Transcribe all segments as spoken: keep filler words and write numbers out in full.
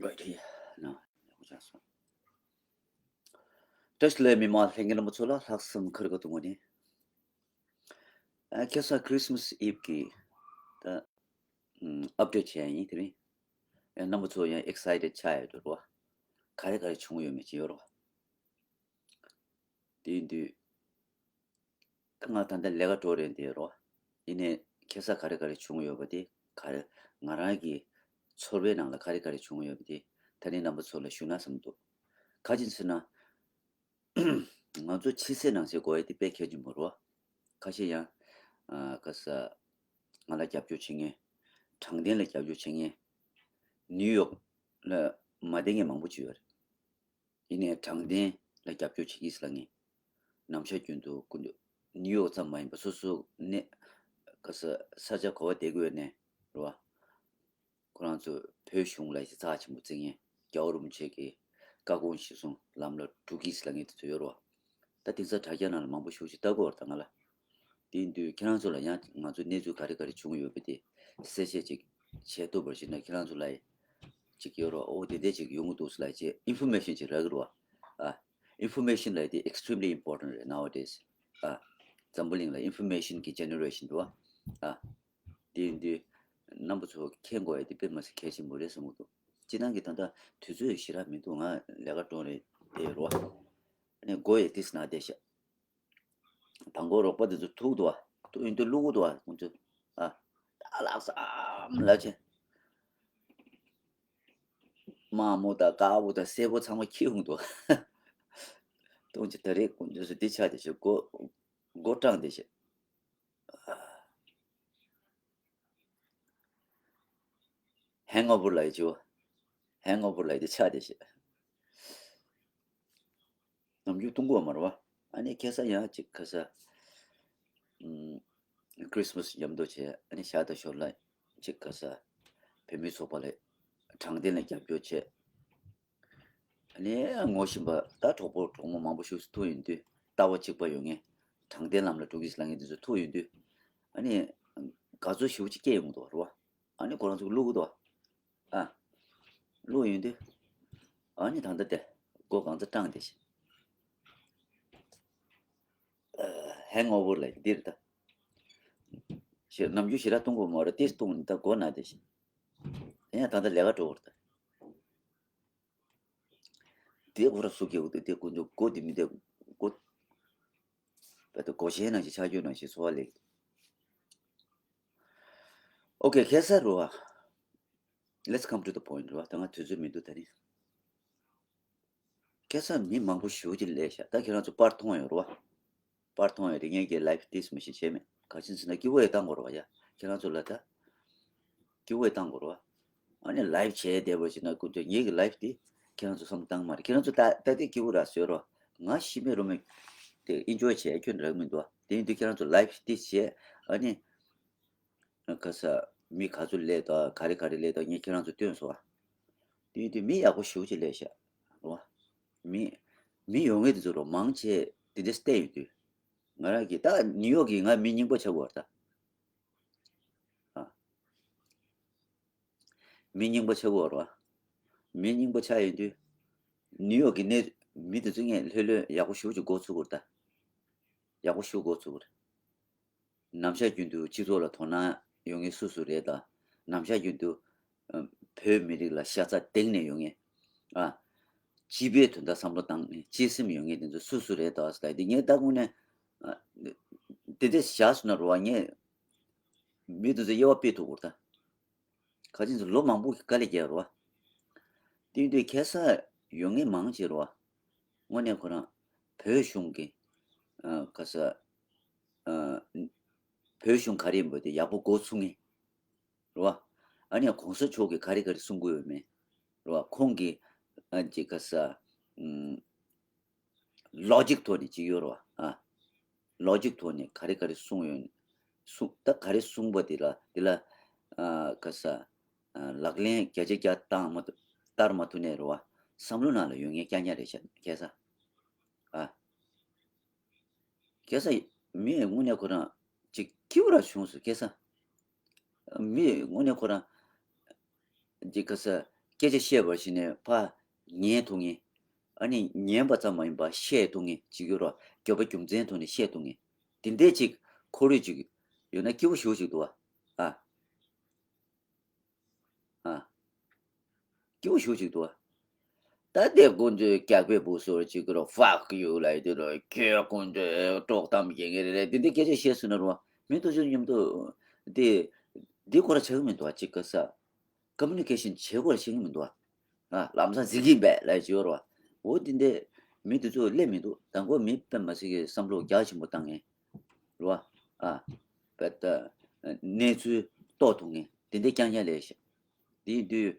Right here. No. བཀྲ་ཤིས་བདེ་ལེགས་མི་མང་ལྷན་རྒྱས་རྣམ་པ་ཚོ་ལ་ལྷག་བསམ་ཁ་རི་ཁ་ཐུག་ངོས་ནས། ཨ་ཁ་སང་Christmas Eve་གི་ད་ཨུམ་update་བྱས་ཡིན་དེ་རིང་། ཨ་རྣམ་པ་ཚོ་ཡང་excited་ཆགས་ཡོད་འགྲོ་རོ། ག་རེ་ག་རེ་བྱུང་ཡོད་མེད་ཅིག་ཡོད་རོ། དེ་ཡིན་དུས། ད་ང་ད་ལྟ་ལས་ཀ་འགྲོ་རན་དེ་རོ། ཡིན་ནའི་ཁ་སང་ག་རེ་ག་རེ་བྱུང་ཡོད་པ་དེ་ག་རེ། ང་རང་གི་ཚོར་བའི་ནང་ལ་ག་རེ་ག་རེ་བྱུང་ཡོད་པ་དེ་ད་ནི་རྣམ་པ་ཚོ་ལ་ཞུ་ན་བསམ་འདུག་ག་ཅི་ཟེར་ན། ང་ཚོ་ཕྱི་གསལ་ནང་གསལ་དགོས་ཡ་དེ་དཔེ་གལ་ཆེན་པོ་རོ། ཁ་ཤས་ཡང་ཨ་ག་ས་ང་ལ་རྒྱབ་སྐྱོར་བྱེད་མཁན། དྲང་བདེན་ལ་རྒྱབ་སྐྱོར་བྱེད་མཁན། ནིའུ་ཡོག་ལ་མ་བསྡད་མཁན་མང་པོ་ཅིག་ཡོད་རེད། ཡིན་ནའི་དྲང་བདེན་ལ་རྒྱབ་སྐྱོར་བྱེད་ཀྱི་ཟེར་ལ་ངས། ནམ་ཞག་རྒྱུན་དུ་སྐུ་མདུན་ནིའུ་ཡོག་ཙམ་མ་ཡིན་པ་སོ་སོ་གནས་ག་ས་ས་ཆ་ག་བ་བསྡད་དགོས་ནས་རེད་བ། ཁོ་རང་ཚོ་བོད་གཞུང་ལ་ཡི་ཚགས་ཆེན་པོ་བརྩི་མཁན་རྒྱལ་བ་རིན་པོ་ཆེ་གི་བཀའ་དགོངས་གཞིར་བཟུང་ལམ་ལ་འགྲོ་གི་ཟེར་ལ་ངས་དེ་ཚོ་ཡོད་རེད་བ། ད་དེང་སང་དྲ་རྒྱ་ནང་ལ་མང་པོ་ཞེ་པོ་ཅིག་ལྟ་གི་ཡོད་རེད་ད་ང་ལ། དེ་ཡིན་དུས་ཁྱེད་རང་ཚོ་ལ་ཡང་ང་ཚོ་གནས་ཚུལ་ག་རེ་ག་རེ་བྱུང་ཡོད་པ་དེ་གསལ་བཤད་ཅིག་བྱེད་ཐུབ་པར་བྱས་ན་ཁྱེད་རང་ཚོ་ལ་ཅིག་ཡོད་རོགས། ཨོ་དེ་འདྲས་ཅིག་ཡོང་གི་འདུག་ཟེར་ལ་ཅིག་ཨིན་ཕོར་མེ་ཤན་ཅིག་རག་གི་རེད་བ། ཨ། ཨིན་ཕོར་མེ་ཤན་ལབ་དེ་extremely important་རེད་nowadays། ཨ། འཛམ་བུ་གླིང་ལ་ཨིན་ཕོར་མེ་ཤན་གྱི་ཇེ་ནེ་རེ་ཤན་འདུག་བ། ཨ། དེ་ཡིན་དུས་རྣམ་པ་ཚོ་མཁྱེན་དགོས་ཡ་དེ་དཔེ་མི་སྲིད་གལ་ཆེན་པོ་རེད་བསམ་གྱི་འདུག་སྤྱིར་བཏང་གི་ད་ལྟ་དུས་ཚོད་ཞེ་དྲག་མི་འདུག་ང་ལས་ཀ་འགྲོ་རེད་དེ་རོ། ཨ་ནི་སྒོ་ཡི་ཏིས་ན་བསྡད་ཤག་དང་པོ་རོགས་པ་དེ་ཚོ་ཐུག་འདུག་བ། ཐུག་ཡིན་དུས་བླུག་གི་འདུག་བ་ཁོང་ཚོས། ཨ། ད་ལགས་སམ་ལབ་བྱས། དམར་མོ་དང་དཀར་པོ་དང་སེར་པོ་ཚང་མ་འཁྱེར་ཡོང་འདུག་བ། ཐུག་ཅིག་ད་རེས་ཁོང་ཚོས་འདི་ཆགས་བསྡད་ཤག་སྒོ་སྒོ་བཀྲམ་བསྡད་ཤག་ཧེང་ཨོ་ཝར་ལབ་ཡ་ཅིག་ཡོད། ཧེང་ཨོ་ཝར་ལབ་ཡ་དེ་ཆགས་བསྡད་ཤག་ནམ་རྒྱུན་གཏོང་གི་ཡོད་མ་རེད་བ། ཨ་ནི་ཁ་སང་ཡང་ཅིག་ག་ས། ཨམ། Christmas་མཉམ་དུ་བྱས་ཨ་ནི་ཞག་དང་ཞོར་ལ་ཅིག་ག་ས། བོད་མིའི་ཚོགས་པ་ལ་དྲང་བདེན་ལ་རྒྱབ་སྐྱོར་བྱས། ཨ་ནི་ངོ་ཤེས་པ་ད་གྲོགས་པོ་གྲོགས་མོ་མང་པོ་ཞིག་ཐུག་ཡོང་དུས་ལྟ་བ་གཅིག་པ་ཡོད་མཁན། དྲང་བདེན་ལམ་ལ་འགྲོ་གི་ཟེར་ལབ་མཁན་དེ་ཚོ་ཐུག་ཡོང་དུས། ཨ་ནི་དགའ་ཚོར་ཞེ་པོ་ཅིག་སྐྱེས་ཡོང་གི་འདུག་རེད་བ། ཨ་ནི་ཁོ་རང་ཚོ་བླུག་གི་འདུག་ཨ། བླུག་ཡོང་དུས། ཨ་ནི་ད་ལྟ་དེ་སྒོ་གང་ཚ་བཀྲམ་བསྡད་ཤག་ཧེང་ཨོ་ཝར་ལབ་འདིར་ད། ཞེ་ནམ་རྒྱུན་ཞེ་དྲག་གཏོང་དགོས་མ་རེད་ཏེ་གཏོང་ནི་ད་སྒོ་ན་བསྡད་ཤག་ཡང་ད་ལྟ་ལས་ཀ་འགྲོ་བར་ད། དེ་ཁོ་རང་སུ་སྐྱེ་བོ་དེ་དེ་ཀུན་ཏུ་སྒོ་དེ་མི་དེ་སྒོ། བལ་དུ་སྒོ་ཆེན་ནང་བཞིན་ཆགས་རྒྱུ་ནང་བཞིན་འཚོ་བ་ལེགས། ཨོ་ཀེ་ཁ་སང་རུ་བ། Let's come to the point རུ་བ་ད་ང་དུས་ཚོད་མི་འདུག་ད་ནི། ཁ་སང་མི་མང་པོ་ཞེ་པོ་ཅིག་སླེབས་ཤག་ད་ཁྱེད་རང་ཚོ་པར་མཐོང་ཡོད་རུ་བ། པར་མཐོང་ཡོད་རེད་ངས་ཀྱི་ལའེབ་ཏིས་མི་ཤེས་བྱས་མེད་ག་ཅི་ཟེར་ན་སྐྱིད་པོ་ཡོད་བཏང་དགོས་རུ་བ་ཡ་ཁྱེད་རང་ཚོ་ལ་ད། སྐྱིད་པོ་བཏང་དགོས་རེད་བ། ཨ་ནི་ལའེབ་བྱས་བསྡད་པ་ཞིག་ན་ཀུན་སྤྱོད་ངེད་ཀྱི་ལའེབ་དེ་ཁྱེད་རང་ཚོ་བསམ་བློ་བཏང་མ་རེད། ཁྱེད་རང་ཚོ་ད་ད་ལྟའི་སྐྱིད་པོ་ར་བཟོས་རོགས། ང་ཤི་མེད་རུ་མེད་དེ་ཨིན་ཇོའི་བྱས་ཁྱོད་རག་མི་འདུག་བ། དེ་ཡིན་དུས་ཁྱེད་རང་ཚོ་ལའེབ་དེ་བྱས་ཨ་ནི། ག་ས་མི་ག་ཚོད་སླེབས་འདུག་ག་རེ་ག་རེ་སླེབས་འདུག་ངས་ཁྱེད་རང་ཚོ་སྟོན་སོང་བ། དེ་ཡིན་དུས་མི་ཡག་པོ་ཞེ་པོ་ཅིག་སླེབས་ཤག་རོ། མི་མི་ཡོང་མཁན་དེ་ཚོ་རོ་མང་ཆེ་དེ་འདྲ་བལྟས་ཡོད་དུས། ང་རང་གིས་ད་ནིའུ་ཡོག་གི་ང་མི་རྙིང་པ་ཆགས་ཀྱི་ཡོད་རེད་ད། ཨ། མི་རྙིང་པ་ཆགས་ཀྱི་ཡོད་རེད་བ། མི་རྙིང་པ་ཆགས་ཡོང་དུས། ནིའུ་ཡོག་གི་གནས་མི་དེ་ཚོ་ངས་ལྷོད་ལྷོད་ཡག་པོ་ཞེ་པོ་ཅིག་མགོ་ཚོས་ཀྱི་ཡོད་རེད་ད། ཡག་པོ་ཞེ་པོ་མགོ་ཚོས་ཀྱི་ཡོད་རེད། ནམ་ཞག་རྒྱུན་དུ་སྤྱི་ཚོགས་ལ་དོ་སྣང་ཡོང་མཁན་སུ་སུ་རེད་དང་། ནམ་ཞག་རྒྱུན་དུ་ཨ་བོད་མི་རིགས་ལ་ཤ་ཚ་གཏིང་ནས་ཡོང་མཁན། ཨ། སྤྱི་པའི་དོན་དག་བསམ་བློ་བཏང་ནས་གཅེས་སེམས་ཡོད་མཁན་དེ་ཚོ་སུ་སུ་རེད་དོ་ཟེར་ད་དེ་ངས་ལྟ་དགོངས་ནས། ཨ། དེ་འདྲ་བཞག་སོང་ན་རོ་བ་ངས་མི་དེ་ཚོ་དབྱེ་བ་དཔྱད་ཐུབ་དགོས་རེད་ད། ག་ཅི་ཚོ་ལོ་མང་པོ་དཀའ་ལས་བརྒྱབ་རོ་བ། དེ་ཡིན་དུས་ཁ་སང་ཡོང་མཁན་མང་ཆེ་རོ་བ། དངོས་གནས་ཁོ་རང་བོད་གཞུང་གི་ཨ་ག་ས་ཨ་བོད་གཞུང་ག་རེ་ཡིན་པ་དེ་ཡག་པོ་མགོ་ཚོས་མཁན། རེད་བ། ཨ་ནི་གོང་ས་མཆོག་གིས་ག་རེ་ག་རེ་གསུང་གི་ཡོད་མེད། རེད་བ། ཁོང་གིས་ཨ་ཅིག་ག་ས་ཨམ། ལོ་ཇིག་ཐོག་ནས་ཅིག་ཡོད་རེད་བ། ཨ། ལོ་ཇིག་ཐོག་ནས་ག་རེ་ག་རེ་གསུང་ཡོད། གསུང་ད་ག་རེ་གསུང་པ་དེ་ལ་དེ་ལ་ཨ་ག་ས་ཨ་ལག་ལེན་བརྒྱ་ཆ་བརྒྱ་བཏང་མ་ཐུབ་བསྟར་མ་ཐུབ་ནས་རེད་བ། བསམ་བློ་ནང་ལ་ཡོད་མཁན་རྐྱང་རྐྱང་རེད་ཤག་ཁ་སང་། ཨ། ཁ་སང་མི་དངོས་གནས་ཁོ་རང་ཅིག་སྐྱིད་པོ་ར་བྱུང་སོང་ཁ་སང་། མི་དངོས་གནས་ཁོ་རང་ཅིག་ག་ས་ སྐད་ཆ་བཤད་པར་བྱས་ནས་ཕར་ཉན་ཐུབ་མཁན། ཨ་ནི་ཉན་པ་ཙམ་མ་ཡིན་པར་བཤད་ཐུབ་མཁན་ཅིག་ཡོད་རེད་བ། རྒྱབ་པ་རྒྱུ་མཚན་ཐོག་ནས་བཤད་ཐུབ་མཁན། དེ་འདྲ་ཅིག་ཁོར་ཡུག་ཅིག་ཡོད་ན་སྐྱིད་པོ་ཞེ་པོ་ཅིག་འདུག་བ། ཨ། ཨ། སྐྱིད་པོ་ཞེ་པོ་ཅིག་འདུག་བ། ད་དེ་ཀུན་ཚོས་སྐྱག་པའི་བུ་སོར་ཅིག་གི་རོ། Fuck you ལབ་དུས་རོ། ཁྱོད་ཀུན་ཚོས་དཀྲོག་གཏམ་བྱེད་མཁན་རེད་རེད། དེ་འདྲའི་སྐད་ཆ་བཤད་སོང་ན་རོ། མི་དེ་ཚོ་མཉམ་དུ་དེ་འདི་ཁོ་ར་ཆགས་ཀྱི་མི་འདུག་བ། ཅིག་ག་ས། ཀོ་མུ་ནི་ཀེ་ཤན་བྱེད་དགོས་ར་ཤེས་ཀྱི་མི་འདུག་ཨ། ལམ་སང་འཛིན་གྱིན་པས་ལབ་ཅིག་ཡོད་རེད་བ། འོ་དེ་འདྲའི་མི་དེ་ཚོ་སླེབས་མི་འདུག་དང་པོ་མི་དཔེ་མ་སྲིད་ཀྱི་བསམ་བློ་རྒྱ་ཆེན་པོ་བཏང་ངེས་རེད་བ། ཨ། བེ་ད་གནས་ཚུལ་རྟོགས་ཐུབ་ངེས། དེ་འདྲའི་རྐྱང་རྐྱང་སླེབས་ཤག་དེ་ཡིན་དུས་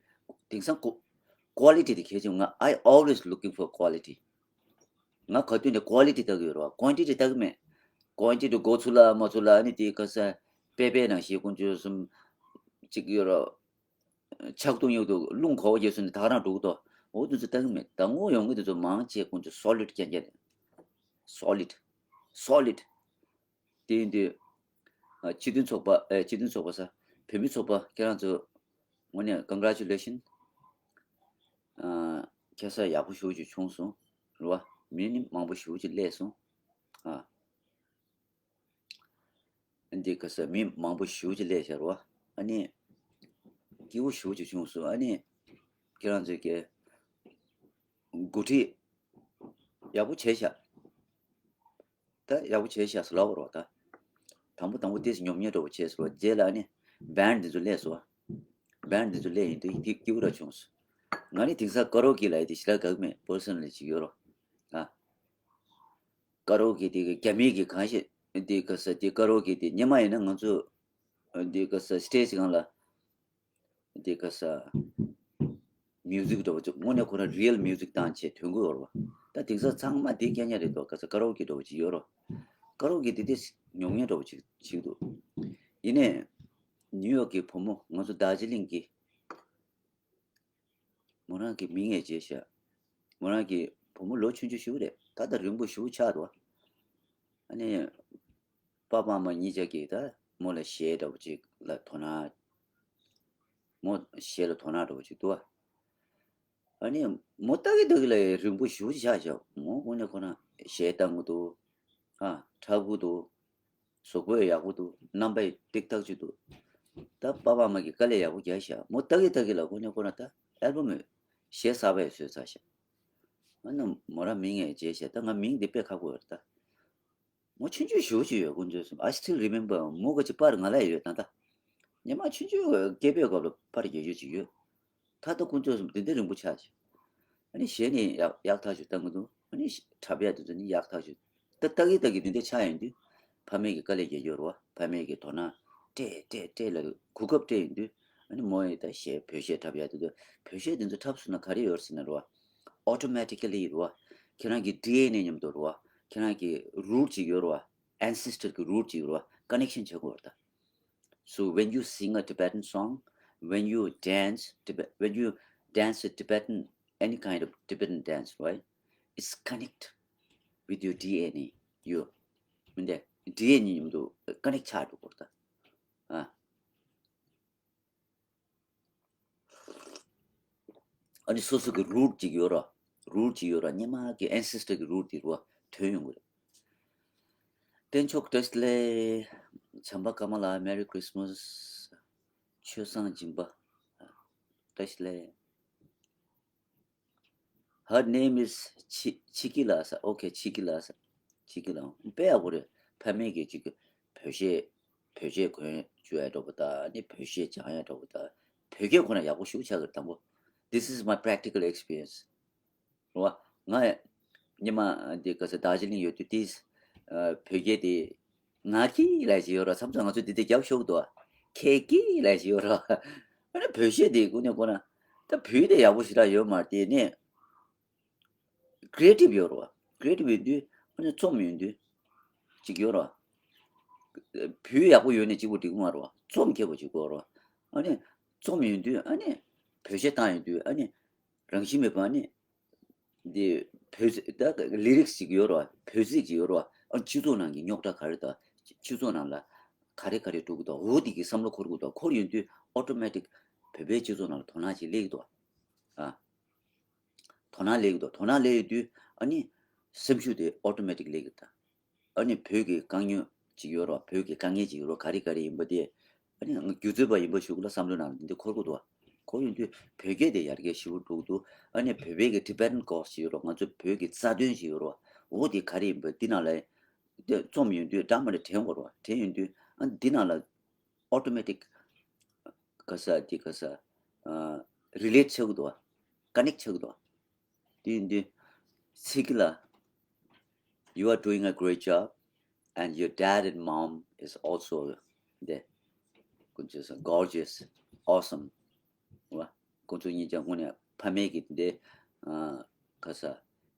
དེང་སང་ཀོ་ཀོ་ལི་ཊི་དེ་གལ་ཆེན། ང་I always looking for quality. ང་ག་དུས་ནས་ཀོ་ལི་ཊི་ལྟ་གི་ཡོད་རེད་བ། ཀོན་ཊི་ཊི་ལྟ་གི་མེད། ཀོན་ཊི་ཊི་དགོས་ཚུལ་ལ་མ་ཚུལ་ལ་ཨ་ནི་དེ་ག་ས་པེ་པེ་ནང་བཞིན་ཀུན་སྤྱོད་གསུམ་ཅིག་ཡོད་རེད། ཆག་ཏུ་ཉུག་ཏུ་རླུང་གོག་རྒྱས་སོང་ནས་ད་ག་རང་འགྲོ་གི་འདུག་འོ་དེ་ཚོ་ལྟ་གི་མེད། ད་ངོ་ཡོང་གི་དེ་ཚོ་མང་ཆེ་ཀུན་སྤྱོད་སོ་ལིཌ་རྐྱང་རྐྱང་རེད། སོ་ལིཌ། སོ་ལིཌ། དེ་ཡིན་དུས། ཨ། སྤྱི་མཐུན་ཚོགས་པ། ཨེ། སྤྱི་མཐུན་ཚོགས་པ་ས། བོད་མི་ཚོགས་པ་ཁྱེད་རང་ཚོ། དངོས་གནས་congratulation། ཨ། ཁ་སང་ཡག་པོ་ཞེ་པོ་ཅིག་བྱུང་སོང་། རེད་བ། མི་ནི་མང་པོ་ཞེ་པོ་ཅིག་སླེབས་སོང་། ཨ། འདི་ག་ས་མི་མང་པོ་ཞེ་པོ་ཅིག་སླེབས་ཤག་རེད་བ། ཨ་ནི། སྐྱིད་པོ་ཞེ་པོ་ཅིག་བྱུང་སོང་། ཨ་ནི། ཁྱེད་རང་ཚོས་ཀྱི་འགོ་ཁྲིད་ཡག་པོ་བྱས་ཤག་ད་ཡག་པོ་བྱས་ཤག་ཟེར་ལབ་དགོས་རེད་བ་ད། དང་པོ་དང་པོ་ཏོག་ཙམ་ཉོབ་ཉེས་འདྲ་པོ་བྱས་སོང་བ། རྗེས་ལ་ཨ་ནི་བན་འདི་ཚོ་སླེབས་སོང་བ། བན་འདི་ཚོ་སླེབས་ཡིན་དུས་སྐྱིད་སྐྱིད་པོ་ར་བྱུང་སོང་། ང་ནི་དེང་སང་ཀ་རོ་ཀེ་ལབ་ཡས་དེ་ཞེ་དྲག་དགའ་གི་མེད། པར་སོ་ནལ་ལི་ཅིག་ཡོད་རོ། ཨ། ཀ་རོ་ཀེ་དེ་གི་རྒྱ་མི་གི་གང་ཞིག་དེ་ག་ས་དེ་ཀ་རོ་ཀེ་དེ་སྔོན་མ་ཡིན་ན་ང་ཚོ་དེ་ག་ས་སི་ཊེ་ཇི་སྒང་ལ། དེ་ག་ས་མིའུ་ཟིག་འདྲ་པོ་ཅིག་དངོས་གནས་ཁོ་རང་རི་ཡལ་མིའུ་ཟིག་བཏང་བྱས་ཐོན་གི་ཡོད་རེད་བ། ད་དེང་སང་ཚང་མ་དེ་རྐྱང་རྐྱང་རེད་འདུག་ག་ས་ཀ་རོ་ཀེ་འདྲ་པོ་ཅིག་ཡོད་རོ། ཀ་རོ་ཀེ་དེ་དེ་ཉོབ་ཉེས་འདྲ་པོ་ཅིག་བྱེད་ཀྱི་འདུག་ཡིན་ནའི་ནིའུ་ཡོག་གི་བུ་མོ། ང་ཚོ་རྡོ་རྗེ་གླིང་གི། མོ་རང་གི་མིང་ཡང་བརྗེད་ཤག་མོ་རང་གི་བུ་མོ་ལོ་ཆུང་ཆུང་ཞིག་རེད། ད་ལྟ་རིང་པོ་ཞིག་ཆགས་འདུག་ཨ་ནི། པ་ཕ་མ་གཉིས་ཆ་གིས་ད་མོ་ལ་གཞས་འདྲ་པོ་ཅིག་ལ་དོ་སྣང་། མོ་གཞས་ལ་དོ་སྣང་འདྲ་པོ་ཅིག་འདུག་ཨ་ནི་མོ་ལྟ་གི་ལྟ་གི་ལ་རིང་པོ་ཞེ་པོ་ཅིག་ཆགས་ཤག་མོ་དངོས་གནས་ཁོ་ན་གཞས་བཏང་གི་འདུག་ཨ། འཁྲབ་གི་འདུག་གཟུགས་པོ་ཡག་པོ་འདུག་རྣམ་པ་ཡང་ཏིག་ཏག་ཅིག་འདུག་ད་པ་ཕ་མ་གིས་དཀའ་ལས་ཡག་པོ་རྒྱག་ཤག་མོ་ལྟ་གི་ལྟ་གི་ལ་དངོས་གནས་ཁོ་ན་ད་ཨལ་བམ་གཞས་གསར་པ་ཡང་བཟོས་ཚར་ཤག་ཨ་ནི་མོ་རང་མིང་ཡང་བརྗེད་ཤག་ད་ང་མིང་འདི་དཔེ་ཁག་པོ་ཡོད་རེད་ད། མོ་ཆུང་ཆུང་ཞེ་པོ་ཅིག་ཡོད། དཀོན་མཆོག་གསུམ། I still remember. མོ་ག་ཅིག་པར་ང་ལ་ཡོད་ད་ལྟ། སྔོན་མ་ཆུང་ཆུང་སྐྱེས་པའི་སྐབས་ལ་པར་རྒྱ་ཡོད་ཅིག་ཡོད། ད་ལྟ་དཀོན་མཆོག་གསུམ་དེ་འདྲ་རིང་པོ་ཆགས་ཅིག་ཨ་ནི་གཞས་ནི་ཡག་ཡག་ཐག་ཆོད་བཏང་གི་འདུག་ཨ་ནི་འཁྲབ་ཡག་དེ་ཚོ་ནི་ཡག་ཐག་ཆོད། ད་ལྟ་གི་ལྟ་གི་དེ་འདྲ་ཆགས་ཡོང་དུས། ཕ་མས་ཀྱི་དཀའ་ལས་རྒྱག་རྒྱུ་རེད་བ། ཕ་མས་ཀྱི་དོ་སྣང་སྤྲད་སྤྲད་སྤྲད་ལ་གོ་སྐབས་སྤྲད་ཡོང་དུས། ཨ་ནི་མོ་ཡིས་ད་གཞས་བོད་གཞས་འཁྲབ་ཡག་དེ་ཚོ། བོད་གཞས་དེ་ཚོ་འཁྲབ་སོང་ན་ག་རེ་ཡོད་ཟེར་ན་རེད་བ། Automatically རེད་བ། ཁྱེད་རང་གི་ཌི་ཨེན་ཨེ་མཉམ་དུ་རེད་བ། ཁྱེད་རང་གི་རུཊ་ཅིག་ཡོད་རེད་བ། ancestor གི་རུཊ་ཅིག་ཡོད་རེད་བ། ཀ་ནེག་ཤན་བྱེད་དགོས་རེད་ད། So when you sing a Tibetan song, when you dance Tibet, when you dance a Tibetan, any kind of Tibetan dance, right? It's connect with your ཌི་ཨེན་ཨེ. ཡོད། མི་འདྲ། ཌི་ཨེན་ཨེ་མཉམ་དུ་ཀ་ནེག་ཆགས་འགྲོ་དགོས་རེད་ད། ཨ། ཨ་ནི་སོ་སོ་གི་རུཊ་ཅིག་ཡོད་ར། རུཊ་ཅིག་ཡོད་ར། སྔོན་མ་གི་ancestor གི་རུཊ་དེ་རུ་བ་ཐོན་ཡོང་གི་རེད། བསྟན་མཆོག་བཀྲ་ཤིས་བདེ་ལེགས། བྱམས་པ་ཀ་མ་ལ། Merry Christmas. ཆོས་བཟང་སྦྱིན་པ། བཀྲ་ཤིས་བདེ་ལེགས། Her name is ཆི་ཆི་ཀི་ལགས་ས། Okay, ཆི་ཀི་ལགས་ས། ཆི་ཀི་ལགས། དཔེ་ཡག་པོ་རེད། ཕ་མེས་ཀྱིས་ཅིག་བོད་གཞས། བོད་གཞས་གོན་བཅུག་ཡ་འདྲ་པོ་དང་། ཨ་ནི་བོད་གཞས་སྦྱང་ཡ་འདྲ་པོ་དང་། བོད་སྐད་ཁོ་ན་ཡག་པོ་ཞེ་པོ་ཆགས་ཀྱི་རེད་དང་པོ། This is my practical experience. རེད་བ། ང་ཡ། སྔོན་མ་འདི་ག་ས་རྡོ་རྗེ་གླིང་ཡོད་དུས་དེ། ཨ། བོད་སྐད་དེ། ང་ཀི་ལབ་བཞིན་ཡོད་ར། མཚམས་མཚམས་ང་ཚོ་འདི་འདྲ་རྒྱབ་ཤོར་གི་འདུག་བ། ཁྱེད་ཀི་ལབ་བཞིན་ཡོད་ར། ཨ་ནི་བོད་གཞས་དེ་དངོས་གནས་ཁོ་ན། ད་བོད་དེ་ཡག་པོ་ཞེ་དྲག་ཡོད་མ་རེད། དེ་ནས་ཀི་རེ་ཊིབ་ཡོད་ར་བ། ཀི་རེ་ཊིབ་ཡོད་དུས་ཨ་ནི་རྩོམ་ཡོང་དུས་ཅིག་ཡོད་ར་བ། བོད་ཡག་པོ་ཡོད་ནས་གཅིག་པོ་འགྲིག་གི་མ་རེད་བ། རྩོམ་མཁས་པོ་ཅིག་དགོས་ར་བ། ཨ་ནི་རྩོམ་ཡོང་དུས་ཨ་ནི་བོད་གཞས་བཏང་ཡོང་དུས་ཨ་ནི་རང་བཞིན་མེད་པ་ཨ་ནི། འདི་བོད་ཟེར་ད་ལི་རིག་སི་ཅིག་ཡོད་རེད་བ། བོད་ཚིག་ཅིག་ཡོད་རེད་བ། ཨ། སྤྱི་ཚོགས་ནང་གི་རྙོག་དྲ་ག་རེ་དང་། སྤྱི་ཚོགས་ནང་ལ་ག་རེ་ག་རེ་འགྲོ་གི་འདུག་འོ་འདི་གི་བསམ་བློ་འཁོར་གི་འདུག་འཁོར་ཡོང་དུས་ཨོ་ཊོ་མེ་ཊིག་བོད་པའི་སྤྱི་ཚོགས་ནང་ལ་དོ་སྣང་ཅིག་སླེབས་ཀྱི་འདུག་ཨ། དོ་སྣང་སླེབས་ཀྱི་འདུག་དོ་སྣང་སླེབས་ཡོང་དུས་ཨ་ནི་སེམས་ཤུགས་དེ་ཨོ་ཊོ་མེ་ཊིག་སླེབས་ཀྱི་འདུག་ཨ་ནི་བོད་ཀྱི་དཀའ་རྙོག་ཅིག་ཡོད་རེད་བ། བོད་ཀྱི་དཀའ་ངལ་ཅིག་ཡོད་རེད་བ། ག་རེ་ག་རེ་ཡིན་པ་དེ། ཨ་ནི་ང་སྒྱུ་རྩལ་པ་ཡིན་པ་ཞིག་ལ་བསམ་བློའི་ནང་ལ་འདི་འདྲ་འཁོར་གྱི་འདུག་བ། འཁོར་ཡོང་དུས་བོད་སྐད་དེ་ཡར་རྒྱས་ཞེ་པོ་འགྲོ་གི་འདུག་ཨ་ནི་བོད་པའི་གི་Tibetan cause ཞིག་ཡོད་རེད་བ། ང་ཚོ་བོད་ཀྱི་རྩ་དོན་ཞིག་ཡོད་རེད་བ། འོ་དེ་ག་རེ་ཡིན་པ་འདི་ནང་ལ་དེ་རྩོམ་ཡོང་དུས་འདྲ་མི་འདྲ་དྲན་དགོས་རེད་བ། དྲན་ཡོང་དུས་ཨ་འདི་ནང་ལ་ཨོ་ཊོ་མེ་ཊིག་ག་ས་དེ་ག་ས་རི་ལེ་ཊི་བྱེད་ཀྱི་འདུག་བ། ཀ་ནེག་བྱེད་ཀྱི་འདུག་བ། དེ་ཡིན་དུས་ཚིག་གི་ལ། You are doing a great job and your dad and mom is also there. ཁོང་ཚོ་gorgeous, awesome. བ། ཁོང་ཚོ་གཉིས་ཀྱང་དངོས་གནས་ཕ་མེས་ཀྱི་དེ་འདྲའི་ཨ་ག་ས་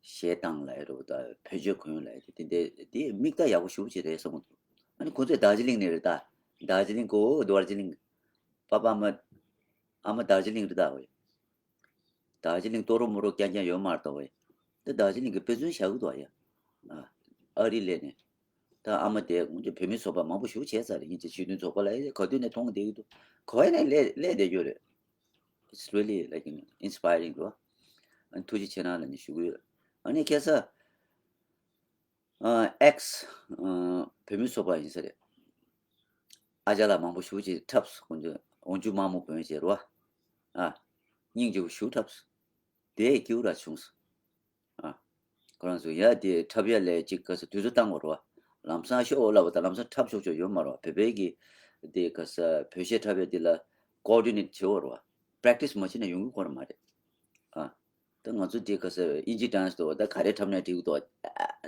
གཞས་བཏང་ལབ་ཡ་རེད་བ། ད་བེད་སྤྱོད་གང་ཡོང་ལབ་ཡ་དེ་དེ་འདྲའི་དེ་མིག་ལྟ་ཡག་པོ་ཞེ་པོ་ཅིག་རེད་བསམ་གྱི་འདུག་ཨ་ནི་ཁོང་ཚོས་དར་ཇི་ལིང་ནས་རེད་ད། དར་ཇི་ལིང་གོ་དར་ཇི་ལིང་། པ་ཕ་ཨ་མ་ཨ་མ་དར་ཇི་ལིང་རེད་ད་ཝེ། དར་ཇི་ལིང་ཏོ་རོ་མོ་རོ་རྐྱང་རྐྱང་ཡོད་མ་རེད་ད་ཝེ། ད་དར་ཇི་ལིང་གི་དཔེ་མཚོན་བཞག་གི་འདུག་ཡ། ཨ་ཨ་རི་སླེབས་ནས། ད་ཨ་མ་དེ་སྔོན་ཆད་བོད་མི་ཚོགས་པ་མང་པོ་ཞེ་པོ་བྱས་ཚར་རེད། དབྱིན་ཇི་སྤྱི་མཐུན་ཚོགས་པ་ལ་ག་དུས་ནས་མཐོང་བསྡད་ཀྱི་འདུག་ག་བ་ནས་སླེབས་སླེབས་བསྡད་རྒྱུ་རེད། It's really like inspiring རེད་བ། ཨ་ནི་ཐུགས་རྗེ་ཆེ་གནང་ལབ་ནས་ཞུ་གི་ཡོད། ཨ་ནི་ཁ་སང་ཨ་ཨེགས་ཨ་བོད་མི་ཚོགས་པ་ཡིན་ས་རེད། ཨ་ཅག་ལགས་མང་པོ་ཞེ་པོ་ཅིག་འཁྲབས་སོང་། ཁོང་ཚོས་འོག་འཇུག་དམར་མོ་གོན་བྱས་རེད་བ། ཨ་སྙིང་རྗེ་པོ་ཞེ་པོ་འཁྲབས་སོང་། དེས་སྐྱིད་པོ་ར་བྱུང་སོང་། ཨ། ཁོ་རང་ཚོ་ཡ་དེ་འཁྲབ་ཡ་ལས་ཅིག་ག་ས་དུས་ཚོད་བཏང་དགོས་རེད་བ། ལམ་སང་ཤོག་ལབ་པ་དང་ལམ་སང་འཁྲབ་ཆོག་ཆོག་ཡོད་མ་རེད་བ། བོད་པའི་གི་དེ་ག་ས་བོད་གཞས་འཁྲབ་ཡ་དེ་ལ་ཀོ་ཌི་ནེ་ཊི་བྱེད་དགོས་རེད་བ། པེ་རེག་ཊི་སི་མ་བྱས་ན་ཡོང་གི་ཁོ་རང་མ་རེད། ཨ། ད་ང་ཚོ་དེ་ག་ས་ཨིན་ཇི་ཌན་སི་དོ་ད་ག་རེ་འཁྲབ་ན་འགྲིག་གི་འདུག་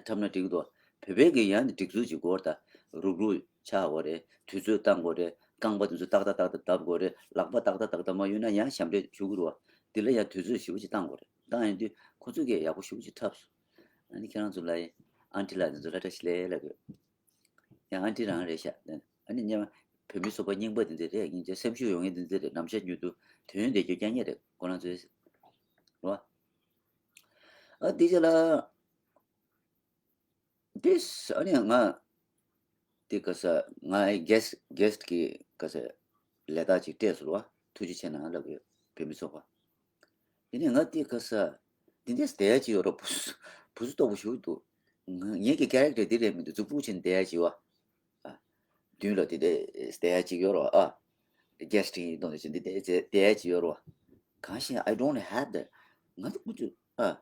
འཁྲབ་ན་འགྲིག་གི་འདུག་བོད་པའི་གི་ཡང་སྒྲིག་འཛུགས་ཅིག་དགོས་རེད་ད། རུག་རུག་ཆགས་དགོས་རེད། དུས་ཚོད་བཏང་དགོས་རེད། རྐང་པ་དེ་ཚོ་ཏག་ཏག་ཏག་ཏག་བརྡབ་དགོས་རེད། ལག་པ་ཏག་ཏག་ཏག་ཏག་མ་གཡུག་ན་ཡང་ཞབས་འདྲེན་ཞུ་གི་རེད་བ། དེ་ལ་ཡང་དུས་ཚོད་ཞེ་པོ་ཅིག་བཏང་དགོས་རེད། བཏང་ཡོང་དུས་ཁོ་ཚོ་གིས་ཡག་པོ་ཞེ་པོ་ཅིག་འཁྲབ་སོང་། ཨ་ནི་ཁྱེད་རང་ཚོ་ལ་ཡ་ཨན་ཊི་ལགས་དེ་ཚོ་ལ་བཀྲ་ཤིས་བདེ་ལེགས་ལབ་དགོས། ཡང་ཨན་ཊི་རང་རེད་ཤག་ཨ་ནི་སྔོན་མ་བོད་མི་ཚོགས་པ་རྙིང་པ་དེ་འདྲ་རེད། སྙིང་རྗེ་སེམས་ཤུགས་ཡོད་མཁན་དེ་འདྲ་རེད། ནམ་ཞག་མྱུར་དུ་དོན་ཡོད་བསྡད་རྒྱུ་རྐྱང་རྐྱང་རེད། ཁོ་རང་ཚོའི་རེད་བ། ཨ་དེ་རྗེས་ལ། དེས་ཨ་ནི་ང་དེ་ག་ས་ང་གེ་སི་གེ་སི་གི་ག་ས་ལས་ཀ་ཅིག་སྤྲད་སོང་བ། ཐུགས་རྗེ་ཆེ་གནང་ལབ་ཡོད། བོད་མི་ཚོགས་པ། དེ་ནས་ང་དེ་ག་ས་དེ་འདྲས་བསྡད་ཡ་ཅིག་ཡོད་རོགས། བུ་སུ་བུ་སུ་ལྟོགས་པོ་ཞུ་འདུག་ང་ངེད་ཀྱི་ཀེ་རེག་ཊར་དེ་རེད་མི་འདུག་རྫུག་པོ་ཆེན་བསྡད་ཡ་ཅིག་བ། ཨ། མདུན་ལ་དེ་འདྲས་བསྡད་ཡ་ཅིག་ཡོད་རོགས་ཨ། གེ་སི་ཊི་ཡིན་མདོག་ནས་ཅི་འདི་འདྲས་བསྡད་ཡ་ཅིག་ཡོད་རོགས། གང་ཞིག I don't have that. ང་ད་ཀུ་ཅུ་ཨ།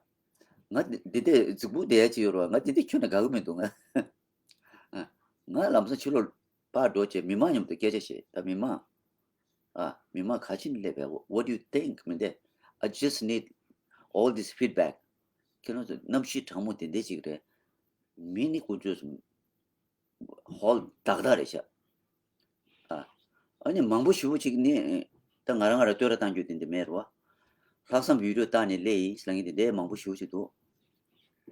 ང་འདི་འདི་འདྲས་རྫུག་པོ་བསྡད་ཡ་ཅིག་ཡོད་རོགས། ང་འདི་འདྲས་ཁྱོན་ནས་དགའ་གི་མི་འདུག་ང་། ཨ། ང་ལམ་སང་ཕྱི་ལོགས་ཕར་འགྲོ་བྱས་མི་མང་མཉམ་དུ་སྐད་ཆ་བཤད། ད་མི་མང་། ཨ། མི་མང་ག་ཕྱིན་སླེབས་པས། What do you think? མི་འདི། I just need all this feedback. ཁྱེད་རང་ཚོ་གནམ་གཤིས་གྲང་མོ་དེ་འདྲས་ཅིག་རེད། མི་ནི་ཀུན་སྤྱོད་ཧོལ་དག་དག་རེད་ཤག་ཨ། ཨ་ནི་མང་པོ་ཞེ་པོ་ཅིག་ནི་ད་ང་རང་ང་རང་བསྟོད་ར་བཏང་རྒྱུ་དེ་འདྲ་མེད་རེད་བ། ལྷག་བསམ་བི་ཌིའོ་བཏང་ནས་སླེབས་ཡིན་ཟེར་ལབ་མཁན་དེ་འདྲ་མང་པོ་ཞེ་པོ་ཅིག་འདུག་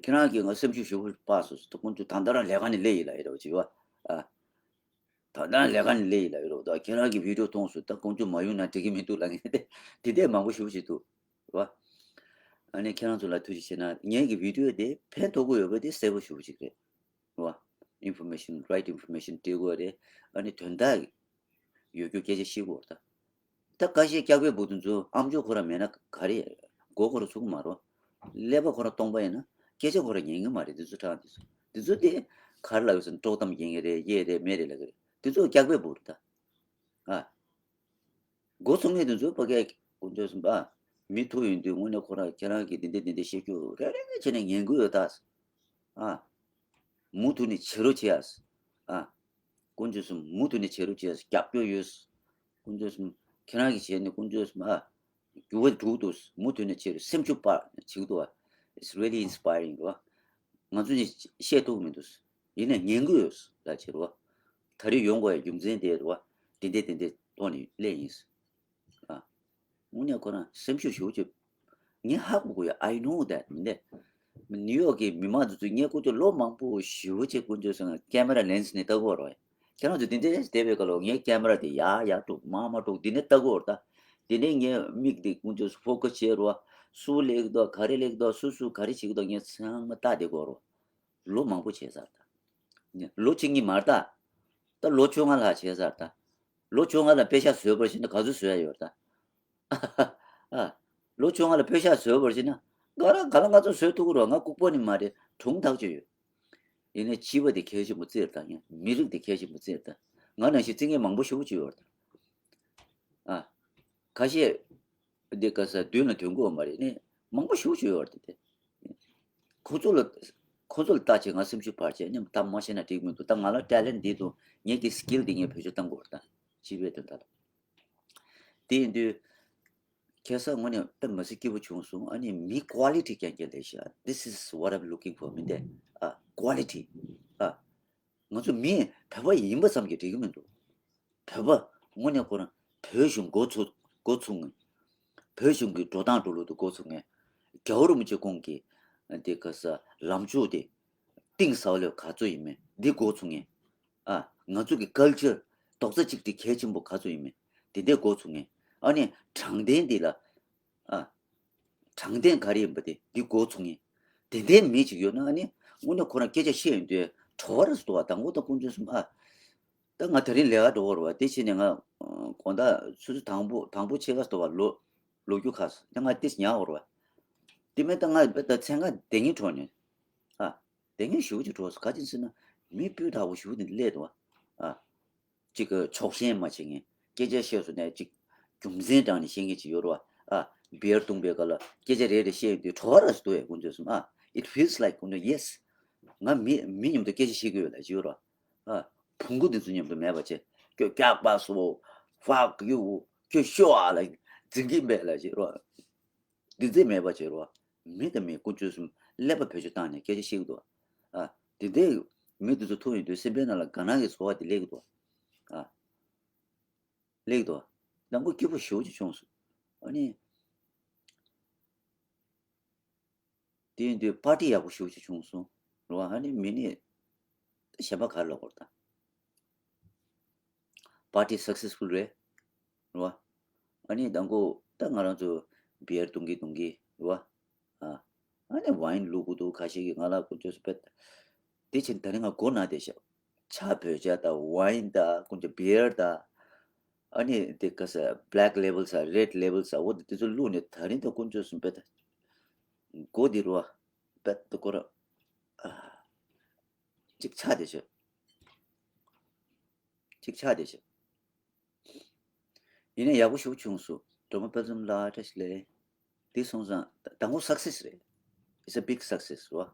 ཁྱེད་རང་གིས་ང་སེམས་ཤུགས་ཞེ་པོ་སྤར་སོང་ཟེར། ད་ཁོང་ཚོ་ད་ལྟ་རང་ལས་ཀ་ནས་སླེབས་ཡིན་ལབ་ཡོད་རེད་བ་ཅིག་བ། ཨ། ད་ལྟ་ལས་ཀ་ནས་སླེབས་ཡིན་ལབ་ཡོད་རེད་བ། ད་ཁྱེད་རང་གིས་བི་ཌིའོ་མཐོང་སོང་། ད་ཁོང་ཚོ་མ་ཡོང་ན་འགྲིག་གི་མི་འདུག་ལབ་མཁན་དེ་འདྲ་མང་པོ་ཞེ་པོ་ཅིག་འདུག་བ། ཨ་ནི་ཁྱེད་རང་ཚོ་ལ་ཐུགས་རྗེ་ཆེ་གནང་། ངེད་ཀྱི་བི་ཌིའོ་དེ་ཕན་ཐོགས་ཀྱི་ཡོད་པ་དེ་གསལ་པོ་ཞེ་པོ་ཅིག་རེད། རེད་བ། ཨིན་ཕོར་མེ་ཤན་རའིཊ་ཨིན་ཕོར་མེ་ཤན་སྤྲད་དགོས་རེད། ཨ་ནི་དོན་དག་ཡོད་རྒྱུ་སྐད་ཆ་བཤད་དགོས་རེད་ད། ད་ཁ་ཤས་སྐྱག་པའི་སྦུག་དེ་ཚོ་ཨམ་ཅོག་ཁོ་རང་མེད་ན་ག་རེ། མགོ་ཁོ་རང་ཚུགས་ཀྱི་མ་རེད། ཀླད་པ་ཁོ་རང་སྟོང་པ་ཡིན་ན་སྐད་ཆ་ཁོ་རང་ཉན་གྱི་མ་རེད། དེ་ཚོ་ཁྲག་དེ་ཚོ་དེ་ཚོ་དེ་ག་རེ་ལབ་ཡོད་ཟེར་ན་དཀྲོག་གཏམ་རྒྱག་མཁན་རེད། དབྱེ་རེད་མེད་རེད་ལབ་ཀྱི་རེད། དེ་ཚོ་སྐྱག་པའི་སྦུག་རེད་ད། ཨ། མགོ་ཚོས་མཁན་དེ་ཚོ་ཕ་གིའི་དཀོན་མཆོག་གསུམ་པ། མི་ཐུག་ཡོང་དུས་དངོས་གནས་ཁོ་རང་ཁྱེད་རང་གིས་འདི་འདྲ་འདི་འདྲ་བཤད་རྒྱུ་རེ་རེ་བྱས་ནས་ཉན་གྱི་ཡོད་ད། ཨ། མུ་མཐུད་ནས་བྱེད་རོགས་བྱེད་ཨ། ཨ། དཀོན་མཆོག་གསུམ་མུ་མཐུད་ནས་བྱེད་རོགས་བྱེད་ཨ། རྒྱབ་སྐྱོར་ཡོད། དཀོན་མཆོག་གསུམ་ཁྱེད་རང་གིས་བྱས་ནས་དཀོན་མཆོག་གསུམ་ཨ། འགྱུར་བ་འགྲོ་གི་འདུག་མུ་མཐུད་ནས་བྱེད་རོགས། སེམས་ཤུགས་སྤར་བྱེད་ཀྱི་འདུག་ཨ། It's really inspiring རེད་བ། ང་ཚོ་ནི་བཤད་ཐུབ་ཀྱི་མི་འདུག་ཡིན་ནའི་ཉན་གྱི་ཡོད་ལབ་བྱས་རེད་བ། ད་རེས་ཡོང་དགོས་ཡ་རྒྱུ་མཚན་དེ་རེད་བ། དེ་འདྲས་དེ་འདྲས་ཐོག་ནས་སླེབས་ཡིན། ཨ། དངོས་གནས་ཁོ་རང་སེམས་ཤུགས་ཞེ་པོ་ཅིག་ངས་ཧ་གོ་གི་ཡོད། I know that མི་འདི། ནིའུ་ཡོག་གི་མི་མང་དེ་ཚོས་ངས་ཀུན་སྤྱོད་ལོ་མང་པོ་ཞེ་པོ་ཅིག་དཀོན་མཆོག་གསུམ་ཀེ་མ་ར་ལེན་སི་ནས་ལྟ་གི་ཡོད་རེད། ཁྱེད་རང་ཚོ་དེ་འདྲས་བསྡད་པའི་སྐབས་ལ་ངས་ཀེ་མ་ར་དེ་ཡར་ཡར་དཀྲུག་མར་མར་དཀྲུག་འདི་ནས་ལྟ་གི་ཡོད་རེད་ད། དེ་ནས་ངས་མིག་དེ་དཀོན་མཆོག་གསུམ་ཕོ་ཁ་ཆེ་རུ་བ། སུ་སླེབས་ཀྱི་འདུག་ག་རེ་སླེབས་ཀྱི་འདུག་སུ་སུ་ག་རེ་བྱེད་ཀྱི་འདུག་ངས་ཚང་མ་ལྟ་བསྡད་ཀྱི་ཡོད་རེད། ལོ་མང་པོ་བྱས་ཚར་ད། ལོ་གཅིག་གཉིས་མ་རེད་ད། ད་ལོ་བཅོ་ལྔ་ལྷག་བྱས་ཚར་ད། ལོ་བཅོ་ལྔ་ལ་པེ་ཤག་བཟོས་པར་བྱས་ན་ག་ཚོད་བཟོ་ཡ་ཡོད་ད། ཨ། ལོ་བཅོ་ལྔ་ལ་པེ་ཤག་བཟོས་པར་བྱས་ན་ག་ར་ག་ལ་ང་ཚོ་བཟོས་ཐུབ་ཀྱི་རེད། ང་ལྐུགས་པ་ནི་མ་རེད། གྲུང་ཐག་ཆོད་ཡོད། ཡིན་ནའི་སྤྱི་པ་དེ་གལ་ཆེན་པོ་བརྩིས་དང་ཡང་མི་རིགས་དེ་གལ་ཆེན་པོ་བརྩིས་དང་། ང་ནང་བཞིན་བརྩི་མཁན་མང་པོ་ཞེ་པོ་ཅིག་ཡོད་རེད། ཨ། ཁ་ཤས་འདི་ག་ས་མདུན་ལ་ཐོན་གྱི་ཡོད་མ་རེད། ནི་མང་པོ་ཞེ་པོ་ཅིག་ཡོད་རེད་དེ། ཁོ་ཚོ་ལ་ཁོ་ཚོ་ལ་ལྟ་བྱས་ང་སེམས་ཤུགས་འཕར་བྱས་ནི་ད་མ་བྱས་ན་འགྲིག་མི་འདུག་ད་ང་ལ་ཊེ་ལེན་ཊི་འདི་འདུག་ངས་ཀྱི་སི་ཀིལ་འདི་ངས་བེད་སྤྱོད་གཏང་དགོས་རེད། ད་སྤྱི་པའི་དོན་དག་ལ། དེ་ཡིན་དུས། ཁ་སང་དངོས་གནས་དཔེ་མི་སྲིད་སྐྱིད་པོ་བྱུང་སོང་། ཨ་ནི་མི་ཀོ་ལི་ཊི་རྐྱང་རྐྱང་ལས་ཤག This is what I'm looking for མི་འདས། ཨ། ཀོ་ལི་ཊི། ཨ། ང་ཚོ་མི་བོད་པ་ཡིན་པ་ཙམ་གྱིས་འགྲིག་གི་མི་འདུག་བོད་པ་དངོས་གནས་ཁོ་རང་བོད་གཞུང་འགོ་ཚུགས་འགོ་ཚུགས་ངེས། བོད་གཞུང་གི་འགྲོ་སྟངས་འགྲོ་ལུགས་དེ་འགོ་ཚུགས་ངེས། རྒྱལ་བ་རིན་པོ་ཆེ་ཁོང་གི་དེ་ག་ས་ལམ་ཕྱོགས་དེ་གཏིང་ཟབ་ལོས་ག་ཚོད་ཡིན་མིན་འདི་འགོ་ཚུགས་ངེས། ཨ། ང་ཚོ་གི་ཀལ་ཅར་རྡོག་རྩ་གཅིག་སྒྲིལ་གལ་ཆེན་པོ་ག་ཚོད་ཡིན་མིན་དེ་འདྲས་འགོ་ཚུགས་ངེས། ཨ་ནི་དྲང་བདེན་འདི་ལ། ཨ། དྲང་བདེན་ག་རེ་ཡིན་པ་དེ་འདི་འགོ་ཚུགས་ངེས། དེ་འདྲའི་མི་ཅིག་ཡོད་ན་ཨ་ནི་དངོས་གནས་ཁོ་རང་སྐད་ཆ་བཤད་ཡོང་དུས་བྲོ་བ་ར་སུ་འདུག་བ། དང་པོ་ད་དཀོན་མཆོག་གསུམ། ཨ། ད་ང་ད་རིང་ལས་ཀ་འགྲོ་བར་བ་དེ་བྱས་ནས་ང་དགོང་དག་ཆུ་ཚོད་དང་པོ་དང་པོ་ཕྱེད་ཀ་སྟོ་བ་ལོ་ལོ་རྒྱུས་ཁག་སོང་ང་ཏིས་ཉག་འོར་བ། དེ་མིན་ད་ང་ད་མཚན་ག་བདེ་ངེས་འཕྲོ་ནས། ཨ། བདེ་ངེས་ཞུ་ཅིག་འཕྲོ་སོང་ག་ཅི་ཟེར་ན་མི་སྤུས་དག་པོ་ཞུ་ནས་སླེབས་འདུག་བ། ཨ། ཅིག་གི་ཕྱོགས་ཞེན་མ་བྱེད་མཁན་སྐད་ཆ་བཤད་སོང་ནས་ཅིག་རྒྱུ་མཚན་དྲངས་ནས་བཤད་མཁན་ཅིག་ཡོད་རེད་བ། ཨ། བི་ཡར་བཏུང་པའི་སྐབས་ལ་སྐད་ཆ་རེ་རེ་བཤད་ཡོང་དུས་བྲོ་བ་ར་སུ་འདུག་བས་ཀུན་སྤྱོད་གསུམ། ཨ། It feels like ཀུན་སྤྱོད་yes། ང་མི་མི་མཉམ་དུ་སྐད་ཆ་བཤད་ཀྱི་ཡོད་ལ་ཅིག་ཡོད་རེད་བ། ཨ། བོང་གུ་འདི་ཚོ་མཉམ་དུ་མེད་པ་བྱས། ཁྱོད་སྐྱག་པ་སོ། Fuck you། ཁྱོད་ཤོ་ཨ་ལ་འཛིན་གྱི་མེད་ལ་བྱེད་རོགས། འདི་ཚེ་མེད་པ་བྱེད་རོགས། མི་དང་མི་ཀུན་སྤྱོད་གསུམ་ཀླད་པ་བེད་སྤྱོད་བཏང་ནས་སྐད་ཆ་བཤད་ཀྱི་འདུག་ཨ། དེ་འདྲའི་མི་འདི་ཚོ་ཐུག་ཡོང་དུས་སེམས་པའི་ནང་ལ་དགའ་སྣང་གི་ཚོར་བ་དེ་སླེབས་ཀྱི་འདུག་ཨ། སླེབས་ཀྱི་འདུག་ནང་ཁུལ་སྐྱིད་པོ་ཞེ་པོ་ཅིག་བྱུང་སོང་། ཨ་ནི། དེ་ཡིན་དུས་པར་ཊི་ཡག་པོ་ཞེ་པོ་ཅིག་བྱུང་སོང་། རེད་བ། ཨ་ནི་མི་ནི་གཞན་པ་ག་རེ་ལབ་དགོས་རེད་ད། པར་ཊི་སག་སེ་སི་ཕུལ་རེད། རེད་བ། ཨ་ནི་དང་པོ་ད་ང་རང་ཚོ་བི་ཡར་བཏུང་གི་བཏུང་གི་རེད་བ། ཨ། ཨ་ནི་ཝའིན་བླུག་གི་འདུག་ཁ་ཤས་ཀྱིས་ང་ལ་ཀུན་སྤྱོད་སུ་པེད། དེ་ཕྱིན་ད་རིང་ང་མགོ་ན་བསྡད་ཤག་ཇ་བོད་ཇ་དང་ཝའིན་དང་ཀུན་སྤྱོད་བི་ཡར་དང་། ཨ་ནི་དེ་ག་ས་བྷེ་ལེག་ལེ་བལ་ས་རེད་ལེ་བལ་ས་འོ་དེ་ཚོ་བླུགས་ནས་ད་རིང་ད་ཀུན་སྤྱོད་སུ་པེད། མགོ་དེ་རུ་བ། པེད་དུ་སྐོར། ཨ། གཅིག་ཆགས་བསྡད་ཤག་གཅིག་ཆགས་བསྡད་ཤག་ཡིན་ན་ཡག་པོ་ཞེ་པོ་བྱུང་སོང་། སྒྲོལ་མ་དཔལ་འཛོམས་ལགས་བཀྲ་ཤིས་བདེ་ལེགས། དེ་སོང་ཙང་དང་པོ་སག་སེ་སི་རེད། It's a big success རེད་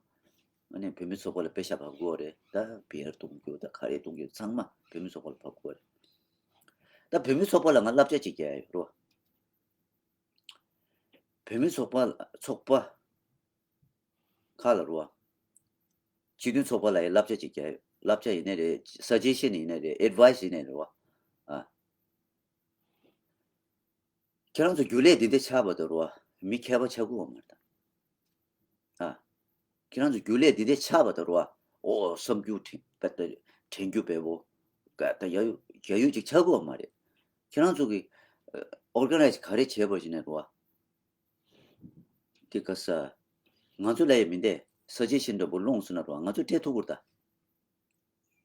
བ། ཨ་ནི་བོད་མི་ཚོགས་པ་ལ་པེ་ཤག་བབས་དགོས་རེད། ད་བི་ཡར་གཏོང་རྒྱུ་ད་ག་རེ་གཏོང་རྒྱུ་ཚང་མ་བོད་མི་ཚོགས་པ་ལ་བབས་དགོས་རེད། ད་བོད་མི་ཚོགས་པ་ལ་ང་བསླབ་བྱ་གཅིག་རྒྱག་ཡ་ཡོད་རེད་བ། བོད་མི་ཚོགས་པ་ཚོགས་པ་ཁག་ལ་རེད་བ། སྤྱི་མཐུན་ཚོགས་པ་ལ་ཡང་བསླབ་བྱ་ཅིག་རྒྱག་ཡོད། བསླབ་བྱ་ཡིན་ནའི་རེད། སཱ་ཇེ་ཤན་ཡིན་ནའི་རེད། ཨེ་ཌི་ཝའི་སི་ཡིན་ནའི་རེད་བ། ཨ། ཁྱེད་རང་ཚོ་རྒྱུན་ལས་འདི་འདྲ་ཆགས་པ་དང་རེད་བ། མི་མཁས་པ་ཆགས་ཀྱི་ཡོད་མ་རེད་ད། ཨ། ཁྱེད་རང་ཚོ་རྒྱུན་ལས་འདི་འདྲ་ཆགས་པ་དང་རེད་བ། ཨོ་བསམ་རྒྱུ་དྲན་པ་དང་དྲན་རྒྱུ་བས་པོ། ད་ཡ་ཡོ་ཡ་ཡོ་ཅིག་ཆགས་ཀྱི་ཡོད་མ་རེད། ཁྱེད་རང་ཚོ་གི་ཨོར་ག་ནའི་ཛི་ག་རེ་བྱས་པ་ཞིག་ནས་རེད་བ། དེ་ག་ས། ང་ཚོ་ལ་ཡང་མི་འདས་སཱ་ཇེ་ཤན་འདྲ་པོ་སློང་སོང་ན་རོ་ང་ཚོ་སྤྲད་ཐུབ་ཀྱི་རེད་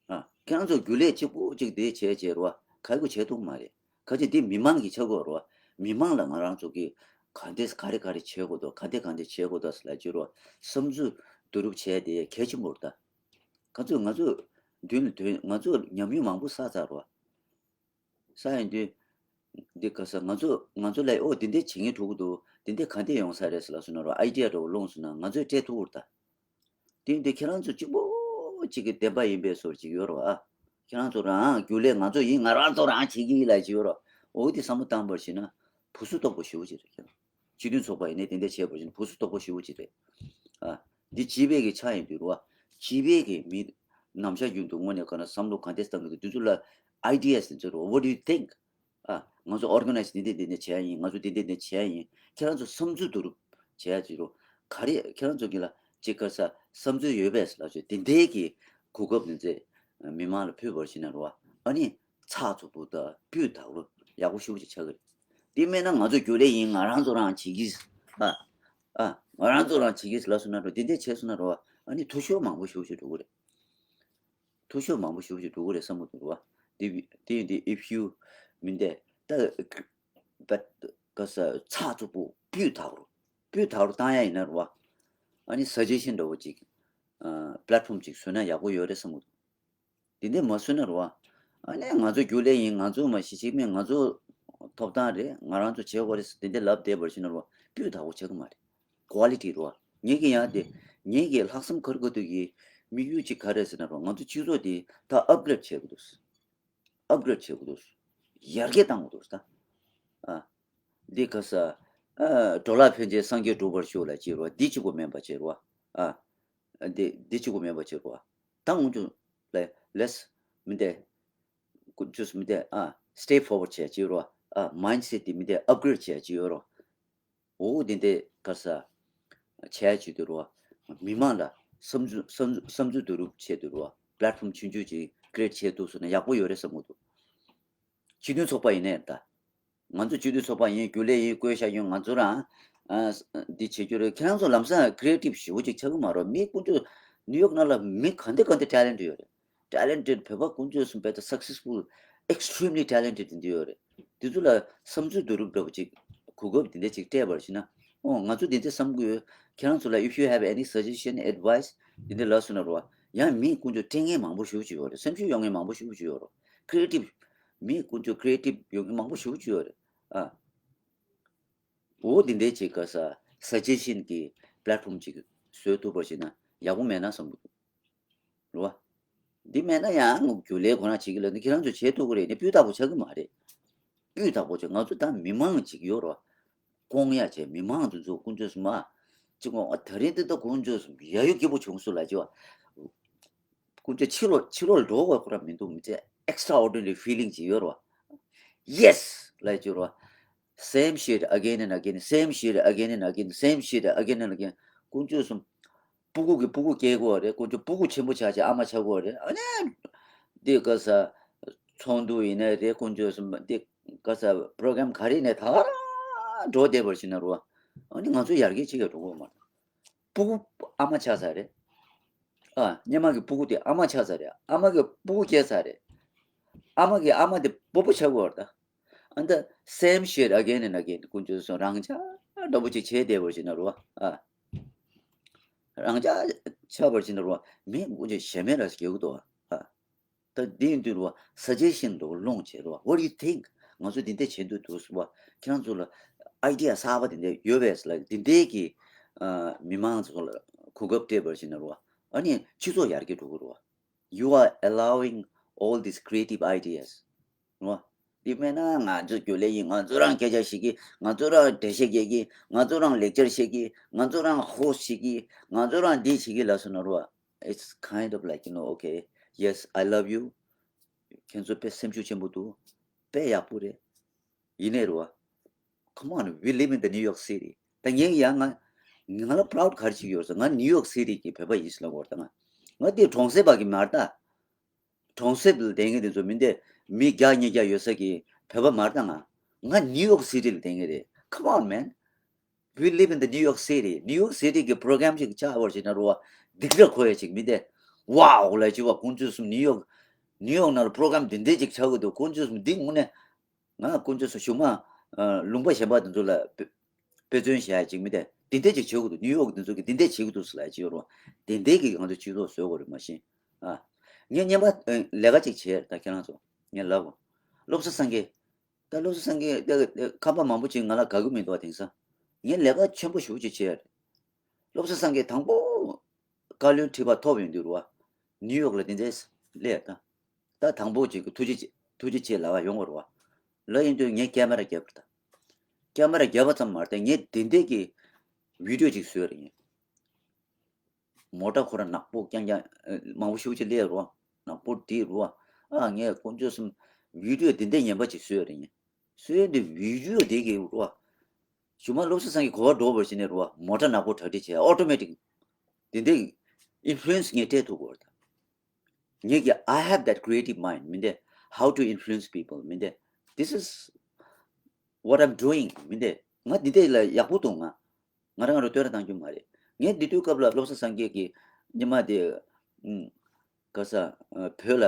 ད། ཨ། ཁྱེད་རང་ཚོ་རྒྱུན་ལས་གཅིག་པུ་གཅིག་དེ་བྱས་བྱས་རོ་ག་ཡི་གུ་བྱས་ཐུབ་མ་རེད། ག་ཅི་དེ་མི་མང་གི་ཆག་གོ་རོ། མི་མང་ལ་ང་རང་ཚོ་གི་ག་འདྲས་ག་རེ་ག་རེ་བྱེད་དགོས་འདུག་ག་འདྲས་ག་འདྲས་བྱེད་དགོས་འདུག་ཟེར་ལ་ཅི་རོ་བསམ་ཚུལ་བསྡུ་རུབ་བྱས་དེ་གལ་ཆེན་པོ་རེད་ད། ག་ཚོད་ང་ཚོ་མདུན་ལ་དོན་ང་ཚོ་ཉམས་མྱོང་མང་པོ་བསགས་ཚར་རོ། ས་ཡིན་དུས། འདི་ག་ས་ང་ཚོ་ང་ཚོ་ལ་ཨོ་འདི་འདྲས་བྱེད་མཁན་འགྲོ་གི་འདུག་འདི་འདྲས་ག་འདྲས་ཡོང་ས་རེད་ཟེར་ལབ་སོང་ན་རོ་ཨའི་ཌི་ཡ་འདྲ་བོ་སློང་སོང་ན་ང་ཚོས་སྤྲད་ཐུབ་ཀྱི་རེད་ད། དེ་ཡིན་དུས་ཁྱེད་རང་ཚོ་གཅིག་པོ་གཅིག་གི་བདེན་པ་ཡིན་པའི་བཟོ་ཅིག་ཡོད་རེད་བ། ཁྱེད་རང་ཚོ་རང་རྒྱུན་ལས་ང་ཚོ་ཡིན། ང་རང་ཚོ་རང་བྱེད་ཀྱི་ཡིན་ལབ་ཅིག་ཡོད་རེད། འོ་དེ་བསམ་བློ་བཏང་བར་བྱས་ན་བུ་སུ་དོག་པོ་ཞེ་པོ་ཅིག་རེད་ཁྱེད་རང་། སྤྱི་མཐུན་ཚོགས་པ་ཡིན་ནའི་དེ་འདྲས་བྱས་པར་བྱས་ན་བུ་སུ་དོག་པོ་ཞེ་པོ་ཅིག་རེད། ཨ། འདི་སྤྱི་པའི་གི་ཆ་ཡིན་དུས་རེད་བ། སྤྱི་པའི་གི་མི་ནམ་ཞག་རྒྱུན་དུ་དངོས་གནས་ག་ན་བསམ་བློ་ག་འདྲས་བཏང་གི་འདུག་འདི་ཚོ་ལ་ཨའི་ཌི་ཡ་ཟེར་ཚོད་རེད། What do you think? ཨ། ང་ཚོ་ཨོར་ག་ནའི་ཛི་འདི་འདི་འདི་འདི་བྱས་ཡིན། ང་ཚོ་འདི་འདི་འདི་བྱས་ཡིན། ཁྱེད་རང་ཚོ་བསམ་ཚུལ་བསྡུ་རུབ་བྱས་ཡ་ཅིག་རོ། ག་རེ་ཁྱེད་རང་ཚོ་གི་ལ་ཅིག་ག་ས་བསམ་ཚུལ་ཡོད་པས་ལབ་ཅིག་དེ་འདྲའི་གི་གོ་སྐབས་འདི་ཚེ་མི་མང་ལ་ཕུལ་བར་བྱས་ན་རེད་བ། ཨ་ནི་ཚགས་ཚུད་པོ་དང་སྤུས་དག་པོ་ཡག་པོ་ཞེ་པོ་ཅིག་ཆགས་ཀྱི་རེད། དེ་མེད་ན་ང་ཚོ་རྒྱུན་ལས་ཡིན། ང་རང་ཚོ་རང་བྱེད་ཀྱི། ཨ། ཨ། ང་རང་ཚོ་རང་བྱེད་ཀྱི་ལབ་སོང་ན་རོ། དེ་འདྲས་བྱས་སོང་ན་རོ། ཨ་ནི་འཐུས་ཤོར་མང་པོ་ཞེ་པོ་ཅིག་འགྲོ་གི་རེད། འཐུས་ཤོར་མང་པོ་ཞེ་པོ་ཅིག་འགྲོ་གི་རེད་བསམ་གྱི་འདུག་རེད་བ། དེ་དེ་ཡིན་དུས་if you མི་འདས་ད། But ག་ས་ཚགས་ཚུད་པོ་སྤུས་དག་རུ་སྤུས་དག་རུ་བཏང་ཡ་ཡིན་ན་རུ་བ། ཨ་ནི་suggestion་འདྲ་བོ་ཅིག་ཨ་platform་ཅིག་བཟོས་ན་ཡག་པོ་ཡོད་རེད་བསམ་གི་འདུག་དེ་འདྲས་མ་བཟོས་ན་རུ་བ། ཨ་ནི་ང་ཚོ་རྒྱུན་ལས་ཡིན། ང་ཚོ་མ་གཞི་གཅིག་མིན། ང་ཚོ་ཐོབ་ཐང་རེད། ང་རང་ཚོ་བྱེད་དགོས་རེད་ཟེར་དེ་འདྲས་ལབ་བསྡད་པར་བྱས་ན་རུ་བ་སྤུས་དག་པོ་ཆགས་གི་མ་རེད། quality་རུ་བ། ངེད་ཀྱི་ཡང་དེ་ངེད་ཀྱི་ལྷག་བསམ་དཀར་དགོས་དུས་ཀྱི་དམིགས་ཡུལ་གཅིག་ག་རེད་ཟེར་ན་རུ་བ། ང་ཚོ་སྤྱི་ཚོགས་དེ་ད་upgrade་བྱེད་དགོས་འདུག upgrade་བྱེད་དགོས་འདུག་ཡར་རྒྱས་གཏང་དགོས་འདུག་ད། ཨ། འདི་ག་ས། ཨ། འགྲོ་ལ་ཕན་ཕྱིར་སངས་རྒྱས་འགྲུབ་པར་ཤོག་ལ་ཅེས་རོ། འདི་གཅིག་པོ་མིན་པ་བྱེད་རོ། ཨ། འདི་འདི་གཅིག་པོ་མིན་པ་བྱེད་རོ། ད་འུ་ཚོ་ལ་let's་མི་འདི་ཀུན་སྤྱོད་མི་འདི་ཨ་step forward་བྱས་ཅེས་རོ། ཨ། mindset་འདི་མི་འདི་upgrade་བྱས་ཅེས་ཡོད་རོ། འོ་འདི་འདི་ག་ས་བྱས་ཅེས་དུ་རོ། མི་མང་ལ་བསམ་ཚུལ་བསམ་བསམ་ཚུལ་བསྡུ་རུབ་བྱས་དུ་རོ། platform་ཆུང་ཆུང་ཅིག་create་བྱས་འདུག་སོང་ན་ཡག་པོ་ཡོད་རེད་བསམ་གི་འདུག་སྤྱི་མཐུན་ཚོགས་པ་ཡིན་ནའི་ད། ང་ཚོ་སྤྱི་མཐུན་ཚོགས་པ་ཡིན། རྒྱུན་ལས་ཡིན། བསྐོས་བཞག་ཡོད། ང་ཚོ་རང་ཨ་འདི་བྱེད་རྒྱུ་རེད། ཁྱེད་རང་ཚོ་ལམ་སང་creative་ཞེ་པོ་ཅིག་ཆགས་ཀྱི་མ་རེད། མི་ཀུན་སྤྱོད་ནིའུ་ཡོག་ནང་ལ་མི་ག་འདྲ་ག་འདྲ་talented་ཡོད་རེད། talented་བོད་པ་ཀུན་སྤྱོད་གསུམ་དཔེ་ད་successful extremely talented་འདི་ཡོད་རེད། འདི་ཚོ་ལ་བསམ་ཚུལ་བསྡུ་རུབ་འདྲ་པོ་ཅིག་གོ་སྐབས་འདི་འདྲ་ཅིག་སྤྲད་པར་བྱས་ན། ཨོ་ང་ཚོ་འདི་འདྲ་བསམ་གི་ཡོད། ཁྱེད་རང་ཚོ་ལ་if you have any suggestion, advice་འདི་འདྲ་ལབ་སོང་ན་རོ། ཡང་མི་ཀུན་སྤྱོད་སྤྲད་མཁན་མང་པོ་ཞེ་པོ་ཅིག་ཡོད་རེད། སེམས་ཤུགས་ཡོད་མཁན་མང་པོ་ཞེ་པོ་ཅིག་ཡོད་རེད། creative་མི་ཀུན་སྤྱོད་creative་ཡོད་མཁན་མང་པོ་ཞེ་པོ་ཅིག་ཡོད་རེད། ཨ། འོ་འདི་འདྲའི་ཅིག་ག་ས་suggestion་གི་platform་ཅིག་བཟོས་ཐུབ་པ་ཞིག་ན་ཡག་པོ་མེད་ན་བསམ་གི་འདུག་རོ། འདི་མེད་ན་ཡང་རྒྱུན་ལས་ཁོ་རང་བྱེད་ཀྱི་ལ་ནི་ཁྱེད་རང་ཚོ་བྱེད་ཐུབ་ཀྱི་རེད། ནི་སྤུས་དག་པོ་ཆགས་ཀྱི་མ་རེད། སྤུས་དག་པོ་ཆགས། ང་ཚོ་ད་མི་མང་ཅིག་ཡོད་རོ། སྐོང་ཡ་བྱས་མི་མང་དེ་ཚོ་ཀུན་སྤྱོད་སུ་མ། ཅིག་ངོ་ད་རིང་འདི་ད་ཀུན་སྤྱོད་སུ་ཡ་ཡོ་སྐྱིད་པོ་བྱུང་སོང་ལ་ཅི་བ། ཀུན་སྤྱོད་ཕྱི་ལོགས་ཕྱི་ལོགས་ལ་འགྲོ་དགོས་ཁོ་རང་མི་འདུག་མི་ཚེ་extraordinary feeling་ཅིག་ཡོད་རོ། Yes་ལ་ཅི་རོ། Same shit again and again, same shit again and again, same shit again and again. ཀུན་སྤྱོད་སུ་སྤུ་གུ་གི་སྤུ་གུ་སྐྱེ་དགོས་རེད། ཀུན་སྤྱོད་སྤུ་གུ་ཆེན་པོ་ཆགས་བྱས་ཨ་མ་ཆགས་དགོས་རེད། ཨ་ནི་འདི་ག་ས་ཚོགས་འདུ་ཡིན་ནའི་རེད། ཀུན་སྤྱོད་སུ་འདི་ག་ས་program་ག་རེ་ནས་ད་ག་རང་འགྲོ་བསྡད་པར་ཕྱིན་ན་རོ། ཨ་ནི་ང་ཚོ་ཡར་རྒྱས་ཅིག་ཡང་འགྲོ་གི་མ་རེད། སྤུ་གུ་ཨ་མ་ཆགས་ཚར་རེད། ཨ་སྔོན་མ་གི་སྤུ་གུ་དེ་ཨ་མ་ཆགས་ཚར་རེད། ཨ་མ་གི་སྤུ་གུ་སྐྱེས་ཚར་རེད། ཨ་མ་གི་ཨ་མ་དེ་སྤོ་སྤོ་ཆགས་ཀྱི་ཡོད་རེད་ད། And the same shit again and again. ཀུན་སྤྱོད་སོང་རང་ཅག་འདྲ་པོ་ཅིག་བྱས་བསྡད་པར་བྱས་ན་རོ། ཨ། རང་ཅག་ཆགས་པར་བྱས་ན་རོ། མི་ཀུན་སྤྱོད་ཞེ་མེད་ལ་སྐྱེ་གི་འདུག་ཨ། ད་འདི་ཡིན་དུས་རོ། suggestion་འདུག་ལོངས་བྱེད་རོ། What do you think? ང་ཚོ་འདི་འདྲ་བྱེད་འདོད་འདུག་ཟེར་བ། ཁྱེད་རང་ཚོ་ལ་idea་གསར་པ་འདི་འདྲ་ཡོད་པས་ལ་འདི་འདྲའི་གི་ཨ་མི་མང་ཚོ་ལ་གོ་སྐབས་སྤྲད་པར་བྱས་ན་རོ། ཨ་ནི་སྤྱི་ཚོགས་ཡར་རྒྱས་འགྲོ་གི་རོ། You are allowing all these creative ideas. རོ། འདི་མེད་ན་ང་ཚོ་རྒྱུན་ལས་ཡིན། ང་ཚོ་རང་སྐད་ཆ་བཤད་ཀྱི། ང་ཚོ་རང་འགྲེལ་བཤད་རྒྱག་གི། ང་ཚོ་རང་lecture་བཤད་ཀྱི། ང་ཚོ་རང་host་བྱེད་ཀྱི། ང་ཚོ་རང་འདི་བྱེད་ཀྱི་ལབ་སོང་ན་རོ། It's kind of like, you know, okay, yes, I love you. ཁྱེད་ཚོ་དཔེ་སེམས་ཤུགས་ཆེན་པོ་འདུག་དཔེ་ཡག་པོ་རེད། ཡིན་ནའི་རོ། Come on, we live in the New York City. ད་ངས་ཡང་ང་ང་ལ་proud་ག་རེ་ཞིག་ཡོད་ཟེར། ང་New York City་གི་བོད་པ་ཡིན་ཟེར་ལབ་དགོས་རེད་ད། ང་ང་དེ་གྲོང་གསེབ་པ་གི་མ་རེད་ད། གྲོང་གསེབ་ལ་བསྡད་མཁན་དེ་ཚོ་མི་འདི་མི་བརྒྱ་ཉིས་བརྒྱ་ཡོད་ས་གི་བོད་པ་མ་རེད་ད། ང་ང་New York City་ལ་བསྡད་མཁན་རེད། Come on, man. We live in the New York City. New York City་གི་program་ཞིག་ཆགས་པར་བྱས་ན་རོ། སྡིག་ར་ཁོ་ཡ་ཅིག་མི་འདི། Wow་ལ་ཅི་བ་ཀུན་སྤྱོད་སུ་New York, New York་ནང་ལ་program་འདི་འདྲ་ཅིག་ཆགས་ཀྱི་འདུག་ཀུན་སྤྱོད་སུ་འདི་དངོས་གནས། ང་ཀུན་སྤྱོད་སུ་གཞུག་མ་ལུང་པ་གཞན་པ་དེ་ཚོ་ལ་དཔེ་དཔེ་མཚོན་བྱེད་ཡ་ཅིག་མི་འདི་འདི་འདྲ་ཅིག་བྱེད་དགོས་འདུག New York་དེ་ཚོ་གི་འདི་འདྲ་བྱེད་དགོས་འདུག་ཟེར་ལ་ཅིག་ཡོད་རོ། དེ་འདྲའི་གི་ང་ཚོ་སྤྱི་ཚོགས་བཟོ་དགོས་རེད་མ་གཞི། ཨ། ངས་སྔོན་མ་ལས་ཀ་ཅིག་བྱས་ད་ཁྱེད་རང་ཚོ་ངས་ལབ་གོ། བློ་བཟང་སངས་རྒྱས། ད་བློ་བཟང་སངས་རྒྱས་ད་ཁམས་པ་མང་པོ་ཅིག་ང་ལ་དགའ་གི་མི་འདུག་བ། དེང་སང་ངས་ལས་ཀ་ཆེན་པོ་ཞེ་པོ་ཅིག་བྱས། བློ་བཟང་སངས་རྒྱས་དང་པོ་བཀའ་བློན་ཁྲི་པ་ཐོབ་ཡོང་དུས་རུ་བ། ནིའུ་ཡོག་ལ་དེ་འདྲས་སླེབས་ད། ད་དང་པོ་ཅིག་གི་ཐུགས་རྗེ་ཆེ་ཐུགས་རྗེ་ཆེ་ལབ་པ་ཡོང་བ་རུ་བ། ལབ་ཡོང་དུས་ངས་ཀེ་མ་ར་བརྒྱབ་པ་རེད་ད། ཀེ་མ་ར་བརྒྱབ་པ་ཙམ་མ་རེད་ད། ངས་དེ་འདྲས་ཀྱི་བི་ཌིའོ་ཅིག་བཟོས་རེད་ངས། མོ་ཊ་ཁོ་ར་ནག་པོ་རྐྱང་རྐྱང་མང་པོ་ཞེ་པོ་ཅིག་སླེབས་རུ་བ། ནག་པོ་དེ་རུ་བ། ཨ་ངས་དཀོན་མཆོག་གསུམ་བི་ཌིའོ་དེ་འདྲས་ངན་པ་ཅིག་བཟོས་རེད་ངས། སོའི་འདི་བི་ཌིའོ་དེ་གི་རུ་བ། གཞུག་མ་བློ་བཟང་སངས་རྒྱས་གོ་བ་འགྲོ་བར་བྱས་ནས་རུ་བ་མོ་ཊ་ནག་པོ་གྲ་སྒྲིག་བྱས་ཨོ་ཊོ་མེ་ཊིག་དེ་འདྲའི་ཨིན་ཕུ་ལུ་ཨེན་སི་ངས་སྤྲད་ཐུབ་དགོས་རེད་ད། ངས་ཀྱི་I have that creative mind མི་འདི། How to influence people མི་འདི། This is what I'm doing མི་འདི། ང་འདི་འདྲ་ལ་ཡག་པོ་འདུག་ང་། ང་རང་རུ་བསྟོད་ར་བཏང་རྒྱུ་མ་རེད། ངས་འདི་དུས་སྐབས་ལ་བློ་བཟང་སངས་རྒྱས་ཀྱི་ཉི་མ་དེ། ཨུམ། ག་ས། ཨ། བོད་ལ་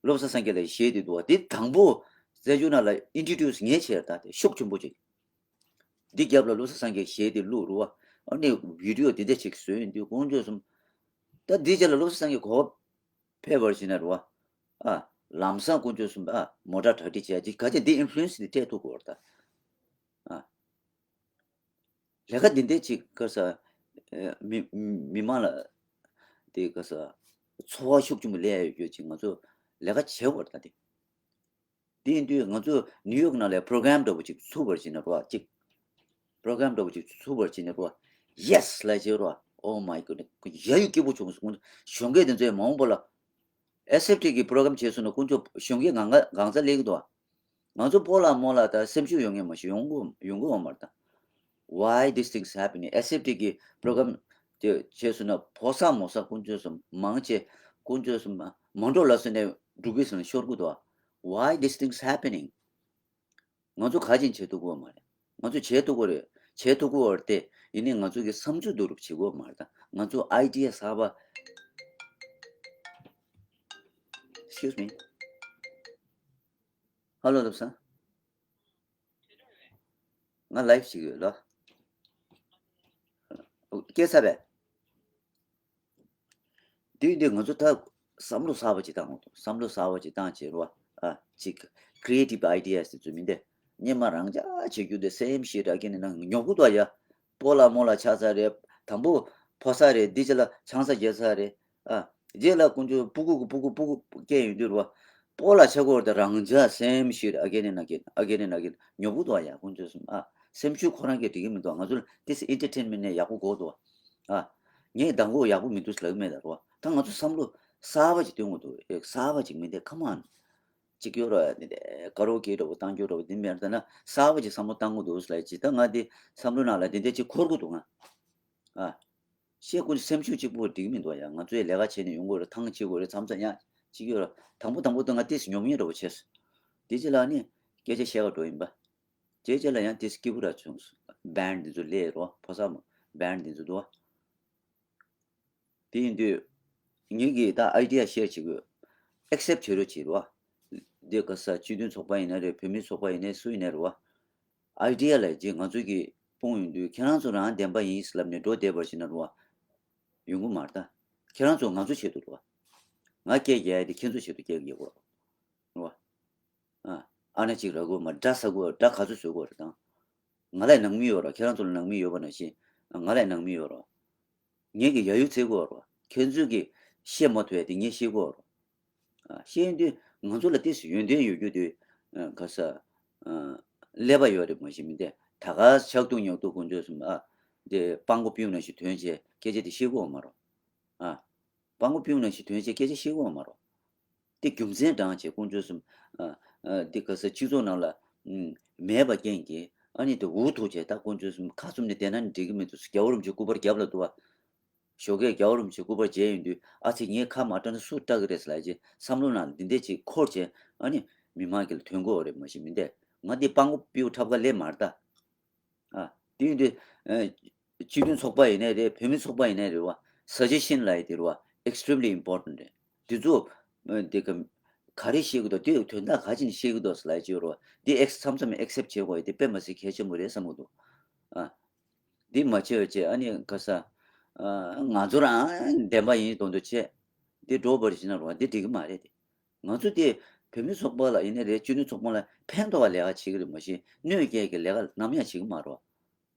བློ་བཟང་སངས་རྒྱས་ལ་གཞས་དེ་འདུག་བ། དེ་དང་པོ་བཙན་བྱོལ་ནང་ལ་ཨིན་ཊྲོ་ཌིའུ་སི་ངས་བྱས་ར་ད་དེ་ཤུགས་ཆེན་པོ་ཅིག་འདི་རྒྱབ་ལ་བློ་བཟང་སངས་རྒྱས་གཞས་དེ་བླུགས་རུ་བ། ཨ་ནི་བི་ཌི་ཡོ་དེ་འདྲ་ཅིག་བཟོས་ཡིན་དུས་དཀོན་མཆོག་གསུམ། ད་འདི་རྗེས་ལ་བློ་བཟང་སངས་རྒྱས་གོ་བ་ཕེབས་པར་བྱས་ན་རུ་བ། ཨ། ལམ་སང་དཀོན་མཆོག་གསུམ། ཨ། མོ་ཊ་གྲ་སྒྲིག་བྱས་ཅིག་ག་ཅེ་འདི་ཨིན་ཕུ་ལུ་ཨེན་སི་འདི་སྤྲད་ཐུབ་དགོས་རེད་ད། ཨ། ལས་ཀ་འདི་འདྲས་ཅིག་ག་ས། ཨ། མི་མི་མང་ལ་དེ་ག་ས་ཚོར་བ་ཤུགས་ཆེན་པོ་སླེབས་ཡོད་རྒྱུ་ཅིག་ང་ཚོ་ལས་ཀ་བྱེད་དགོས་རེད་ད་དེ། དེ་ཡིན་དུས་ང་ཚོ་ནིའུ་ཡོག་ནང་ལ་པྲོ་གྷ་རམ་འདྲ་པོ་ཅིག་ཚུགས་པར་བྱས་ན་རོ་ཅིག་པྲོ་གྷ་རམ་འདྲ་པོ་ཅིག་ཚུགས་པར་བྱས་ན་རོ། Yes ལབ་བྱས་རོ། Oh my goodness ཡ་ཡུ་སྐྱིད་པོ་བྱུང་སོང་། གཞོན་སྐྱེས་དེ་ཚོས་མ་འོངས་པ་ལ་ཨེས་ཨེཕ་ཊི་གི་པྲོ་གྷ་རམ་བྱས་སོང་ན་དཀོན་མཆོག་གཞོན་སྐྱེས་གང་ག་གང་ཚ་སླེབས་ཀྱི་འདུག་ང་ཚོ་སྤོ་ལགས་རྨོ་ལགས་དང་སེམས་ཤུགས་ཡོད་མཁན་མ་ཞིག་ཡོང་གི་ཡོང་གི་ཡོད་མ་རེད་ད། Why these things happening? ཨེས་ཨེཕ་ཊི་གི་པྲོ་གྷ་རམ་དེ་བྱས་སོང་ན་ཕོ་གསར་མོ་གསར་དཀོན་མཆོག་གསུམ་མང་ཆེ་དཀོན་མཆོག་གསུམ་མ་འགྲོ་ལ་སོན་ནས་འབྲུག་གི་སོན་ཤོར་གི་འདུག Why these things happening? ང་ཚོ་ག་ཅིག་བྱེད་ཐུབ་ཀྱི་ཡོད་མ་རེད། ང་ཚོ་བྱེད་ཐུབ་ཀྱི་རེད། བྱེད་ཐུབ་ཀྱི་ཡོད་རེད་དེ། ཡིན་ནའི་ང་ཚོ་གི་བསམ་ཚུལ་བསྡུ་རུབ་བྱེད་ཀྱི་ཡོད་མ་རེད་ད། ང་ཚོ་ཨའི་ཌི་ཡ་གསར་པ། Excuse me. Hello ལབ་ས། ང་ལའིབ་བྱེད་ཀྱི་ཡོད་ལ། སྐད་ཆ་རེད། དུས་འདི་ང་ཚོ་ད་བསམ་བློ་གསར་པ་ཅིག་བཏང་དགོས་འདུག་བསམ་བློ་གསར་པ་ཅིག་བཏང་བྱས་རོ། ཨ། ཅིག་creative ideas དེ་ཚོ་མིན་ཏེ། སྔོན་མ་རང་འཇགས་བྱེད་རྒྱུ་དེ་སེམས་ཤིག་ར་སྐྱེ་ནས་ན་ཉོབ་གི་འདུག་ཡ། སྤོ་ལགས་རྨོ་ལགས་ཆགས་ཚར་རེད། དང་པོ་ཕོ་གསར་རེད། འདི་རྗེས་ལ་ཆང་ས་རྒྱག་ཚར་རེད། ཨ། རྗེས་ལ་དཀོན་མཆོག་སྤུ་གུ་གི་སྤུ་གུ་སྤུ་གུ་སྐྱེ་ཡོང་དུས་རོ། སྤོ་ལགས་ཆགས་ཀྱི་ཡོད་རེད་ད། རང་འཇགས་སེམས་ཤིག་ར་སྐྱེ་ནས་ན་སྐྱེ་ཨ་སྐྱེ་ནས་ན་སྐྱེ་ཉོབ་གི་འདུག་ཡ། དཀོན་མཆོག་གསུམ། ཨ། སེམས་ཤུགས་ཁོ་རང་གིས་འགྲིག་གི་མི་འདུག་ང་ཚོ་ལ་ཏིས་ཨེན་ཊར་ཊེན་མེན་ནས་ཡག་པོ་དགོས་འདུག་ཨ། ངས་མདང་དགོང་ཡག་པོ་མི་འདུག་ལབ་ཀྱི་མེད་ད་རོ། ད་ང་ཚོ་བསམ་བློ་གསར་པ་ཅིག་སྟོན་དགོས་འདུག་ཨེ། གསར་པ་ཅིག་མིན་ཏེ། Come on. ཅིག་ཡོད་ར་ནི་དེ་ཀ་རོ་ཀེ་འདྲ་པོ་བཏང་རྒྱུ་འདྲ་པོ་འདི་མེད་ད་ན། གསར་པ་ཅིག་བསམ་བློ་བཏང་དགོས་འདུག་ལབ་ཅིག་ད་ང་འདི་བསམ་བློ་ནང་ལ་འདི་འདྲ་ཅིག་འཁོར་གྱི་འདུག་ང་། ཨ། ཤེས་ཀུན་སེམས་ཤུགས་གཅིག་པོ་འགྲིག་མི་འདུག་ཡ། ང་ཚོས་ལས་ཀ་བྱས་ནས་ཡོང་དགོས་རེད། ཐང་ཆད་དགོས་རེད། མཚམས་མཚམས་ཡང་ཅིག་ཡོད་ར། དང་པོ་དང་པོ་ད་ང་ཏིས་ཉོབ་ཉེས་འདྲ་པོ་བྱས་སོང་། དེ་རྗེས་ལ་ནི་སྐད་ཆ་བཤད་ག་འགྲོ་ཡིན་པ། དེ་རྗེས་ལ་ཡང་ཏིས་སྐྱིད་པོ་ར་བྱུང་སོང་། བན་འདི་ཚོ་སླེབས་རོ། ཕོ་གསར་མོ་བན་འདི་ཚོ་འདུག་བ། དེ་ཡིན་དུས་ངེད་ཀྱིས་ད་ཨའི་ཌི་ཡ་ཤེར་བྱེད་དགོས། ཨེག་སེབ་བྱེད་རོགས་བྱེད་རོ། འདི་ག་ས་སྤྱི་མཐུན་ཚོགས་པ་ཡིན་ན་རེད། བོད་མིའི་ཚོགས་པ་ཡིན་ནའི་སུ་ཡིན་ནའི་རེད་བ། ཨའི་ཌི་ཡ་ལ་རྗེས་ང་ཚོ་གིས་སྤུངས་ཡོང་དུས་ཁྱེད་རང་ཚོ་རང་བདེན་པ་ཡིན་ལབ་ནས་འགྲོ་བསྡད་པར་བྱེད་ན་རུ་བ། ཡོང་གི་མ་རེད་ད། ཁྱེད་རང་ཚོ་ང་ཚོ་ཆེད་དུ་རུ་བ། ང་སྐད་རྒྱག་ཡ་དེ་ཁྱེད་ཚོ་ཆེད་དུ་སྐད་རྒྱག་དགོས་རུ་བ། ཨ། ཨ་ན་ཅིག་ར་དགོས་མ་དགྲ་ཟ་དགོས། དགྲ་ག་ཚོད་བཟོ་དགོས་རེད་དང་། ང་ལ་ནང་མི་ཡོད་ར། ཁྱེད་རང་ཚོ་ལ་ནང་མི་ཡོད་པ་ནང་བཞིན་ང་ལ་ནང་མི་ཡོད་ར། ངེད་ཀྱི་ཡ་ཡུ་ཚེ་གོ་ར། ཁྱེད་ཚོས་ཀྱིས་ཤེས་མ་ཐུབ་ཡ་དེ་ངས་ཤེས་གོ་ར། ཤེས་ཡོན་དུས་ང་ཚོ་ལ་ཏིས་ཡོན་ཏན་ཡོད་རྒྱུ་དུས་ག་ས་ཀླད་པ་ཡོད་རེད་མ་གཞི་མིན་ཏེ། ད་ག་ཆག་ཐུག་ཉོག་ཐུག་དཀོན་མཆོག་གསུམ། ཨ། དེ་སྤང་གོ་པིའུ་ནང་བཞིན་ཐོན་བྱས་སྐད་ཆ་དེ་ཤེས་གོ་མ་རོ། ཨ། སྤང་གོ་པིའུ་ནང་བཞིན་ཐོན་བྱས་སྐད་ཆ་ཤེས་གོ་མ་རོ། དེ་རྒྱུ་མཚན་དྲངས་བྱས་དཀོན་མཆོག་གསུམ། ཨ། ཨ། དེ་ག་ས་སྤྱི་ཚོགས་ནང་ལ་མེད་པ་རྐྱེན་གྱིས་ཨ་ནི་དེ་འུ་ཐུག་བྱས་ད་དཀོན་མཆོག་གསུམ་ཁ་བཙུམ་ནས་བསྡད་ན་ནི་འགྲིག་གི་མི་འདུག་རྒྱལ་བ་རིན་པོ་ཆེ་སྐུ་པར་རྒྱབ་ལ་འདུག་བ། ཞོགས་ཀས་རྒྱལ་བ་རིན་པོ་ཆེ་སྐུ་པར་མཇལ་ཡོང་དུས་ཨ་ཙི་ངས་ཁ་མ་བཀྲ་ན་སུ་བཀྲ་གི་རེད་ཟེར་ལབ་རྗེས་བསམ་བློ་ནང་འདི་འདྲས་ཅིག་འཁོར་བྱས་ཨ་ནི་མི་མང་གི་ལ་ཐོན་གོ་རེད་མ་གཞི་མིན་ཏེ། ང་འདི་སྤང་གོ་པིའུ་འཁྲབ་ག་སླེབས་མ་རེད་ད། ཨ། དེ་ཡིན་དུས་ཨ་སྤྱི་མཐུན་ཚོགས་པ་ཡིན་ནའི་རེད། བོད་མི་ཚོགས་པ་ཡིན་ནའི་རེད་བ། སཱ་ཇེ་ཤན་ལབ་ཡ་དེ་རེད་བ། Extremely important རེད། དེ་ཚོ་ཨ་དེ་ག་ག་རེ་ཤེས་ཀྱི་འདུག་དེ་དོན་དག་ག་ཅིག་ཤེས་ཀྱི་འདུག་ཟེར་ལབ་ཡ་ཅིག་ཡོད་རེད་བ། དེ་ཨེག་མཚམས་མཚམས་ཨེག་སེབ་བྱེད་དགོས་ཡ་དེ་དཔེ་མ་སྲིད་གལ་ཆེན་པོ་རེད་བསམ་གྱི་འདུག་ཨ། འདི་མ་བྱས་པ་བྱས་ཨ་ནི་ག་ས། ཨ། ང་ཚོ་རང་བདེན་པ་ཡིན་མདོག་མདོག་བྱས། འདི་འགྲོ་བར་བྱེད་ན་རོ་འདི་འགྲིག་གི་མ་རེད་དེ། ང་ཚོ་དེ་བོད་མི་ཚོགས་པ་ལ་ཡིན་ནའི་རེད། སྤྱི་མཐུན་ཚོགས་པ་ལ་ཕན་ཐོགས་པ་ལས་ཀ་བྱེད་ཀྱི་རེད་མ་གཞི་གནོད་སྐྱེལ་གྱི་ལས་ཀ་ནམ་ཡང་བྱེད་ཀྱི་མ་རོ།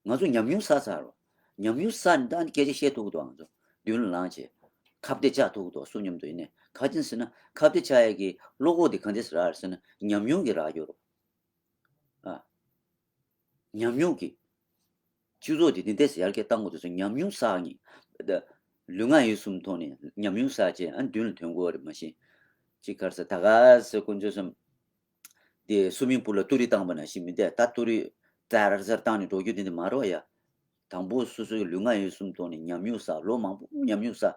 ང་ཚོ་ཉམས་མྱོང་བསགས་ཚར་རོ། ཉམས་མྱོང་བསགས་ནས་ད་ནི་སྐད་ཆ་བཤད་ཐུབ་ཀྱི་འདུག་ང་ཚོ་མདུན་ལ་ལངས་བྱས་ཁ་གཏད་བཅག་ཐུབ་ཀྱི་འདུག་སུ་མཉམ་དུ་ཡིན་ནའི་ག་ཅིན་ཟེར་ན་ཁ་གཏད་བཅག་ཡས་ཀྱི་བློ་ཁོག་དེ་ག་འདྲས་ཟེར་ར་ཟེར་ན་ཉམས་མྱོང་གི་རག་ཡོད་རོ། ཨ། ཉམས་མྱོང་གི་སྤྱི་ཚོགས་དེ་འདི་འདྲས་ཡར་རྒྱས་བཏང་དགོས་དུས་སུ་ཉམས་མྱོང་བསགས་ནས་ལུས་ངག་ཡིད་གསུམ་ཐོག་ནས་ཉམས་མྱོང་བསགས་བྱས་ཨ་མདུན་ལ་ཐོན་དགོས་པ་རེད་མ་གཞི། ཅིག་ག་རེ་ཟེར་ད་ག་ཟེར་དཀོན་མཆོག་གསུམ་དེ་སུ་མིང་པུ་ལ་ཏུ་རི་བཏང་པ་ནང་བཞིན་མིན་ཏེ། ད་ཏུ་རི་ཙར་ཙར་བཏང་ནས་འགྲོ་རྒྱུ་དེ་འདི་མ་རེད་བ་ཡ། དང་པོ་སོ་སོའི་ལུས་ངག་ཡིད་གསུམ་ཐོག་ནས་ཉམས་མྱོང་བསགས། ལོ་མང་པོ་ཉམས་མྱོང་བསགས།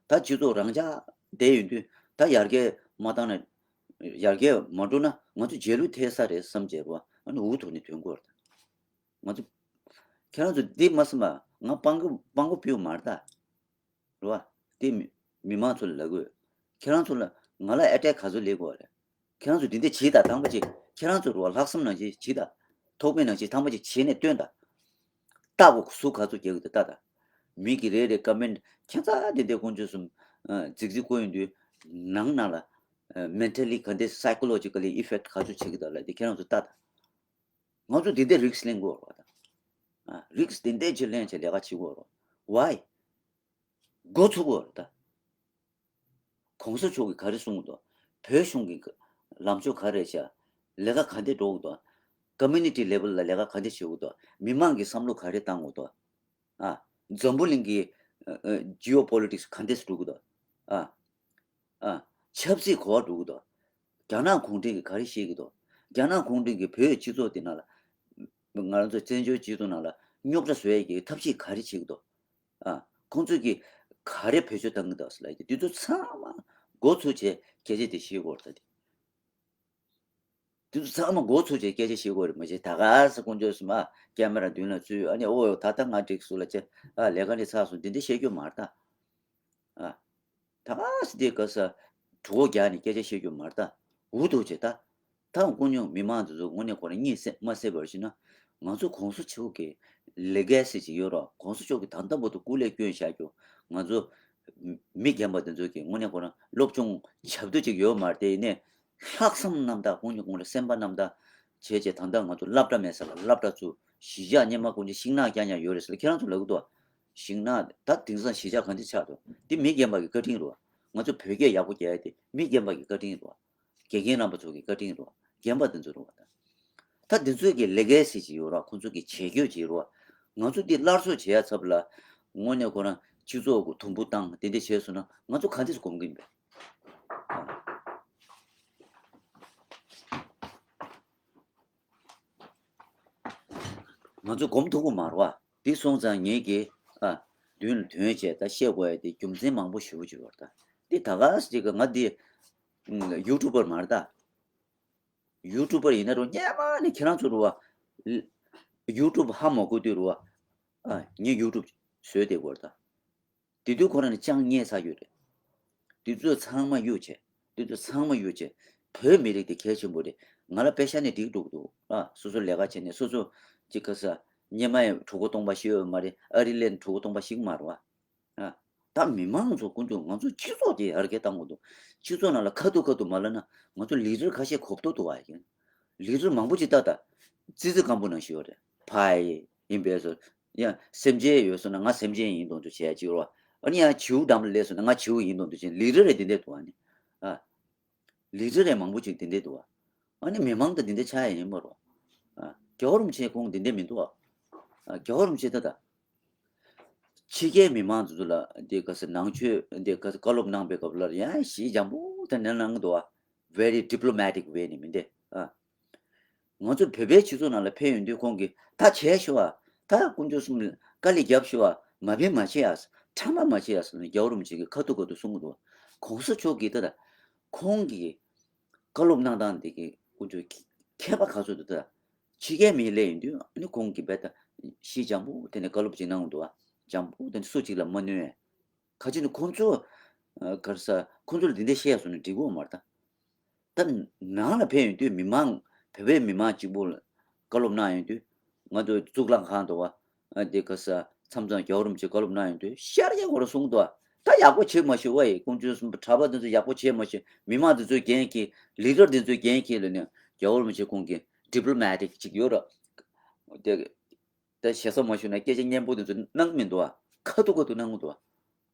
ད་སྤྱི་ཚོགས་རང་འཇགས་བསྡད་ཡོང་དུས་ད་ཡར་རྒྱས་མ་བཏང་ན། ཡར་རྒྱས་མ་འགྲོ་ན་ང་ཚོ་རྗེས་ལུས་ཐེབས་ས་རེད་བསམ་བྱས་རོ། ཨ་ནི་འུ་ཐུག་ནས་ཐོན་དགོས་རེད། ང་ཚོ་ཁྱེད་རང་ཚོ་འདི་མ་བསམ་པ་ང་སྤང་གོ་སྤང་གོ་པིའུ་མ་རེད་ད། རེད་བ། དེ་མི་མི་མང་ཚོ་ལ་ལབ་དགོས། ཁྱེད་རང་ཚོ་ལ་ང་ལ་ཨེ་ཊེག་ག་ཚོད་སླེབས་དགོས་རེད། ཁྱེད་རང་ཚོ་འདི་འདྲ་བྱེད་དང་ཐང་པ་ཅིག་ཁྱེད་རང་ཚོ་རེད་བ་ལྷག་བསམ་ནང་བཞིན་བྱེད་དང་། ཐོགས་པའི་ནང་བཞིན་ཐང་པ་ཅིག་བྱེད་ནས་སྟོན་དང་ ལྟ་གོ་ཟུག་ག་ཚོད་རྒྱག་གི་འདུག་ལྟ་ད། མི་གི་རེ་རེ་ཀ་མེན་ཁྱད་མཚར་དེ་འདྲའི་དཀོན་མཆོག་གསུམ་རྫིག་རྫིག་བཀོད་ཡོང་དུས་ནང་ནང་ལ་མེན་ཊལ་ལི་ག་འདྲ་སའི་ཀོ་ལོ་ཇི་ཀལ་ལི་ཨི་ཕེག་ག་ཚོད་བྱེད་ཀྱི་འདུག་ལབ་དེ་ཁྱེད་རང་ཚོ་ལྟ་ད། ང་ཚོ་འདི་འདྲའི་རིགས་ལེན་དགོས་རེད་ད། རིགས་འདི་འདྲའི་ཅིག་ལེན་བྱས་ལས་ཀ་བྱེད་དགོས་རེད། ཝའི། འགོ་ཚུགས་དགོས་རེད་ད། གོང་ས་མཆོག་གིས་ག་རེ་གསུངས་འདུག་བོད་གཞུང་གི་ལམ་ཕྱོགས་ག་རེ་བྱ། ལས་ཀ་ག་འདྲ་འགྲོ་གི་འདུག་ཀོ་མུ་ནི་ཊི་ལེ་ཝལ་ལ་ལས་ཀ་ག་འདྲ་བྱེད་ཀྱི་འདུག་མི་མང་གི་བསམ་བློ་ག་རེ་བཏང་གི་འདུག་ཨ། འཛམ་བུ་གླིང་གི་ཨ་ཨ་ཇི་ཨོ་པོ་ལི་ཊིག་སི་ག་འདྲ་འགྲོ་གི་འདུག་ཨ། ཨ། ཆབ་སྲིད་ག་པར་འགྲོ་གི་འདུག་རྒྱ་ནག་གུང་ཁྲན་གྱིས་ག་རེ་བཤད་ཀྱི་འདུག་རྒྱ་ནག་གུང་ཁྲན་གྱིས་བོད་སྤྱི་ཚོགས་འདི་ནང་ལ། ང་རང་ཚོ་བཙན་བྱོལ་སྤྱི་ཚོགས་ནང་ལ་རྙོག་དྲ་བཟོ་ཡས་ཀྱི་ཐབས་ཤེས་ག་རེ་བྱེད་ཀྱི་འདུག་ཨ། ཁོང་ཚོས་ཀྱིས་ག་རེ་བེད་སྤྱོད་བཏང་གི་འདུག་ཟེར་ལབ་ཀྱི་འདུག་འདི་ཚོ་ཚང་མ་འགོ་ཚུགས་བྱས་སྐད་ཆ་དེ་བཤད་དགོས་རེད་ད་དེ། འདི་ཚོ་ཚང་མ་འགོ་ཚུགས་བྱས་སྐད་ཆ་བཤད་དགོས་རེད་མ་གཞི་ད་ག་ས་དཀོན་མཆོག་གསུམ་ཨ་ཀེ་མེ་ར་མདུན་ལ་ཚུད་ཨ་ནི་ཨོ་ད་ལྟ་ང་འགྲིག་སོང་ལབ་བྱས་ཨ་ལས་ཀ་འདི་ཚར་སོང་འདི་འདྲ་བཤད་རྒྱུ་མ་རེད་ད། ཨ། ད་ག་ས་འདི་ག་ས་གྲུ་གོ་རྒྱག་ནས་སྐད་ཆ་བཤད་རྒྱུ་མ་རེད་ད། འུ་ཐུག་བྱས་ད། ད་དཀོན་མཆོག་མི་མང་དེ་ཚོ་དངོས་གནས་ཁོ་རང་གཉིད་སད་མ་སད་པར་ཞིག་ན། ང་ཚོ་གོང་ས་མཆོག་གི་ལེ་གེ་སི་ཅིག་ཡོད་རོགས། གོང་ས་མཆོག་གིས་ད་ལྟ་བར་དུ་སྐུ་ལས་བསྐྱོན་བཞག་རྒྱུ། ང་ཚོ་མི་རྒན་པ་དེ་ཚོ་གི་དངོས་གནས་ཁོ་རང་སློབ་སྦྱོང་བྱ་འདོད་ཅིག་ཡོད་མ་རེད་དེ་ཡིན་ནའི། ལྷག་བསམ་རྣམ་དག་དཀོན་མཆོག་དངོས་གནས་སེམས་པ་རྣམ་དག་བྱས་བྱས་ད་ལྟ་ང་ཚོ་སློབ་གྲྭ་མེད་ས་ལ་སློབ་གྲྭ་བཙུགས། གཞིས་ཆགས་སྔོན་མ་དཀོན་མཆོག་ཤིང་ནགས་རྐྱང་རྐྱང་ཡོད་རེད་ཟེར་ལ་ཁྱེད་རང་ཚོ་ལབ་ཀྱི་འདུག་ཤིང་ནགས་ད་དེང་སང་གཞིས་ཆགས་ག་འདྲ་ཆགས་འདུག་འདི་མི་རྒན་པ་གི་བཀའ་དྲིན་རེད། ང་ཚོ་བོད་སྐད་ཡག་པོ་རྒྱག་ཡ་དེ་མི་རྒན་པ་གི་བཀའ་དྲིན་རེད། དགེ་རྒན་རྣམ་པ་ཚོ་གི་བཀའ་དྲིན་རེད། རྒན་པ་དེ་ཚོ་རེད་བ། ད་དེ་ཚོའི་གི་ལེ་གེ་སི་ཅིག་ཡོད་རེད། ཁོང་ཚོ་གི་བྱེད་སྒོ་ཅིག་རེད་བ། ང་ཚོ་འདི་སླར་གསོ་བྱེད་ཡ་ཚབ་ལ་དངོས་གནས་ཁོ་རང་སྤྱི་ཚོགས་ཀྱི་དུམ་བུ་བཏང་དེ་འདྲ་བྱས་སོང་ན་ང་ཚོ་ག་འདྲས་སྒོམ་གི་ཡིན་པས། ང་ཚོ་སྒོམ་ཐུབ་ཀྱི་མ་རེད་བ། འདི་སོང་ཙང་ངེད་ཀྱིས་ཨ་མདུན་ལ་ཐོན་བྱས་ད་བཤད་དགོས་ཡ་དེ་རྒྱུ་མཚན་མང་པོ་ཞེ་པོ་ཅིག་ཡོད་རེད་ད། འདི་ད་ག་ཟེ་ཅིག་གི་ང་འདི་ཡུ་ཊུབ་པར་མ་རེད་ད། ཡུ་ཊུབ་པར་ཡིན་ན་རུང་སྔོན་མ་ནས་ཁྱེད་རང་ཚོ་རུ་བ། ཡུ་ཊུབ་ཧ་མ་གོ་དུས་རུ་བ། ཨ་ངས་ཡུ་ཊུབ་བཟོས་བསྡད་དགོས་རེད་ད། དེ་དུས་ཁོ་རང་ནས་ཅང་ཉེས་ཚར་ཡོད་རེད། དེ་ཚོ་ཚང་མ་གཡུག་བྱས། དེ་ཚོ་ཚང་མ་གཡུག་བྱས། བོད་མི་རིགས་དེ་གལ་ཆེན་པོ་རེད། ང་ལ་པེ་ཤ་ནས་འགྲིག་འགྲོ་གི་འདུག་ཨ་སོ་སོ་ལས་ཀ་བྱས་ནས་སོ་སོ་ཅིག་ག་ས་སྔོན་མ་ཡང་གྲོད་ཁོག་སྟོང་པ་ཤི་ཡོད་མ་རེད། ཨ་རི་ལན་གྲོད་ཁོག་སྟོང་པ་ཤི་གི་མ་རེད་བ། ཨ། ད་མི་མང་ཚོ་དཀོན་མཆོག་ང་ཚོ་སྤྱི་ཚོགས་དེ་ཡར་རྒྱས་གཏང་དགོས་འདུག་སྤྱི་ཚོགས་ནང་ལ་ཁ་ཐུག་ཁ་ཐུག་མ་ལབ་ན་ང་ཚོ་ལི་ཌར་ཁ་ཤས་གོ་བསྡད་འདུག་བ་ཡིན། ལི་ཌར་མང་པོ་ཅིག་ལྟ་ད། ཙི་ཙི་སྐམ་པོ་ནང་བཞིན་ཡོད་རེད། ཕ་ཡི་ཡིན་པས་སོ། ཡང་སེམས་ཅན་ཡོད་སོང་ན་ང་སེམས་ཅན་ཡིན་མདོག་མདོག་བྱས་ཅིག་རོ། ཨ་ནི་ཡང་བྱིའུ་འགྲམ་ལ་སླེབས་སོང་ན་ང་བྱིའུ་ཡིན་མདོག་མདོག་བྱས། ལི་ཌར་རེད་དེ་འདྲས་འདུག་ཨ་ནི། ཨ། ལི་ཌར་རེད་མང་པོ་ཅིག་དེ་འདྲས་འདུག་ཨ། ཨ་ནི་མི་མང་ད་དེ་འདྲས་ཆགས་ཡ་ཡིན་པ་རོ། ཨ། རྒྱལ་བ་རིན་པོ་ཆེ་ཁོང་དེ་འདྲས་མི་འདུག་ཨ། ཨ། རྒྱལ་བ་རིན་པོ་ཆེ་ད་ད། ཕྱི་རྒྱལ་མི་མང་ཚོ་ལ་འདི་ག་ས་ནང་ཆོས་འདི་ག་ས་བཀའ་སློབ་གནང་པའི་སྐབས་ལ་ཡང་ཞི་འཇམ་པོ་དེ་འདྲ་གནང་གི་འདུག་ཨ། very diplomatic way ནས་མི་འདི། ཨ། ང་ཚོ་བོད་པའི་སྤྱི་ཚོགས་ནང་ལ་ཕེབས་ཡོང་དུས་ཁོང་གིས་ད་བྱས་ཤོག་ཨ། ད་དཀོན་མཆོག་གསུམ་ལ་དཀའ་ལས་རྒྱབ་ཤོག་ཨ། མ་ཕན་མ་བྱེད་ཨ། ཕྲ་མ་མ་བྱེད་ཨ་ཟེར་ནས་རྒྱལ་བ་རིན་པོ་ཆེ་གིས་ཁ་ཐུག་ཁ་ཐུག་གསུང་གི་འདུག་གོང་ས་མཆོག་གིས་ད་ད་ཁོང་གིས་བཀའ་སློབ་གནང་སྟངས་འདི་གི་དཀོན་མཆོག་མཁས་པ་ག་ཚོད་འདུག་ད་ཕྱི་རྒྱལ་མི་སླེབས་ཡོང་དུས་ཨ་ནི་ཁོང་གིས་རྦད་ད་ཞི་འཇམ་པོ་དེ་ནས་བཀའ་སློབ་ཅིག་གནང་འདུག་ཨ། འཇམ་པོ་དེ་ནས་སུ་གཅིག་ལ་མ་གནོད། ག་ཅི་ནས་ཁོང་ཚོ། ག་རེ་ཟ། ཁོང་ཚོ་ལ་འདི་འདྲ་བཤད་ཡ་སོང་ན་འགྲིག་གི་མ་རེད་ད། ད་ནང་ལ་ཕེབས་ཡོང་དུས་མི་མང་། བོད་པའི་མི་མང་གཅིག་པུ་ལ་བཀའ་སློབ་གནང་ཡོང་དུས། ང་ཚོ་གཙུག་ལག་ཁང་དུ་བ། འདི་ག་རེ་ཟ། མཚམས་མཚམས་རྒྱལ་བ་རིན་པོ་ཆེ་བཀའ་སློབ་གནང་ཡོང་དུས་ཤར་རྒྱག་གོ་ར་གསུངས་འདུག་ད་ཡག་པོ་བྱེད་མ་ཤེས་པ་ཡི་དཀོན་མཆོག་གསུམ་པོ་གྲྭ་པ་འདི་ཚོ་ཡག་པོ་བྱེད་མ་ཤེས། མི་མང་འདི་ཚོའི་འགན་འཁྱེར། ལི་ཌར་འདི་ཚོའི་འགན་འཁྱེར་ལ་ནི་རྒྱལ་བ་རིན་པོ་ཆེ་ཁོང་གིས་ཌི་པི་ལོ་མེ་ཊིག་ཅིག་ཡོད་ར། དེ། ད་ཞེ་ས་མ་ཞུ་ན་སྐད་ཆ་སྙན་པོ་དེ་ཚོ་གནང་མི་འདུག་ཨ། ཁ་ཐུག་ཁ་ཐུག་གནང་གི་འདུག་ཨ།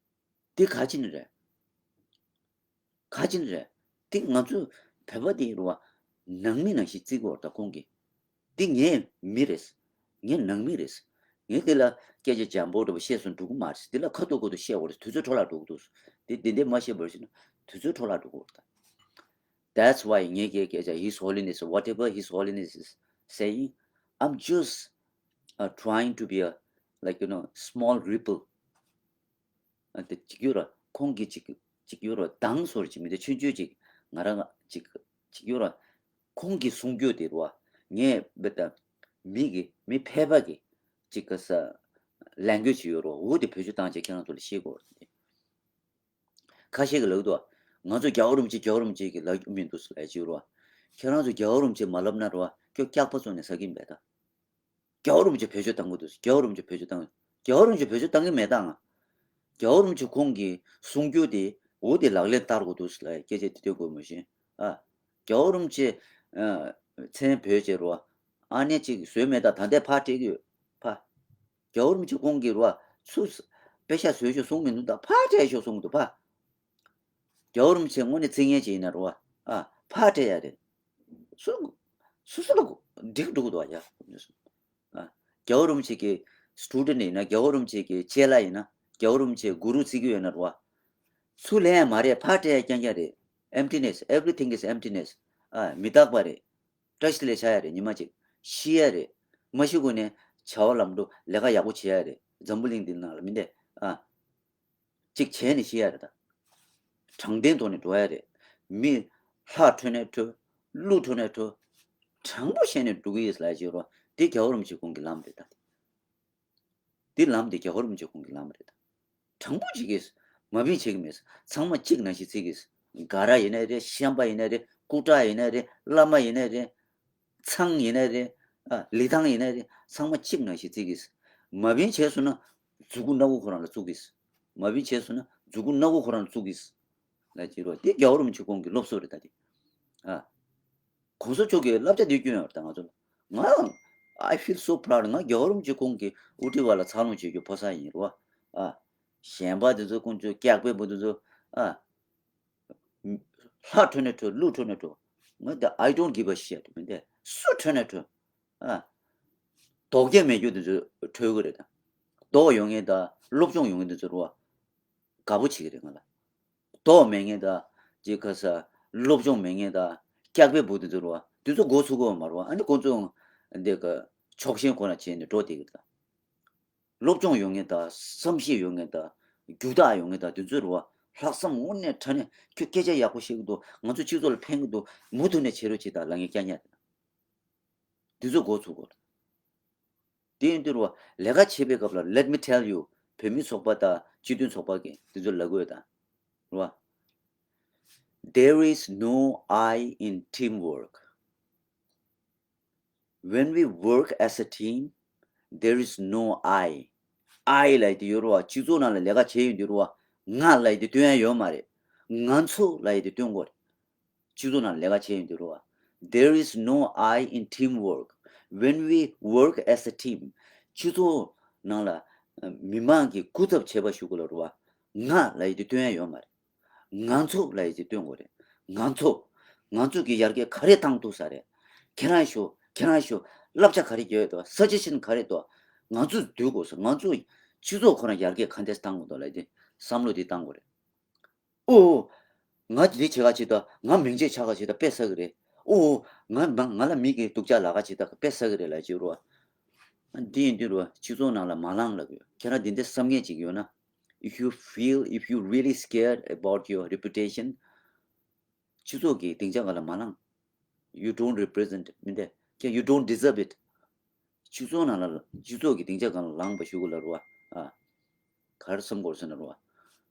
དེ་ག་ཅི་ནས་རེད། ག་ཅི་ནས་རེད། དེ་ང་ཚོ་བོད་པ་དེ་རུ་བ་ནང་མི་ནང་བཞིན་བརྩི་དགོས་རེད་ད་ཁོང་གིས། དེ་ངའི་མི་རེད། ངའི་ནང་མི་རེད། ངས་དེ་ལ་སྐད་ཆ་འཇམ་པོ་འདྲ་པོ་བཤད་སོང་འགྲོ་གི་མ་རེད། དེ་ལ་ཁ་ཐུག་ཁ་ཐུག་བཤད་དགོས་རེད། དུས་ཚོད་འཕྲོ་བརླག་འགྲོ་གི་འདུག་དེ་དེ་འདྲས་མ་བཤད་པར་བྱས་ན་དུས་ཚོད་འཕྲོ་བརླག་འགྲོ་གི་རེད་ད། That's why ངས་ཀྱི་སྐད་ཆ། His Holiness, whatever His Holiness is saying, I'm just uh, trying to be a, like, you know, small ripple. ཨ་དེ་ཅིག་ཡོད་ར་ཁོང་གིས་ཅིག་ཅིག་ཡོད་ར་མདངས་སོར་ཅིག་མི་དེ་ཆུང་ཆུང་ཅིག་ང་རང་ཅིག་ཅིག་ཡོད་ར་ཁོང་གིས་གསུང་རྒྱུ་དེ་རུ་བ་ངས་བེ་ད་མི་གི་མི་ཕལ་པ་གི་ཅིག་ག་ས་ལན་གོ་ཅིག་ཡོད་ར་འོ་དེ་བེད་སྤྱོད་བཏང་བྱས་ཁྱེད་རང་ཚོ་ལ་ཤེས་དགོས་ར་དེ། ཁ་ཤས་ཀྱིས་ལབ་འདུག་ང་ཚོ་རྒྱལ་བ་རིན་པོ་ཆེ་རྒྱལ་བ་རིན་པོ་ཆེ་གིས་ལབ་རྒྱུ་མི་འདུག་ཟེར་ལབ་ཀྱི་ཡོད་རེད་བ། ཁྱེད་རང་ཚོ་རྒྱལ་བ་རིན་པོ་ཆེ་མ་ལབ་ན་རེད་བ་ཁྱོད་སྐྱག་པ་བཙོང་ནས་ཟ་གི་ཡིན་པས་ད། རྒྱལ་བ་རིན་པོ་ཆེ་བེད་སྤྱོད་བཏང་གི་འདུག་རྒྱལ་བ་རིན་པོ་ཆེ་བེད་སྤྱོད་བཏང་། རྒྱལ་བ་རིན་པོ་ཆེ་བེད་སྤྱོད་བཏང་གི་མེད་ད་ང་། རྒྱལ་བ་རིན་པོ་ཆེ་ཁོང་གིས་གསུང་རྒྱུ་དེ་འོ་དེ་ལག་ལེན་བསྟར་དགོས་འདུག་ལ་སྐད་ཆ་དེ་སྟོན་དགོས་མ་གཞི། ཨ། རྒྱལ་བ་རིན་པོ་ཆེ་མཚན་བོད་ཅེས་རོ། ཨ་ནེ་གཅིག་བཟོས་མེད་ད་ད་ལྟའི་ཕར་སྤྲད་ཀྱི་ཡོད་ཕ། རྒྱལ་བ་རིན་པོ་ཆེ་ཁོང་གིས་རོ། ཚུར་དཔེ་ཤ་བཟོས་ཤོག་གསུང་མི་འདུག་ད་ཕར་སྤྲད་ཤོག་གསུང་གི་འདུག་ཕ། རྒྱལ་བ་རིན་པོ་ཆེ་དངོས་གནས་རྩིས་ངན་ཅིག་ཡིན་ན་རོ། ཨ། ཕར་སྤྲད་ཡ་རེད། སུ་སུ་སུ་ལ་འགྲིག་འགྲོ་གི་འདུག་ཨ་ཡ། ཨ། རྒྱལ་བ་རིན་པོ་ཆེ་གི་སི་ཊུ་ཌེན་ཊི་ཡིན་ན། རྒྱལ་བ་རིན་པོ་ཆེ་གི་ཅེ་ལ་ཡིན་ན། རྒྱལ་བ་རིན་པོ་ཆེ་གུ་རུ་བརྩི་གི་ཡོད་ན་རོ། ཚུར་ལེན་ཡ་མ་རེད། ཕར་སྤྲད་ཡ་རྐྱང་རྐྱང་རེད། Emptiness, everything is emptiness. ཨ། མི་རྟག་པ་རེད། བཀྲ་ཤིས་བདེ་ལེགས་བྱ་ཡ་རེད། ཉི་མ་གཅིག་ཤི་ཡ་རེད། མ་ཤི་གོང་ནས་བྱ་བ་ལམ་འགྲོ་ལས་ཀ་ཡག་པོ་བྱེད་ཡ་རེད། འཛམ་བུ་གླིང་འདི་ནང་ལ་མི་འདེ། ཨ། གཅིག་བྱས་ནས་ཤི་ཡ་རེད་ད། དྲང་བདེན་ཐོག་ནས་འགྲོ་ཡ་རེད། མི་ལྷ་ཁྲོས་ནས་ཁྲོས། ཀླུ་ཁྲོས་ནས་ཁྲོས། དྲང་པོ་བཤད་ནས་འགྲོ་གི་ཡིན་ལབ་བྱས་རོ། དེ་རྒྱལ་བ་རིན་པོ་ཆེ་ཁོང་གི་ལམ་རེད་ད། འདི་ལམ་འདི་རྒྱལ་བ་རིན་པོ་ཆེ་ཁོང་གི་ལམ་རེད་ད། དྲང་པོ་བྱེད་ཀྱི། མ་བིན་བྱེད་ཀྱི་མེད། ཚང་མ་གཅིག་ནང་བཞིན་བརྩི་གི། དགའ་ར་ཡིན་ན་རེད། ཤན་པ་ཡིན་ན་རེད། སྐུ་དྲག་ཡིན་ན་རེད། བླ་མ་ཡིན་ན་རེད། ཚང་ཡིན་ན་རེད། ཨ། ལི་ཐང་ཡིན་ན་རེད། ཚང་མ་གཅིག་ནང་བཞིན་བརྩི་གི། མ་བིན་བྱས་སོང་ན་མཛུ་གུ་སྣ་དགུ་ཁོ་རང་ལ་བཙུགས་གི། མ་བིན་བྱས་སོང་ན་མཛུ་གུ་སྣ་དགུ་ཁོ་རང་ལ་བཙུགས་གི། ལ་ཅི་རོ། དེ་རྒྱལ་བ་རིན་པོ་ཆེ་ཁོང་གི་སློབ་གསོ་རེད་ད་དེ། ཨ། གོང་ས་མཆོག་གི་བསླབ་བྱ་འདི་སྐྱོན་ཡོད་རེད་ད་ང་ཚོ་ལ། ང་རང་I feel so proud. ང་རྒྱལ་བ་རིན་པོ་ཆེ་ཁོང་གི་དབུ་ཁྲིད་པ་ལ་འཚར་ལོངས་བྱེད་རྒྱུ་ཕོ་གསར་ཡིན་རོ། ཨ། གཞན་པ་དེ་ཚོ་དཀོན་མཆོག་སྐྱག་པའི་བུ་དེ་ཚོ། ཨ། ལྷ་ཁྲོས་ནས་ཁྲོས། ཀླུ་ཁྲོས་ནས་ཁྲོས། ང་དེ་I don't give a shit. མི་འདེ་སུ་ཁྲོས་ནས་ཁྲོས། ཨ། དོགས་གཅོད་མེད་རྒྱུ་དེ་ཚོ་ཁྲོས་གི་རེད་ད། མདོག་ཡོད་མཁན་དང་སློབ་སྦྱོང་ཡོད་མཁན་དེ་ཚོ་རོ། དགའ་པོ་བྱེད་ཀྱི་རེད་ང་ལ། མདོག་མེད་མཁན་དང་། ཅིག་ག་ས། སློབ་སྦྱོང་མེད་མཁན་དང་། སྐྱག་པའི་བུ་དེ་ཚོ་རོ། དེ་ཚོ་མགོ་ཚུགས་གོ་མ་རོ། ཨ་ནི་ཁོང་ཚོ་འདི་ག་ཕྱོགས་ཞེན་ཁོ་ན་བྱས་ནས་འགྲོ་བསྡད་ཀྱི་རེད་ད། སློབ་སྦྱོང་ཡོད་མཁན་དང་། བསམ་ཤེས་ཡོད་མཁན་དང་། རྒྱུ་དག་ཡོད་མཁན་དང་། དེ་ཚོ་རོ། ལྷག་བསམ་དངོས་གནས་དྲང་གནས་ཁྱོད་སྐད་ཆ་ཡག་པོ་བཤད་ཀྱི་འདུག་ང་ཚོ་སྤྱི་ཚོགས་ལ་ཕན་གྱི་འདུག་མུ་མཐུད་ནས་བྱེད་རོགས་བྱེད་དང་། ལ་ངས་སྐྱག་ཉར། འདི་ཚོ་འགོ་ཚུགས་དགོས། དེ་ཡིན་དུས་རོ། ལས་ཀ་བྱེད་པའི་སྐབས་ལ། Let me tell you. བོད་མི་ཚོགས་པ་དང་སྤྱི་མཐུན་ཚོགས་པ་གིས་འདི་ཚོ་ལབ་དགོས་དང་། རོ། There is no I in teamwork. When we work as a team, there is no I. I ལབ་ཡ་དེ་ཡོད་རོ། སྤྱི་ཚོགས་ནང་ལ་ལས་ཀ་བྱེད་ཡོང་དུས་རོ། ང་ལབ་ཡ་དེ་སྟོན་ཡ་ཡོད་མ་རེད། ང་ཚོ་ལབ་ཡ་དེ་སྟོན་དགོས་རེད། སྤྱི་ཚོགས་ནང་ལས་ཀ་བྱེད་ཡོང་དུས་རོ། There is no I in teamwork. When we work as a team. སྤྱི་ཚོགས་ནང་ལ་མི་མང་གི་སྐུ་ཚབ་བྱེད་པ་ཞུ་དགོས་ལ་རོ། ང་ལབ་ཡ་དེ་སྟོན་ཡ་ཡོད་མ་རེད། ང་ཚོ་ལབ་ཡ་དེ་སྟོན་དགོས་རེད། ང་ཚོ། ང་ཚོ་གི་ཡར་རྒྱས་ག་རེ་བཏང་ཐུབ་ས་རེད། ཁྱེད་རང་ཤོག་ཁྱེད་རང་ཤོག་བསླབ་བྱ་ག་རེ་རྒྱག་ཡོད་འདུག་སཱ་ཇེ་ཤན་ག་རེ་འདུག་ང་ཚོ་འདུས་དགོས་སོ། ང་ཚོ་སྤྱི་ཚོགས་ཁོ་རང་ཡར་རྒྱས་ག་འདྲས་བཏང་དགོས་འདུག་ལབ་ཡ་དེ་བསམ་བློ་དེ་བཏང་དགོས་རེད། ཨོ། ང་འདི་བྱེད་ག་བྱེད་ད། ང་མིང་ཆད་ཆགས་ག་བྱེད་ད་དཔེ་ཟ་གི་རེད། ཨོ། ང་མ་ང་ལ་མི་གིས་སྡུག་ཅག་ལབ་ག་བྱེད་ད་དཔེ་ཟ་གི་རེད་ལབ་བྱེད་རོ། འདི་ཡིན་དུས་རོ། སྤྱི་ཚོགས་ནང་ལ་མ་ལངས་ལབ་གི་ཡོད། ཁྱེད་རང་འདི་འདྲའི་བསམ་ངན་ཅིག་ཡོད་ན། If you feel, if you really scared about your reputation, སྤྱི་ཚོགས་ཀྱི་སྡིངས་ཆ་སྒང་ལ་མ་ལངས། You don't represent. མི་འདེ། ཁྱེད། You don't deserve it. སྤྱི་ཚོགས་ནང་ལ། སྤྱི་ཚོགས་ཀྱི་སྡིངས་ཆ་སྒང་ལ་ལངས་པ་ཞུ་དགོས་ལ་རོ། ཨ། ག་རེ་བསམ་དགོས་ཟེར་ན་རོ།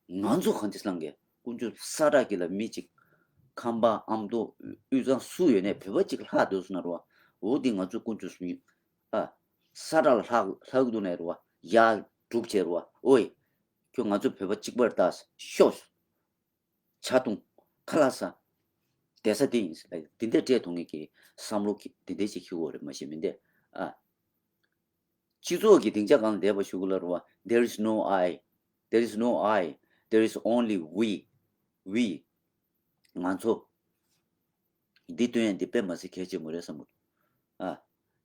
ང་ཚོ་གང་ཅི་སླང་གི། དཀོན་མཆོག་ས་བཀྲ་གི་ལ་མི་གཅིག་ཁམས་པ་ཨ་མདོ། དབུས་གཙང་སུ་ཡོད་ནས་བོད་པ་གཅིག་ལྷག་འདུག་ཟེར་ན་རོ། འོ་འདི་ང་ཚོ་དཀོན་མཆོག་གསུམ་ཡིན། ཨ། ས་བཀྲ་ལ་ལྷག་ལྷག་འདུག་ནས་རོ། ཡ། སྒྲུབ་བྱས་རོ། ཨོའི། ཁྱོད་ང་ཚོ་བོད་པ་གཅིག་པར་ལྟ། ཤོག་ཇ་འཐུང་། ཁ་ལག་ཟ། བསྡད་ས་དེ་ཡིན་ཟེར་ལབ། འདི་འདྲ་སྤྲད་ཐུབ་མཁན་གྱི་བསམ་བློ་གི་འདི་འདྲ་ཅིག་འཁྱེར་དགོས་རེད། མ་གཞི་མིན་ཏེ། ཨ། སྤྱི་ཚོགས་ཀྱི་སྡིངས་ཆ་སྒང་ལ་བསྡད་པ་ཞུ་གི་ལ་རུ་བ། There is no I. There is no I. There is only we. We. ང་ཚོ། འདི་སྟོན་ཡ་འདི་དཔེ་མ་སྲིད་གལ་ཆེན་པོ་རེད་བསམ་གི་འདུག་ཨ།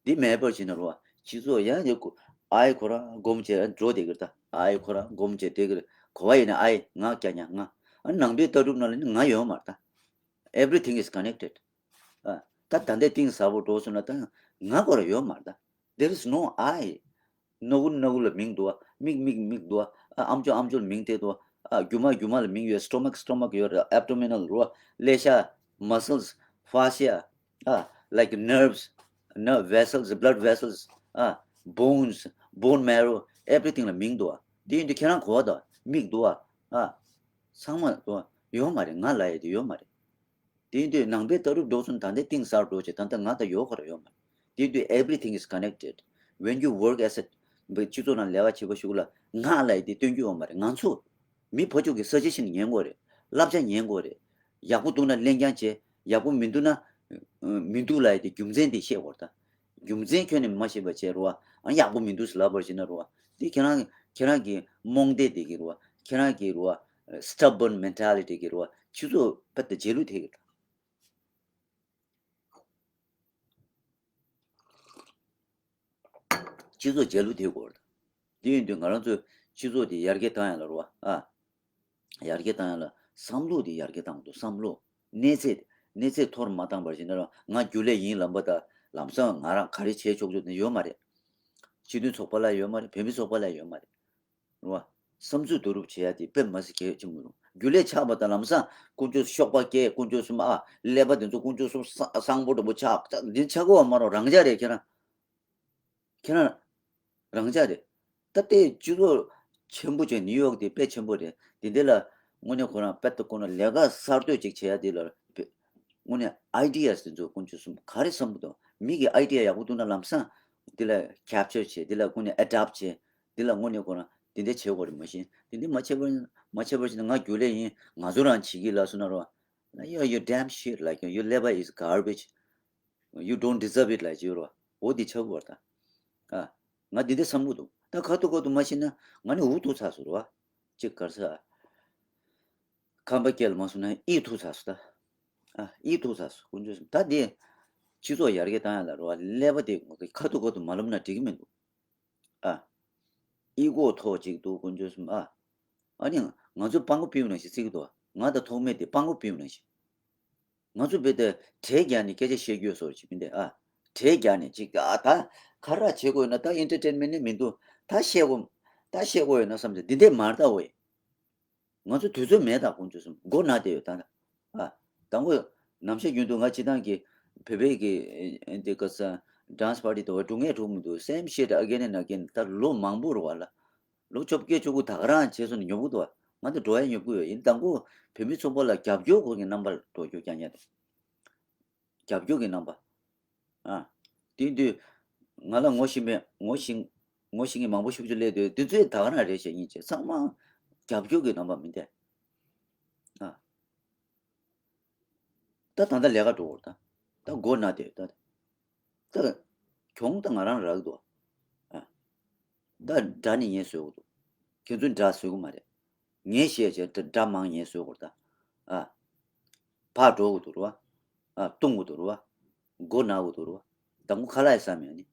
འདི་མེད་པར་བྱས་ན་རུ་བ། སྤྱི་ཚོགས་ཡང་ཡང་ཨའི་ཁོ་རང་སྒོམ་བྱས་འགྲོ་བསྡད་ཀྱི་རེད་ད། ཨའི་ཁོ་རང་སྒོམ་བྱས་བསྡད་ཀྱི་རེད། གོ་བ་ཡིན་ན་ཨའི་ང་རྐྱང་རྐྱང་ང་། ཨ། ནང་པའི་ལྟ་གྲུབ་ནང་ལ་ནི་ང་ཡོད་མ་རེད་ད། Everything is connected. ཨ། ད་ད་ལྟའི་གཏིང་ཟབ་པོ་འགྲོ་སོང་ན་ད་ང་ཁོ་རང་ཡོད་མ་རེད་ད། There is no I. སྣ་ཁུག་སྣ་ཁུག་ལ་མིང་འདུག་བ། མིག་མིག་མིག་འདུག་བ། ཨ། ཨམ་ཅོག་ཨམ་ཅོག་ལ་མིང་དེ་འདུག་བ། ཨ། རྒྱུ་མ་རྒྱུ་མ་ལ་མིང་ཡོད། སི་ཊོ་མག་སི་ཊོ་མག་ཡོད་རེད། ཨེབ་ཌོ་མི་ནལ་རུ་བ། ཀླད་ཤ། muscles, fascia, ཨ། like nerves, nerve vessels, blood vessels, ཨ། bones, bone marrow, everything ལ་མིང་འདུག་བ། དེ་ཡིན་དུས་ཁྱེད་རང་གོ་བ་དང་མིག་འདུག་བ། ཨ། ཚང་མ་འདུག་བ། ཡོད་མ་རེད། ང་ལབ་ཡ་དེ་ཡོད་མ་རེད། དེ་ཡིན་དུས་ནང་པའི་ལྟ་གྲུབ་འགྲོ་སོང་ད་ལྟའི་གཏིང་ཟབ་འགྲོ་བྱས། ད་ལྟ་ང་ད་ཡོད་ཁོ་ར་ཡོད་མ་རེད། དེ་ཡིན་དུས་everything is connected. When you work as a སྤྱི་ཚོགས་ནང་ལས་ཀ་བྱེད་པ་ཞིག་ལ་ང་ལབ་ཡ་དེ་སྟོན་རྒྱུ་ཡོད་མ་རེད། ང་ཚོ་མི་ཕར་ཕྱོགས་ཀྱི་སཱ་ཇེ་ཤན་ཉན་དགོས་རེད། བསླབ་བྱ་ཉན་དགོས་རེད། ཡག་པོ་འདུག་ན་ལེན་རྐྱང་བྱེད། ཡག་པོ་མི་འདུག་ན་མི་འདུག་ལབ་ཡ་དེ་རྒྱུ་མཚན་དེ་ཤེས་དགོས་རེད་ད། རྒྱུ་མཚན་ཁྱོན་ནས་མ་ཤེས་པ་བྱས་རེད་བ། ཨ་ཡག་པོ་མི་འདུག་ཟེར་ལབ་པར་བྱས་ན་རེད་བ། དེ་ཁྱེད་རང་ཁྱེད་རང་གི་རྨོངས་དད་དེ་གི་རེད་བ། ཁྱེད་རང་གི་རེད་བ། Stubborn mentality གི་རེད་བ། སྤྱི་ཚོགས་དཔེ་ད་རྗེས་ལུས་ཐེབས་ཀྱི་རེད། སྤྱི་ཚོགས་རྗེས་ལུས་ཐེབས་དགོས་རེད། དེ་ཡིན་དུས་ང་རང་ཚོས་སྤྱི་ཚོགས་དེ་ཡར་རྒྱས་བཏང་ཡ་ལ་རེད་བ། ཨ། ཡར་རྒྱས་བཏང་ཡ་ལ་བསམ་བློ་དེ་ཡར་རྒྱས་བཏང་དགོས་འདུག་བསམ་བློ། གནས་ཚད། གནས་ཚད་མཐོ་རུ་མ་བཏང་བར་བྱས་ན་རང་ང་རྒྱུན་ལས་ཡིན་ལབ་པ་དང་ལམ་སང་ང་རང་ག་རེ་བྱས་ཆོག་ཆོག་དེ་ཡོད་མ་རེད། སྤྱི་མཐུན་ཚོགས་པ་ལ་ཡོད་མ་རེད། བོད་མི་ཚོགས་པ་ལ་ཡོད་མ་རེད། རེད་བ། བསམ་ཚུལ་བསྡུ་རུབ་བྱེད་ཡ་དེ་དཔེ་མ་སྲིད་གལ་ཆེན་པོ་རེད། རྒྱུན་ལས་ཆགས་པ་དང་ལམ་སང་དཀོན་མཆོག་གཤོག་པ་སྐྱེས། དཀོན་མཆོག་གསུམ་ཨ། ཀླད་པ་དེ་ཚོ་དཀོན་མཆོག་གསུམ་བཟང་བཟང་པོ་འདྲ་པོ་ཆགས། འདི་ཆགས་ཀྱི་ཡོད་མ་རེད། རང་འཇགས་རེད་ཁྱེད་རང་། ཁྱེད་རང་རང་འཇགས་རེད། ད་ལྟའི་སྤྱི་ཚོགས་ཆེན་པོ་བྱས། ནིའུ་ཡོག་དེ་དཔེ་ཆེན་པོ་རེད། དེ་འདི་ལ་དངོས་གནས་ཁོ་རང་དཔེ་ལྟ་ཁོ་ན་ལས་ཀ་གསར་གཏོད་ཅིག་བྱེད་ཡ་དེ་ལ་དཔེ་དངོས་གནས་ཨའི་ཌི་ཡ་དེ་ཚོ་དཀོན་མཆོག་གསུམ་ག་རེ་བསམ་གྱི་འདུག་མི་གི་ཨའི་ཌི་ཡ་ཡག་པོ་འདུག་ན་ལམ་སང་དེ་ལ་ཁེབ་ཅར་བྱེད། དེ་ལ་དངོས་གནས་ཨེ་ཌོབ་བྱེད། དེ་ལ་དངོས་གནས་ཁོ་རང་དེ་འདྲ་བྱེད་དགོས་རེད། མ་གཞི་དེ་འདྲ་མ་བྱས་པར་མ་བྱས་པར་བྱས་ན་ང་རྒྱུན་ལས་ཡིན། ང་ཚོ་རང་བྱེད་ཀྱི་ལབ་སོང་ན་རོ། ལ་ཡོ། You damn shit, like, your labor is garbage. You don't deserve it ལབ་ཀྱི་ཡོད་རེད་བ། འོ་དེ་ཆགས་ཀྱི་ཡོད་རེད་ད། ཨ། ང་འདི་འདྲ་བསམ་གྱི་འདུག་ད་ཁ་ཐུག་ཁ་ཐུག་མ་ཤེས་ན་ང་ནི་འུ་ཐུག་ཚར་སོང་རེད་བ། ཅིག་ག་རེ་ཟེར། ཁམས་པ་སྐད་ལ་མ་སོང་ན་ཨི་ཐུག་ཚར་སོང་ད། ཨ། ཨི་ཐུག་ཚར་སོང་། དཀོན་མཆོག་གསུམ། ད་འདི་སྤྱི་ཚོགས་ཡར་རྒྱས་བཏང་ཡ་ལ་རེད་བ། ཀླད་པ་དེ་ཁ་ཐུག་ཁ་ཐུག་མ་ལབ་ན་འགྲིག་གི་མི་འདུག་ཨ། ཨི་གོ་ཐོག་ཅིག་འདུག་དཀོན་མཆོག་གསུམ། ཨ། ཨ་ནི་ང་ཚོ་སྤྲང་པོ་སྤྲང་པོ་ནང་བཞིན་བརྩི་གི་འདུག་ང་དང་ཐོགས་མེད་དེ་སྤྲང་པོ་སྤྲང་པོ་ནང་བཞིན། ང་ཚོ་རྦད་དེ་གྲལ་རྒྱག་ནས་སྐད་ཆ་བཤད་རྒྱུ་བཟོ་ཅིག་མི་འདུག་ཨ། གྲལ་རྒྱག་ནས་ཅིག་ཨ། ད་ག་རེ་བྱེད་དགོས་ཡོད་ན། ད་ཨེན་ཊར་ཊེན་མེན་ཊི་ནི་མི་འདུག་ད་བཤད་དགོས། ད་བཤད་དགོས་ཡོད་ན་བསམ་སྟེ་འདི་འདྲས་མ་རེད་ད། འོ་ཡ། ང་ཚོ་དུས་ཚོད་མེད་ད། དཀོན་མཆོག་གསུམ། མགོ་ན་བསྡད་ཡོད་ད། ཨ། དང་པོ་ནམ་ཞག་རྒྱུན་དུ་ང་སྤྱིར་བཏང་གི་བོད་པའི་གི་ཨེ་འདི་ག་ས་ཌན་སི་པར་ཊི་དེ་བ་འགྲོ་ངེས་འགྲོ་མི་འདུག Same shit again and again. ད་ལོ་མང་པོ་རེད་བ་ལ། ལོ་བཅོ་བརྒྱད་བཅུ་དགུ་ད་ག་རང་བྱས་སོང་ནས་ཉོབ་ཀྱི་འདུག་ང་ཚོ་འགྲོ་ཡ་ཉོབ་ཀྱི་ཡོད། ཡིན་དང་པོ་བོད་མི་ཚོགས་པ་ལ་རྒྱབ་སྐྱོར་སྐོར་གྱི་རྣམ་པར་འགྲོ་རྒྱུ་རྐྱང་རྐྱང་དང་། རྒྱབ་སྐྱོར་གྱི་རྣམ་པ། ཨ། དེ་དུས་ང་ལ་ངོ་ཤེས་མེད། ངོ་ཤེས་ངོ་ཤེས་མཁན་མང་པོ་ཤུགས་ཆེ་སླེབས་དུས་དེ་ཚོས་ད་ག་རང་རེད་བཤད་ཉིན་བྱས་ཚང་མ་རྒྱབ་སྐྱོར་གྱི་རྣམ་པ་མི་འདུག་ཨ། ད་ད་ལྟ་ལས་ཀ་འགྲོ་བར་ད། ད་མགོ་ན་བསྡད་ད། ད་གྱོང་ད་ང་རང་རག་འདུག་ཨ། ད་དགྲ་ནི་ངས་བཟོས་དགོས་འདུག་ཁྱེད་ཚོས་དགྲ་བཟོས་གི་མ་རེད། ངས་བཤད་བྱས་དགྲ་དགྲ་མང་ངས་བཟོས་དགོས་ད། ཨ། ཕར་འགྲོ་དགོས་འདུག་རེད་བ། ཨ། བཏུང་དགོས་འདུག་རེད་བ། མགོ་ན་དགོས་འདུག་རེད་བ། དང་པོ་ཁ་ལག་ཟ་མེད་ནི།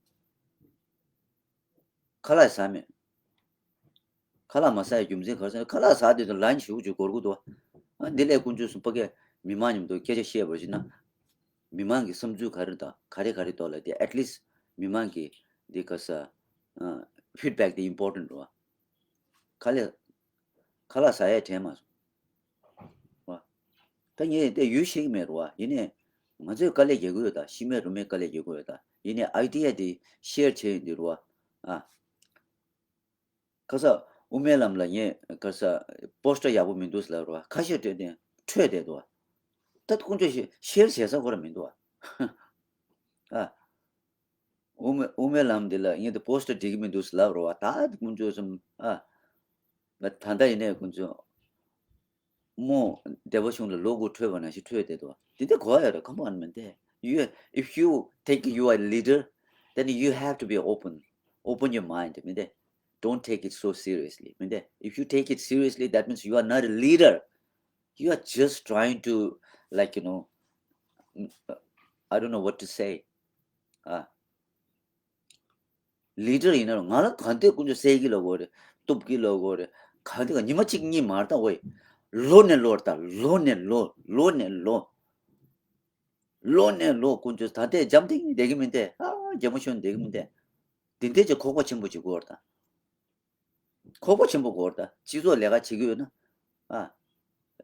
ཁ་ལག་ཟ་མེད། ཁ་ལག་མ་ཟ་ཡའི་རྒྱུ་མཚན་ག་རེ་ཟེར་ན། ཁ་ལག་ཟ་དུས་དུ་ལན་ཞུ་རྒྱུ་འགོར་གི་འདུག་ཨ། འདི་ལས་དཀོན་མཆོག་གསུམ་ཕ་གིར་མི་མང་མཉམ་དུ་སྐད་ཆ་བཤད་པར་བྱས་ན། མི་མང་གི་བསམ་ཚུལ་ག་རེ་དང་ག་རེ་ག་རེ་འདུག་ལབ་དེ། at least མི་མང་གི་འདི་ག་ས། ཨ། ཕིཌ་བེག་དེ་ཨིམ་པོར་ཊེན་ཊི་རེད་བ། ཁ་ལག་ཁ་ལག་ཟ་ཡ་དྲན་མ་སོང་། བ། ད་ངས་དེ་ཡུལ་ཤེས་ཀྱི་མེད་རེད་བ། ཡིན་ནའི་ང་ཚོས་དཀའ་ལས་རྒྱག་གི་ཡོད་ད། ཤི་མེད་རུ་མེད་དཀའ་ལས་རྒྱག་གི་ཡོད་ད། ཡིན་ནའི་ཨའི་ཌི་ཡ་དེ་ཤེར་བྱས་ཡོང་དུས་རེད་བ། ཨ། ཁ་ས་དབུ་མའི་ལམ་ལ་ངས་ཁ་ས་པོ་སི་ཊར་ཡག་པོ་མི་འདུག་ཟེར་ལབ་རེད་བ། ཁ་ཤས་སྤྲད་དེ་འཕྲོས་བསྡད་འདུག་བ། ད་དཀོན་མཆོག་ཤེར་བྱེད་ས་ཁོ་རང་མི་འདུག་བ། ཨ། དབུ་མའི་དབུ་མའི་ལམ་འདི་ལ་ངས་འདི་པོ་སི་ཊར་འགྲིག་གི་མི་འདུག་ཟེར་ལབ་རེད་བ། ད་དཀོན་མཆོག་གསུམ། ཨ། ད་ད་ལྟ་ཡིན་ནའི་དཀོན་མཆོག་མོ་སྡེ་པ་གཞུང་ལ་ལོ་དགུ་འཕྲོས་པ་ནང་བཞིན་འཕྲོས་བསྡད་འདུག་དེ་འདྲ་གོ་ཡ་རེད། ཁམས་པ་མི་འདི། You, if you think you are a leader, then you have to be open. Open your mind མི་འདི། Don't take it so seriously མི་འདི། If you take it seriously, that means you are not a leader. You are just trying to, like, you know, I don't know what to say. ཨ། ལི་ཌར་ཡིན་ན་ང་ལ་ག་འདྲས་དཀོན་མཆོག་གསོད་ཀྱི་ལབ་དགོས་རེད། གཏུབ་ཀྱི་ལབ་དགོས་རེད། ག་འདྲས་ག་ཉི་མ་གཅིག་གཉིས་མ་རེད་ད། འོ་ཡ། ལོ་ནས་ལོ་རེད་ད། ལོ་ནས་ལོ། ལོ་ནས་ལོ། ལོ་ནས་ལོ་དཀོན་མཆོག་ད་ལྟའི་འཇམ་ཐིང་ཐིང་བསྡད་ཀྱི་མི་འདུག་ཨ། རྒྱལ་མོ་ཤོར་བསྡད་ཀྱི་མི་འདུག་དེ་འདྲས་ཀྱི་ཁོག་པ་ཆེན་པོ་བྱེད་དགོས་རེད་ད། ཁོག་པ་ཆེན་པོ་དགོས་རེད་ད། སྤྱི་ཚོགས་ལས་ཀ་བྱེད་ཀྱི་ཡོད་ན། ཨ།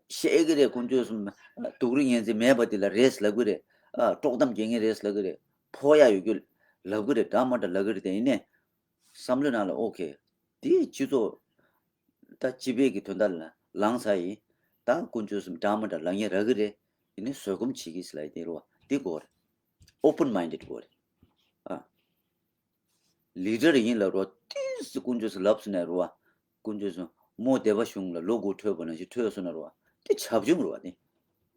བཤད་ཀྱི་རེད། དཀོན་མཆོག་གསུམ། སྡུག་རུས་ངན་འཛིན་མེད་པ་དེ་ལ་རེད་ལབ་ཀྱི་རེད། ཨ། དཀྲོག་གཏམ་རྒྱག་མཁན་རེད་ལབ་ཀྱི་རེད། ཕོག་ཡ་ཡོད་རྒྱུ་ལབ་ཀྱི་རེད། འདྲ་མ་འདྲ་ལབ་ཀྱི་རེད། དེ་ཡིན་ནའི་བསམ་བློའི་ནང་ལ་ཨོ་ཁེ། དེ་སྤྱི་ཚོགས་ད་སྤྱི་པའི་གི་དོན་དག་ལ་ལངས་ཚར་ཡིན། ད་དཀོན་མཆོག་གསུམ་འདྲ་མ་འདྲ་ལབ་མཁན་རག་གི་རེད། ཡིན་ནའི་བཟོད་སྒོམ་བྱེད་ཀྱི་ཟེར་ལབ་ཡ་དེ་རེད་བ། དེ་དགོས་རེད། ཨོ་པན་མའིན་ཌེཌ་དགོས་རེད། ཨ། ལི་ཌར་ཡིན་ལབ་རོ། ཏིས་དཀོན་མཆོག་གསུམ་ལབ་སོང་ན་རོ། དཀོན་མཆོག་གསུམ་མོ་སྡེ་པ་གཞུང་ལ་ལོ་དགུ་འཕྲོད་པ་ནང་བཞིན་འཕྲོད་སོང་ན་རོ། དེ་བྱབ་ཆུང་རོ་དེ།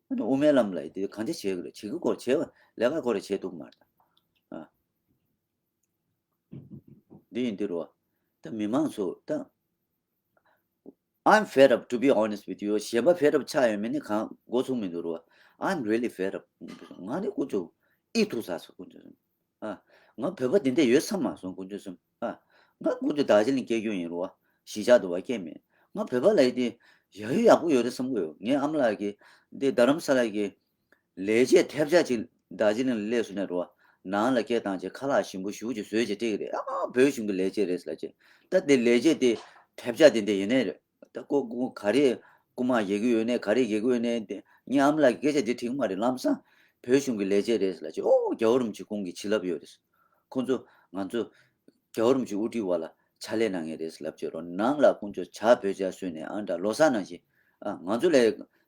ཨ་ནི་དབུ་མའི་ལམ་ལ་དེ་གང་བྱས་བྱེད་ཀྱི་རེད། བྱེད་ཀྱི་སྐོར་བྱས་པ་ལས་ཀ་སྐོར་བྱས་འདུག་མ་རེད། ཨ། འདི་ཡིན་འདི་རོ། ད་མི་མང་ཚོ་ད། I'm fed up, to be honest with you. གཞན་པ་fed up ཆགས་ཡོད་མེད་ནི་གང་མགོ་ཚོས་མི་འདུག་རོ། I'm really fed up. ང་ནི་དཀོན་མཆོག་ཨི་ཐུག་ས་སོ་དཀོན་མཆོག་གསུམ། ཨ། ང་བོད་པ་འདི་འདྲ་ཡོད་བསམ་མ་སོང་དཀོན་མཆོག་གསུམ། ཨ། ང་དཀོན་མཆོག་རྡོ་རྗེ་གླིང་སྐྱེས་རྒྱུ་ཡིན་རོ། གཞིས་ཆགས་འདུག་པ་སྐྱེས་མེད། ང་བོད་པ་ལ་ཡི་དེ་ཡག་ཡོད་ཡག་པོ་ཡོད་རེད་བསམ་གི་ཡོད། ངའི་ཨ་མ་ལགས་ཀྱིས་འདི་རྡ་རམ་ས་ལ་གི་ལས་བྱེད་ཐེབས་ཆག་ཅིག་རྡོ་རྗེ་གླིང་ལ་སླེབས་སོང་ན་རོ། ནང་ལ་སྐད་བཏང་བྱས་ཁ་ལག་ཞིམ་པོ་ཞེ་པོ་ཅིག་བཟོས་བྱས་སྤྲད་ཀྱི་རེད། ཨ། བོད་གཞུང་གི་ལས་བྱེད་རེད་ཟེར་ལབ་བྱས། ད་དེ་ལས་བྱེད་དེ་ཐེབས་ཆག་དེ་འདྲ་ཡིན་ནའི་རེད། ད་ཁོ་ཁོ་ག་རེ་རྐུ་མ་རྒྱག་གི་ཡོད་ནའི་ག་རེ་རྒྱག་གི་ཡོད་ནའི་དེ་ངའི་ཨ་མ་ལགས་ཀྱི་སྐད་ཆ་དེ་འགྲིག་མ་རེད། ལམ་སང་བོད་གཞུང་གི་ལས་བྱེད་རེད་ཟེར་ལབ་བྱས། ཨོ། རྒྱལ་བ་རིན་པོ་ཆེ་ཁོང་གི་བྱིན་རླབས་ཡོད་རེད། ཁོང་ཚོ་ང་ཚོ་རྒྱལ་བ་རིན་པོ་ཆེ་དབུ་ཁྲིད་འོག་ལ་ཕྱག་ལས་གནང་མཁན་རེད་ཟེར་ལབ་བྱས་རོ། ནང་ལ་དཀོན་མཆོག་ཇ་བོད་ཇ་བཟོས་ནས་ཨ་འདྲ་ལོ་གསར་ནང་བཞིན། ཨ། ང་ཚོ་ལས་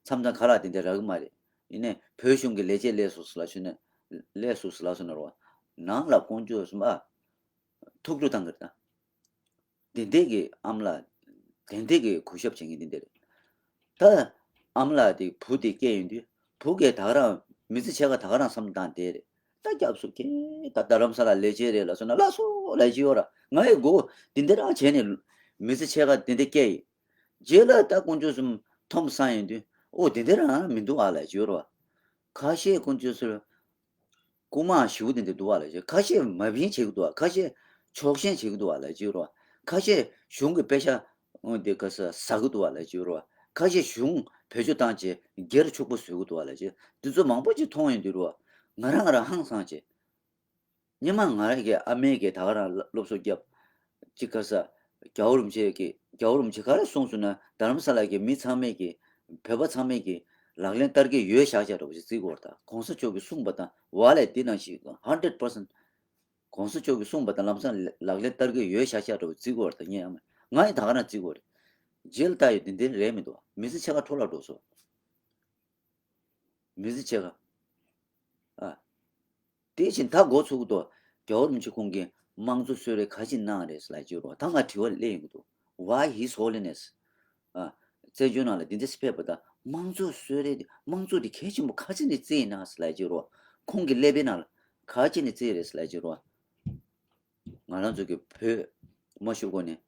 མཚམས་མཚམས་ཁ་ལག་དེ་འདྲ་རག་གི་མ་རེད། ཡིན་ནའི་བོད་གཞུང་གི་ལས་བྱེད་སླེབས་སོང་ཟེར་ལབ་སོང་ན། སླེབས་སོང་ཟེར་ལབ་སོང་ན་རོ། ནང་ལ་དཀོན་མཆོག་གསུམ། ཨ། ཐུགས་སྤྲོ་བཏང་གི་རེད་ད། དེ་འདྲས་ཀྱི་ཨ་མ་ལགས། དེ་འདྲས་ཀྱི་གུས་ཞབས་བྱེད་མཁན་དེ་འདྲས་རེད། ད་ཨ་མ་ལགས་དེ་བུ་དེ་སྐྱེས་ཡོང་དུས་བུ་གས་ད་ག་རང་མི་ཚེ་ཕྱེད་ཀ་ད་ག་རང་བསམ་བློ་བཏང་བསྡད་རེད། ད་སྐྱབས་སུ་མཁས། ད་རྡ་རམ་ས་ལ་ལས་བྱེད་རེད་ལབ་སོང་ན་ལགས་སོ་ལབ་ཀྱི་ཡོད་ར། ང་ཡི་མགོ་དེ་འདྲས་རང་བྱས་ནས་མི་ཚེ་ཕྱེད་ཀ་དེ་འདྲས་བསྐྱལ་ཡིན། རྗེས་ལ་ད་དཀོན་མཆོག་གསུམ་མཐོང་བསམ་ཡོང་དུས་ཨོ་དེ་འདྲས་རང་མི་འདུག་ཨ་ལབ་ཀྱི་ཡོད་ར། ཁ་ཤས་དཀོན་མཆོག་གསུམ། རྐུ་མ་ཞེ་པོ་དེ་འདྲ་འདུག་བ་ལབ་ཀྱི་ཡོད། ཁ་ཤས་མ་བིན་བྱེད་ཀྱི་འདུག་བ། ཁ་ཤས་ཆོག་ཤེས་བྱེད་ཀྱི་འདུག་བ་ལབ་ཀྱི་ཡོད་རེད་བ། ཁ་ཤས་གཞུང་གི་པེ་ཤ་འོ་དེ་ག་ས་ཟ་གི་འདུག་བ་ལབ་ཀྱི་ཡོད་རེད་བ། ཁ་ཤས་གཞུང་བེད་སྤྱོད་བཏང་བྱས་སྒེར་ཕྱུག་པོ་བཟོ་གི་འདུག་བ་ལབ་ཀྱི་ཡོད། འདི་ཚོ་མང་པོ་ཅིག་མཐོང་ཡོང་དུས་རེད་བ། ང་རང་ང་རང་ཧང་སངས་བྱས། སྔོན་མ་ང་རང་གི་ཨ་མས་ཀྱིས་ད་ག་རང་སློབ་གསོ་བརྒྱབ། ཅིག་ག་ས། རྒྱལ་བ་རིན་པོ་ཆེ་གིས་རྒྱལ་བ་རིན་པོ་ཆེ་ག་རེ་གསུངས་སོང་ན་རྡ་རམ་ས་ལ་གི་མི་ཚང་མས་ཀྱིས། བོད་པ་ཚང་མས་ཀྱིས་ལག་ལེན་བསྟར་གྱི་ཡོད་ཤག་ཤག་འདྲ་པོ་ཞིག་བརྩི་དགོས་རེད་ད། གོང་ས་མཆོག་གིས་གསུངས་པ་དང་བ་ལས་འདི་ནང་བཞིན་ཧན་ཌེ་རེད་པར་སེན་ཊི། གོང་ས་མཆོག་གིས་གསུངས་པ་དང་ལམ་སང་ལག་ལེན་བསྟར་གྱི་ཡོད་ཤག་ཤག་འདྲ་པོ་བརྩི་དགོས་རེད་ད། ངས་ཨ་མ་ང་ཡིས་ད་ག་རང་བརྩི་དགོས་རེད། རྗེས་ལ་ལྟ་ཡོད་དེ་འདི་རེད་མི་འདུག་མི་ཚེ་ཕྱེད་ཀ་འཕྲོ་བརླག་འགྲོ་སོང་། མི་ཚེ་ཕྱེད་ཀ་ཨ། དེ་བཞིན་ད་འགོ་ཚུགས་འདུག་རྒྱལ་བ་རིན་པོ་ཆེ་ཁོང་གིས་དམངས་གཙོ་གསོལ་རས་ག་ཅིག་གནང་རེད་ལབ་ཀྱི་ཡོད་རེད་བ། ད་ང་དྲི་བ་སླེབས་ཡོང་གི་འདུག Why His Holiness ཨ། བཙན་བྱོལ་ནང་ལ་འདི་འདྲ་ཞིག་ཕེབས་པ་དང་དམངས་གཙོ་གསོལ་རས་དེ་དམངས་གཙོ་དེ་གལ་ཆེན་པོ་ག་ཅིག་ནས་བརྩིས་ཡིན་ན་ལབ་ཀྱི་ཡོད་རེད་བ། ཁོང་གི་ཀླད་པའི་ནང་ལ་ག་ཅིག་ནས་བརྩིས་རེད་ལབ་ཀྱི་ཡོད་རེད་བ། ང་རང་ཚོ་གི་བོད་མ་ཞུ་གོ་ནས་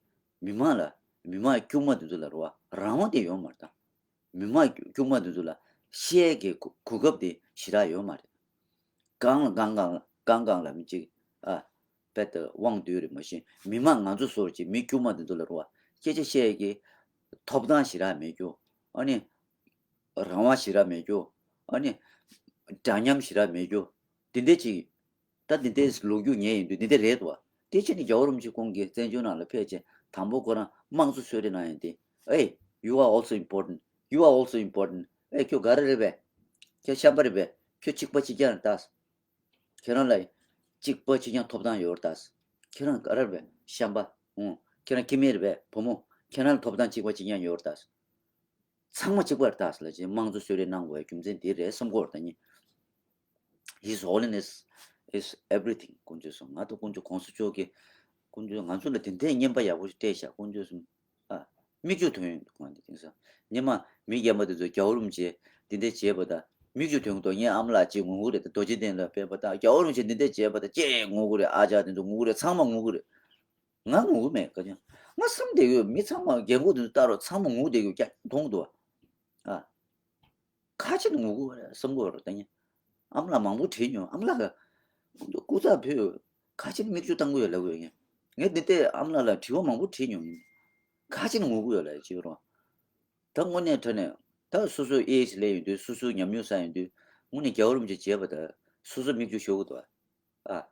མི་མང་ལ་མི་མང་དཀྱུས་མ་དེ་ཚོ་ལ་རེད་བ། རང་དབང་དེ་ཡོད་མ་རེད་ད། མི་མང་དཀྱུས་མ་དེ་ཚོ་ལ་བཤད་ཀྱི་གོ་གོ་སྐབས་དེ་ཞེ་དྲག་ཡོད་མ་རེད། གང་ལ་གང་གང་ལ་གང་གང་ལ་མི་གཅིག་ཨ། དཔེ་ལྟ་དབང་སྡུད་རེད་མ་གཞི་མི་མང་ང་ཚོ་སོར་གྱི་མི་དཀྱུས་མ་དེ་ཚོ་ལ་རེད་བ། སྐད་ཆ་བཤད་ཀྱི་ཐོབ་ཐང་ཞེ་དྲག་མེད་རྒྱུ། ཨ་ནི་རང་དབང་ཞེ་དྲག་མེད་རྒྱུ། ཨ་ནི་འདྲ་མཉམ་ཞེ་དྲག་མེད་རྒྱུ། དེ་འདྲ་ཅིག་ད་དེ་འདྲའི་ལོ་རྒྱུས་ཉན་ཡིན་དུས་དེ་འདྲ་རེད་དོ། དེ་ཕྱིན་ནས་རྒྱལ་བ་རིན་པོ་ཆེ་ཁོང་གིས་བཙན་བྱོལ་ནང་ལ་ཕེབས་རྗེས་དང་པོ་ཁོ་རང་དམངས་གཙོ་གསོལ་རས་གནང་ཡིན་ཏེ། Hey, you are also important. You are also important. Hey, ཁྱོད་ག་རེ་རེད་པས། ཁྱོད་ཤམ་པ་རེད་པས། ཁྱོད་གཅིག་པ་གཅིག་རྐྱང་རེད་ད། ཁྱེད་རང་ལ་གཅིག་པ་གཅིག་རྐྱང་ཐོབ་ཐང་ཡོད་རེད་ད། ཁྱེད་རང་ག་རེ་རེད་པས་ཤམ་པ། ཨོ། ཁྱེད་རང་ཁྱིམ་མི་རེད་པས་བུ་མོ། ཁྱེད་རང་ལ་ཐོབ་ཐང་གཅིག་པ་གཅིག་རྐྱང་ཡོད་རེད་ད། ཚང་མ་གཅིག་པ་རེད་ད་ཟེར་ལབ་བྱས་དམངས་གཙོ་གསོལ་རས་གནང་དགོས་པའི་རྒྱུ་མཚན་དེ་རེད་བསམ་གྱི་ཡོད་རེད་ད་ངས། His Holiness is everything དཀོན་མཆོག་གསུམ། ང་དང་དཀོན་མཆོག་གོང་ས་མཆོག་གིས་དཀོན་མཆོག་ང་ཚོ་ལ་དེ་འདྲའི་བསྙེན་པ་ཡག་པོ་ཞིག་སྤྲད་ཤག་དཀོན་མཆོག་གསུམ། ཨ། མིག་ཆུ་ཐོན་ཡོང་འདུག་ང་འདི་དེང་སང་ཉི་མ་མི་རྒན་པ་དེ་ཚོ་རྒྱལ་བ་རིན་པོ་ཆེ་འདི་འདྲ་བྱས་པ་དང་མིག་ཆུ་ཐོན་གྱི་འདུག་ངའི་ཨ་མ་ལགས་ཅིག་ངུ་གི་རེད་ད། རྡོ་རྗེ་གདན་ལ་ཕེབས་པ་དང་རྒྱལ་བ་རིན་པོ་ཆེ་འདི་འདྲ་བྱས་པ་དང་ཅིག་ངུ་གི་རེད། ཨ་ཅག་དེ་ཚོ་ངུ་གི་རེད། ཚང་མ་ངུ་གི་རེད། ང་ངུ་གི་མེད་ག་ཅང་། ང་བསམ་བསྡད་ཡོད། མི་ཚང་མ་རྒན་པོ་དེ་ཚོ་ལྟ་རོགས་ཚང་མ་ངུ་བསྡད་ཡོད་ཀྱང་མཐོང་གི་འདུག་ཨ། ཨ། ཁ་ཆེ་ནས་ངུ་གི་རེད་བསམ་གི་རེད་ད་ངས། ཨ་མ་ལགས་མང་པོ་དྲིས་མྱོང་། ཨ་མ་ལགས་ཀྱིས་སྐུ་ཚབ་ཕུལ། ཁ་ཆེ་ནས་མིག་ཆུ་བཏང་གི་ཡོད་ལབ་གི་ཡོད། ངས་ངས་འདི་ལྟའི་ཨ་མ་ལགས་ལ་དྲི་བ་མང་པོ་དྲིས་མྱོང་། ཁ་ཆེ་ནས་ངུ་གི་ཡོད་ལབ་ཅིག་རོ། ད་དངོས་གནས་དྲང་གནས་ད་སོ་སོ་ཨེ་ཇི་སླེབས་ཡོང་དུས་སོ་སོ་ཉམས་མྱོང་བསགས་ཡོང་དུས་དངོས་གནས་རྒྱལ་བ་རིན་པོ་ཆེ་མཇལ་བ་དང་སོ་སོ་མིག་ཆུ་ཤོར་གི་འདུག་ཨ། ཨ།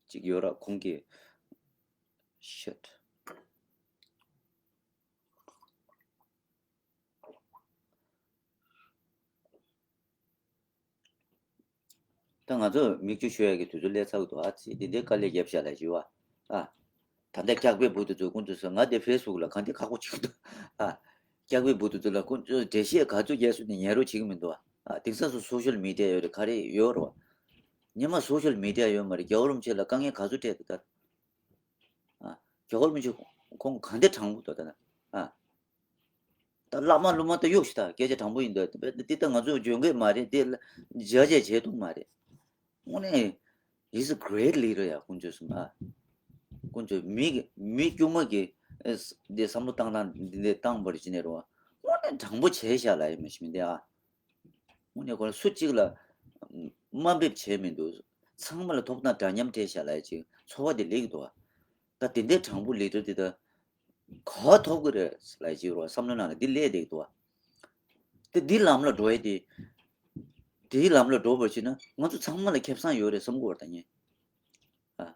ཅིག་ཡོད་ར་ཁོང་གིས། Shit. ད་ང་ཚོ་མིག་ཆུ་ཤོར་ཡག་གི་དུས་ཚོད་སླེབས་ཚར་གི་འདུག་ཨ་ཙི་འདི་འདྲའི་དཀའ་ལས་བརྒྱབ་བཞག་ལབ་ཞུ་བ། ཨ། ད་ལྟ་སྐྱག་པའི་བུ་དེ་ཚོས་ཁོང་ཚོས་ང་དེ་ཕེ་སི་བུག་ལ་གང་དེ་ཁག་པོ་བྱེད་ཀྱི་འདུག་ཨ། སྐྱག་པའི་བུ་དེ་ཚོ་ལ་ཁོང་ཚོས་འགྲེལ་བཤད་ག་ཚོད་རྒྱག་སོང་ནས་ཉན་རོགས་བྱེད་ཀྱི་མི་འདུག་ཨ། དེང་སང་སོ་སོ་ཤལ་མི་ཌི་ཡ་ཡོད་རེད། ག་རེ་ཡོད་རེད་བ། ཉི་མ་སོ་ཤལ་མི་ཌི་ཡ་ཡོད་མ་རེད། རྒྱལ་བ་རིན་པོ་ཆེ་ལ་དཀའ་ངལ་ག་ཚོད་འཕྲད་འདུག་ད། ཨ། རྒྱལ་བ་རིན་པོ་ཆེ་ཁོང་ག་འདྲ་དྲང་པོ་འདུག་ད། ཨ། ད་བླ་མ་སློབ་མ་ད་གཡོག་ཞིག་ད་སྐད་ཆ་དྲང་པོ་ཡིན་ད། འདི་ད་ང་ཚོ་འཇོན་གི་མ་རེད། འདི་ལ་མཇལ་བཅས་བྱེད་ཐུབ་མ་རེད། དངོས་གནས། He's a great leader ཡ། དཀོན་མཆོག་གསུམ་ཨ། དཀོན་མཆོག་མི་གི་མི་དཀྱུས་མ་གི་ཨེ་འདི་བསམ་བློ་བཏང་སྟངས་འདི་འདྲ་བཏང་བར་ཅི་ནས་རུང་། དངོས་གནས་དྲང་པོ་བྱས་བཞག་ལ་ཡིན་མ་ཤི་མི་འདི་ཨ། དངོས་གནས་ཁོ་རང་སུ་གཅིག་ལ་དམའ་འབེབས་བྱས་མི་འདུག་ཚང་མ་ལ་ཐོབ་ཐང་འདྲ་མཉམ་སྤྲད་བཞག་ལ་ཡ་ཅིག་འཚོ་བ་འདི་ལེགས་འདུག་ཨ། ད་དེ་འདྲའི་དྲང་པོ་ལི་ཌར་འདི་ད་ག་ཐོབ་གི་རེད་ལ་ཡ་ཅིག་རུང་བསམ་བློ་ནང་ལ་འདི་སླེབས་བསྡད་འདུག་ཨ། དེ་འདི་ལམ་ལ་འགྲོ་ཡ་དེ། དེའི་ལམ་ལ་འགྲོ་བར་བྱེད་ན་ང་ཚོ་ཚང་མ་ལ་ཁེ་བཟང་ཡོད་རེད་བསམ་གི་ཡོད་རེད་ད་ངས། ཨ།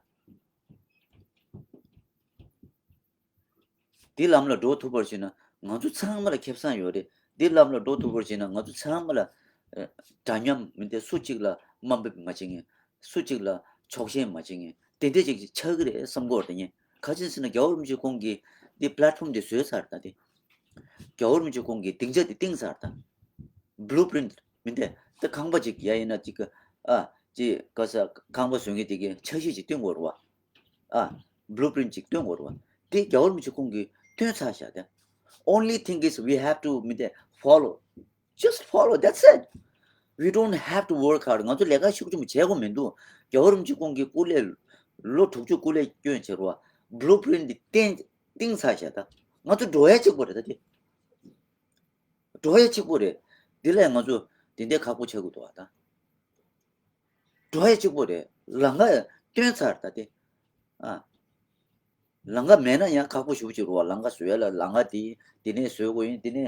འདི་ལམ་ལ་འགྲོ་ཐུབ་པར་བྱེད་ན་ང་ཚོ་ཚང་མ་ལ་ཁེ་བཟང་ཡོད་རེད། འདི་ལམ་ལ་འགྲོ་ཐུབ་པར་བྱེད་ན་ང་ཚོ་ཚང་མ་ལ་ཨ་འདྲ་མཉམ་མི་འདི་སུ་གཅིག་ལ་དམའ་འབེབས་མ་བྱེད་མཁན། སུ་གཅིག་ལ་ཕྱོགས་ཞེན་མ་བྱེད་མཁན་དེ་འདྲ་ཅིག་ཆགས་ཀྱི་རེད་བསམ་གི་ཡོད་རེད་ད་ངས། ག་ཅི་ཟེར་ན་རྒྱལ་བ་རིན་པོ་ཆེ་ཁོང་གིས་འདི་པླེ་ཊི་ཕོམ་འདི་བཟོས་ཚར་ད་དེ། རྒྱལ་བ་རིན་པོ་ཆེ་ཁོང་གིས་སྡིངས་ཆ་དེ་བཏིང་ཚར་ད། བླུ་པི་རིན་ཊི་མི་འདི་ད་ཁང་པ་ཅིག་ཡ་ཡིན་ན་ཅིག་ཨ་ཅིག་ག་ས་ཁང་པ་བཟོ་མཁན་དེ་གིས་འཆར་གཞི་ཅིག་བཏོན་དགོས་རེད་བ། ཨ། བླུ་པི་རིན་ཊི་ཅིག་བཏོན་དགོས་རེད་བ། དེ་རྒྱལ་བ་རིན་པོ་ཆེ་ཁོང་གིས་བཏོན་ཚར་བཞག་དེ། Only thing is we have to མི་འདི་follow. Just follow, that's it. We don't have to work hard. ང་ཚོ་ལས་ཀ་ཤུགས་ཆེན་པོ་བྱེད་དགོས་མི་འདུག་རྒྱལ་བ་རིན་པོ་ཆེ་ཁོང་གིས་སྐུ་ལས་ལོ་དྲུག་ཅུ་སྐུ་ལས་བསྐྱོན་བྱས་རེད་བ། བླུ་པི་རིན་ཊི་དེ་བཏིང་བཏིང་ཚར་བཞག་ད། ང་ཚོ་འགྲོ་ཡ་གཅིག་པོ་རེད་ད་དེ། འགྲོ་ཡ་གཅིག་པོ་རེད། དེ་ལས་ང་ཚོ་དེ་འདྲའི་ཁག་པོ་ཆགས་ཀྱི་འདུག་ཨ་ད། འགྲོ་ཡ་གཅིག་པོ་རེད། ལམ་ཁ་བཏོན་ཚར་ད་དེ། ཨ། ལམ་ཁ་མེད་ན་ཡང་ཁག་པོ་ཞེ་པོ་ཅིག་རེད་བ། ལམ་ཁ་བཟོ་ཡ་ལ་ལམ་ཁ་དེ་དེ་ནས་བཟོ་དགོས་ཡིན། དེ་ནས་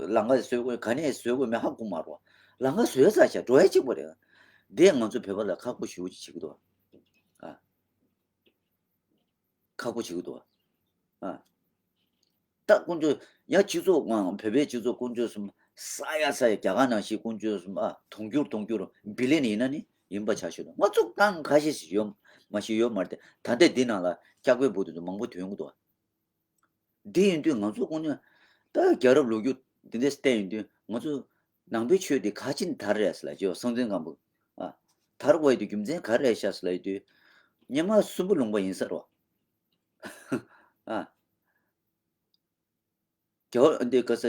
ལམ་ཁ་བཟོ་དགོས་ཡིན། ག་ནས་བཟོ་དགོས་མིན་ཧ་གོ་མ་རེད་བ། ལམ་ཁ་བཟོས་ཚར་བཞག་འགྲོ་ཡ་གཅིག་པོ་རེད། དེ་ང་ཚོ་བོད་པ་ལ་ཁག་པོ་ཞེ་པོ་ཅིག་བྱེད་ཀྱི་འདུག་ཨ། ཁག་པོ་བྱེད་ཀྱི་འདུག་ཨ། ད་དཀོན་མཆོག་ཡང་སྤྱི་ཚོགས་ངང་བོད་པའི་སྤྱི་ཚོགས་དཀོན་མཆོག་གསུམ་ས་ཡ་ས་ཡ་རྒྱ་གར་ནང་བཞིན་དཀོན་མཆོག་གསུམ་ཨ་དུང་ཕྱུར་དུང་ཕྱུར་བི་ལི་ཡན་ཡིན་ན་ནི་ཡིན་པ་ཆ་ཞུ་ན་ང་ཚོ་ཏང་ཁ་ཤས་ཤིག་ཡོད་མ་ཤེས་ཡོད་མ་རེད་དེ། ད་ལྟ་འདི་ནང་ལ་སྐྱག་པའི་འབུ་དེ་ཚོ་མང་པོ་ཐོན་གྱི་འདུག་ཨ། འདི་ཡིན་དུས་ང་ཚོ་དཀོན་མཆོག་ད་རྒྱལ་རབས་ལོ་རྒྱུས་འདི་འདྲ་བལྟས་ཡིན་དུས་ང་ཚོ་ནང་པའི་ཆོས་འདི་ག་ཅིག་དར་རེད་ཟེར་ལ་ཅིག་སྲོང་བཙན་སྒམ་པོ། ཨ། དར་དགོས་ཡ་དེ་རྒྱུ་མཚན་ག་རེ་རེད་ཤག་ཟེར་ལ་ཡིན་དུས། སྔོན་མ་སུམ་པ་ལུང་པ་ཡིན་ས་རེད་བ། ཨ། རྒྱལ་བ་འདི་ག་ས།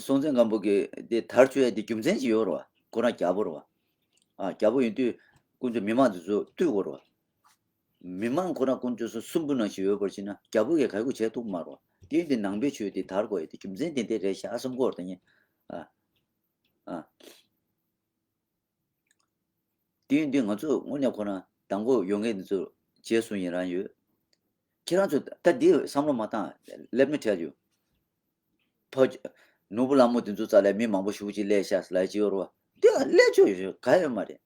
སྲོང་བཙན་སྒམ་པོ་གི་འདི་དར་བཅུག་ཡ་དེ་རྒྱུ་མཚན་ཅིག་ཡོད་རེད་བ། ཁོ་རང་རྒྱལ་པོ་རེད་བ། ཨ། རྒྱལ་པོ་ཡིན་དུས་དཀོན་མཆོག་མི་མང་དེ་ཚོ་བཏུལ་དགོས་རེད་བ། མི་མང་ཁོ་རང་དཀོན་མཆོག་གསུམ་སུམ་པ་ནང་བཞིན་ཡོད་པར་བྱས་ན་རྒྱལ་པོ་གིས་ག་ཡོད་བྱས་ཐུབ་མ་རེད་བ། དེ་ཡིན་དུས་ནང་པའི་ཆོས་དེ་དར་དགོས་ཡ་དེ་རྒྱུ་མཚན་དེ་འདྲ་རེད་ཤག་བསམ་གྱི་ཡོད་རེད་ད་ངས། ཨ། ཨ། དེ་ཡིན་དུས་ང་ཚོ་དངོས་གནས་ཁོ་རང་མདང་དགོང་ཡོང་མཁན་འདི་ཚོ་རྗེས་སུ་ཡི་རང་ཡོད། ཁྱེད་རང་ཚོ་ད་འདི་བསམ་བློ་མ་བཏང་། Let me tell you. ཕ་ནོར་བུ་ལྷ་མོ་འདི་ཚོ་རྩ་ལ་མི་མང་པོ་ཞེ་པོ་ཅིག་སླེབས་ཤག་ཟེར་ལབ་ཀྱི་ཡོད་རེད་བ། འདི་སླེབས་ཆོག་ཡོད་ག་ཡོད་མ་རེད།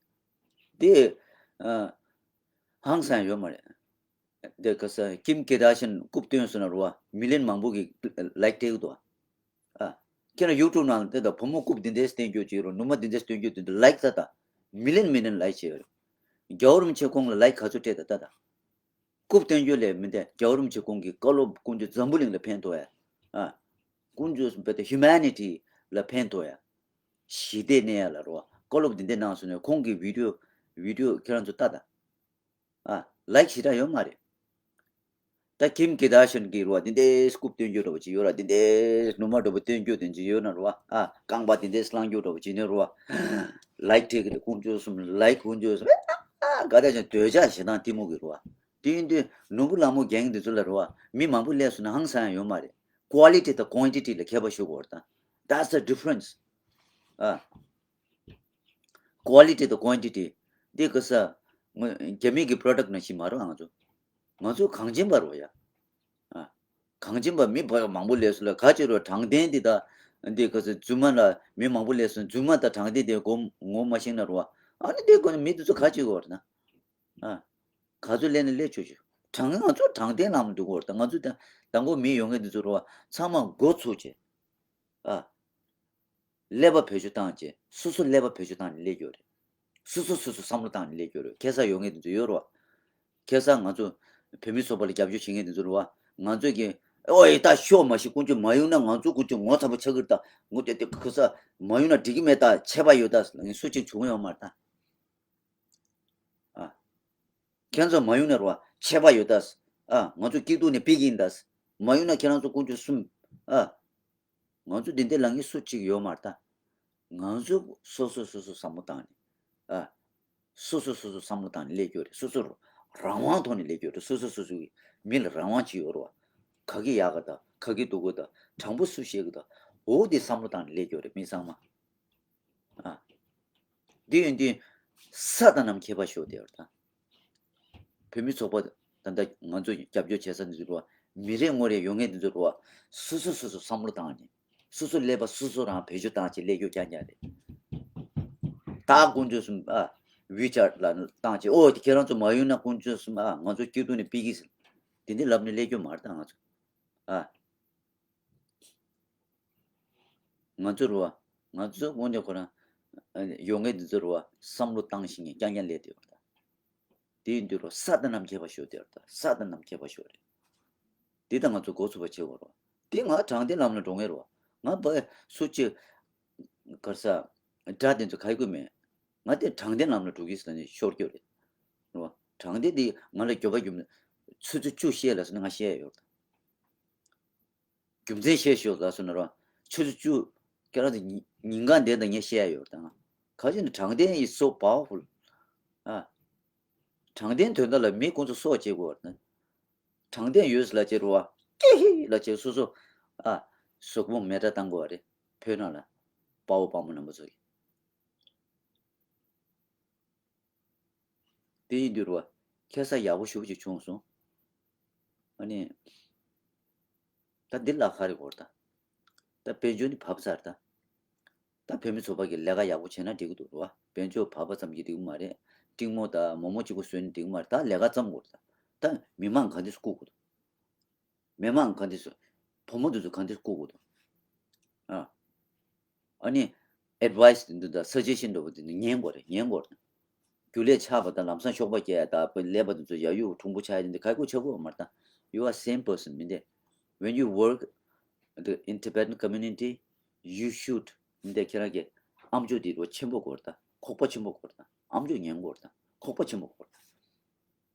འདི་ཨ་ཧང་སང་ཡོད་མ་རེད། འདི་ག་ས་ཀིམ་ཀེ་ཌ་ཤན་རྐུབ་བཏོན་སོང་ན་རེད་བ། མི་ལི་ཡན་མང་པོ་གིས་ལའིཀ་སྤྲད་ཀྱི་འདུག་བ། ཨ། ཁྱེད་རང་ཡུ་ཊུབ་ནང་ལ་དེ་དང་བུ་མོ་རྐུབ་འདི་འདྲས་བསྟན་རྒྱུ་ཅིག་ཡོད་རེད། ནུ་མ་འདི་འདྲས་བསྟན་རྒྱུ་དེ་འདྲ་ལའིཀ་ད་ད། མི་ལི་ཡན་མི་ལི་ཡན་ལའིཀ་བྱས་ཡོད་རེད། རྒྱལ་བ་རིན་པོ་ཆེ་ཁོང་ལ་ལའིཀ་ག་ཚོད་སྤྲད་ད་ད་ད། རྐུབ་བཏོན་རྒྱུ་ལས་མི་འདས་རྒྱལ་བ་རིན་པོ་ཆེ་ཁོང་གི་བཀའ་སློབ་ཀུན་སྤྱོད་འཛམ་བུ་གླིང་ལ་ཕན་ཐོགས་ཡ། ཨ། ཀུན་སྤྱོད་བེ་ད་ཧིའུ་མེ་ནི་ཊི་ལ་ཕན་ཐོགས་ཡ། ཞི་བདེ་གནས་ཡ་ལ་རོ། བཀའ་སློབ་འདི་འདྲས་གནང་སོང་ནས་ཁོང་གི་བི་ཌི་ཡོ་བི་ཌི་ཡོ་ཁྱེད་རང་ཚོ་ལྟ་ད། ཨ། ལའིཀ་ཞེ་དྲག་ཡོད་མ་རེད། ད་ཀིམ་ཀེ་ཌ་ཤན་གྱི་རོ་འདི་འདྲས་རྐུབ་བཏོན་རྒྱུ་འདྲ་པོ་ཅིག་ཡོད་ར། འདི་འདྲས་ནུ་མ་འདྲ་པོ་བཏོན་རྒྱུ་དེ་ཅིག་ཡོད་ན་རོ། ཨ། རྐང་པ་འདི་འདྲས་བསླང་རྒྱུ་འདྲ་པོ་ཅིག་ནས་རོ། ལའིཀ་སྤྲད་ཀྱི་རེད། དཀོན་མཆོག་གསུམ་ལའིཀ་དཀོན་མཆོག་གསུམ། ཨ། ག་ད་ཅང་འདོད་ཆགས་ཞེ་སྡང་གཏི་མུག་གི་རོ། དེ་ཡིན་དུས་ནོར་བུ་ལྷ་མོ་རྒན་འདི་ཚོ་ལ་རོ། མི་མང་པོ་སླེབས་སོང་ན་ཧང་སང་ཡ་ཡོད་མ་རེད། ཀོ་ལི་ཊི་དང་ཀོན་ཊི་ཊི་ལ་ཁྱད་པར་ཞུ་དགོས་རེད་ད། That's the difference. ཨ། ཀོ་ལི་ཊི་དང་ཀོན་ཊི་ཊི། འདི་ག་ས། ང་རྒྱ་མི་གི་པོ་རོ་ཌག་ཊི་ནང་བཞིན་མ་རེད་ང་ཚོ། ང་ཚོ་གངས་ཅན་པ་རོ་ཡ། ཨ། གངས་ཅན་པ་མི་བ་མང་པོ་སླེབས་སོང་ལ་ག་ཅི་རོ། དྲང་བདེན་འདི་ད། འདི་ག་ས་རྫུན་མ་ལ་མི་མང་པོ་སླེབས་སོང་། རྫུན་མ་དང་དྲང་བདེན་དེ་ངོ་ངོ་མ་ཤེས་ན་རོ། ཨ་ནི་འདི་གོ་ནི་མི་འདི་ཚོ་ག་ཅི་གོ་རེད་ན། ཨ། ག་ཚོད་སླེབས་ན་སླེབས་ཆོག་ཆོག་དྲང་ང་ཚོ་དྲང་བདེན་ལམ་འདུག་གོ་རེད་ད། ང་ཚོ་ད་དང་པོ་མི་ཡོང་མཁན་འདི་ཚོ་རོ། ཚང་མ་འགོ་ཚུགས་བྱས། ཨ། ཀླད་པ་བེད་སྤྱོད་བཏང་བྱས། སོ་སོ་ཀླད་པ་བེད་སྤྱོད་བཏང་ནས་སླེབས་ཡོད་རེད། སོ་སོ་སོ་སོ་བསམ་བློ་བཏང་ནས་སླེབས་ཡོད་རེད། ཁ་སང་ཡོང་མཁན་དེ་ཚོ་ཡོད་རེད་བ། ཁ་སང་ང་ཚོ་བོད་མི་ཚོགས་པ་ལ་རྒྱབ་སྐྱོར་བྱེད་མཁན་དེ་ཚོ་རེད་བ། ང་ཚོ་གི་ཨོ་ཡེ་ད་ཤོག་མ་ཤི་དཀོན་མཆོག་མ་ཡོང་ན་ང་ཚོ་དཀོན་མཆོག་ངོ་ཚ་པོ་ཆགས་ཀྱི་རེད་ད། ངོ་དེ་དེ་ཁ་སང་མ་ཡོང་ན་འགྲིག་གི་མེད་ད། ཆད་པ་ཡོད་ད་ཟེར་ལ་ངས་སུ་གཅིག་བྱུང་ཡོད་མ་རེད་ད། ཁྱེད་ཚོ་མ་ཡོང་ན་རོ་ཁྱད་པར་ཡོད་ད། ཨ། ང་ཚོ་སྐྱིད་སྡུག་ནས་ཕེབས་ཀྱི་ཡིན་ད། མ་ཡོང་ན་ཁྱེད་རང་ཚོ་དཀོན་མཆོག་གསུམ། ཨ། ང་ཚོ་འདི་འདྲ་ལབ་མཁན་སུ་གཅིག་ཡོད་མ་རེད་ད། ང་ཚོ་སོ་སོ་སོ་སོ་བསམ་བློ་བཏང་ནས། ཨ། སོ་སོ་སོ་སོ་བསམ་བློ་བཏང་ནས་སླེབས་རྒྱུ་རེད། སོ་སོ་རང་དབང་ཐོག་ནས་སླེབས་རྒྱུ་རེད། སོ་སོ་སོ་སོ་གི་མི་ལ་རང་དབང་ཅིག་ཡོད་རེད་བ། ག་གི་ཡག་ག་ད། ག་གི་སྡུག་ག་ད། དྲང་པོ་སུ་བཤད་གི་ད། འོ་དེ་བསམ་བློ་བཏང་ནས་སླེབས་རྒྱུ་རེད། མི་ཚང་མ། ཨ། འདི་ཡིན་དུས་ས་དང་གནམ་ཁྱད་པར་ཤོར་དེ་ཡོད་ད། བོད་མི་ཚོགས་པ་ད་ལྟ་ང་ཚོ་རྒྱབ་སྐྱོར་བྱེད་ས་འདི་ཚོ་རུ་བ། མི་རེ་ངོ་རེ་ཡོང་མཁན་འདི་ཚོ་རུ་བ། སོ་སོ་སོ་སོ་བསམ་བློ་བཏང་ནས། སོ་སོ་ཀླད་པ་སོ་སོ་རང་བེད་སྤྱོད་བཏང་བྱས་སླེབས་རྒྱུ་རྐྱང་རྐྱང་རེད། ད་དཀོན་མཆོག་གསུམ། ཨ། ཝི་ཆེ་ཊི་ལ་བཏང་བྱས། ཨོ་དེ་ཁྱེད་རང་ཚོ་མ་ཡོང་ན་དཀོན་མཆོག་གསུམ། ཨ། ང་ཚོ་སྐྱིད་སྡུག་ནས་ཕེབས་ཀྱི་ཟེར། དེ་འདྲ་ལབ་ནས་སླེབས་རྒྱུ་མ་རེད་ད་ང་ཚོ། ཨ། ང་ཚོ་རུ་བ། ང་ཚོ་དངོས་གནས་ཁོ་རང་ཡོང་མཁན་འདི་ཚོ་རུ་བ་བསམ་བློ་བཏང་ཤེས་མཁན་རྐྱང་རྐྱང་སླེབས་བསྡད་ཡོད་རེད། དེ་ཡིན་དུས་རུ་ས་དང་གནམ་ཁྱད་པར་ཤོར་བསྡད་ཡོད་རེད། ས་དང་གནམ་ཁྱད་པར་ཤོར་རེད། དེ་ད་ང་ཚོ་འགོ་ཚུགས་པ་བྱེད་དགོས་རེད། དེ་ང་དྲང་བདེན་ལམ་ལ་འགྲོ་མཁན་རེད། ང་བ་སུ་གཅིག་གར་ས་དགྲ་དེ་ཚོ་ག་ཡི་དགོས་མེད། ང་དེ་དྲང་བདེན་ལམ་ལ་འགྲོ་གི་ཟེར་ནས་ཤོར་རྒྱུ་རེད། རེད་བ། དྲང་བདེན་དེ་ང་ལ་འགྱོད་པ་རྒྱུ་མེད། ཆུ་ཚོད་བཅུ་བཤད་ལ་སོང་ན་ང་བཤད་ཡ་ཡོད་རེད། རྒྱུ་མཚན་བཤད་ཤོག་ལབ་སོང་ན་རོ། ཆུ་ཚོད་བཅུ། ཁྱེད་རང་ཚོ་ཉིན་ཉིན་གང་འདི་དང་ངས་བཤད་ཡ་ཡོད་དང་། ག་ཅི་ནས་དྲང་བདེན་is so powerful། ཨ། དྲང་བདེན་དོན་དག་ལ་མི་ཁོང་ཚོ་སྲོག་བཅད་དགོས་པ་དང་། དྲང་བདེན་ཡོད་ལ་བཅད་རོ་བ། ཀི་ཧི་ལ་བཅད་སོ་སོ། ཨ། གཟུགས་པོ་མེ་དྲ་བཏང་དགོས་པ་རེད། བོད་ནང་ལ། དཔའ་བོ་དཔའ་མོ་རྣམ་པ་ཚོ་གིས། དེ་ཡིན་དུས་རུ་བ། ཁ་སང་ཡག་པོ་ཞེ་པོ་ཅིག་བྱུང་སོང་། ཨ་ནི། ད་འདི་ལ་ཁ་རེ་བོར་ད། ད་དཔལ་འབྱོར་ནི་བབས་ཚར་ད། ད་བོད་མི་ཚོགས་པ་གི་ལས་ཀ་ཡག་པོ་བྱས་ན་འགྲིག་གི་འདུག་རུ་བ། དཔལ་འབྱོར་བབས་པ་ཙམ་གྱིས་འགྲིག་གི་མ་རེད། ཏིང་མོ་ད་མོག་མོག་གཅིག་པོ་བཟོས་ནས་འགྲིག་གི་མ་རེད། ད་ལས་ཀ་བརྩམ་དགོས་རེད་ད། ད་མི་མང་ག་འདྲས་བཀུག་དགོས་འདུག་མི་མང་ག་འདྲས་བཟོ། བུ་མོ་འདི་ཚོ་ག་འདྲས་བཀུག་དགོས་འདུག་ཨ། ཨ་ནི། ཨེཌ་ཝའི་སི་འདི་འདྲ་སཱ་ཇེ་ཤན་འདྲ་པོ་འདི་འདྲ་ཉན་དགོས་རེད། ཉན་དགོས་རེད། རྒྱུ་ལས་ཆགས་པ་དང་ལམ་སང་གཤོག་པ་སྐྱེ་ཡ་དང་ཀླད་པ་འདི་ཚོ་ཡ་ཡུ་གྲུང་པོ་ཆགས་ཡ་འདི་ག་ཡི་ཆགས་དགོས་མ་རེད་ད། You are same person མི་འདི། When you work the in Tibetan community, you should མི་འདི་ཁྱེད་རང་གི་ཨམ་ཅོག་འདི་རུ་ཆེན་པོ་དགོས་རེད་ད། ཁོག་པ་ཆེན་པོ་དགོས་རེད་ད། ཨམ་ཅོག་ཉན་དགོས་རེད་ད། ཁོག་པ་ཆེན་པོ་དགོས་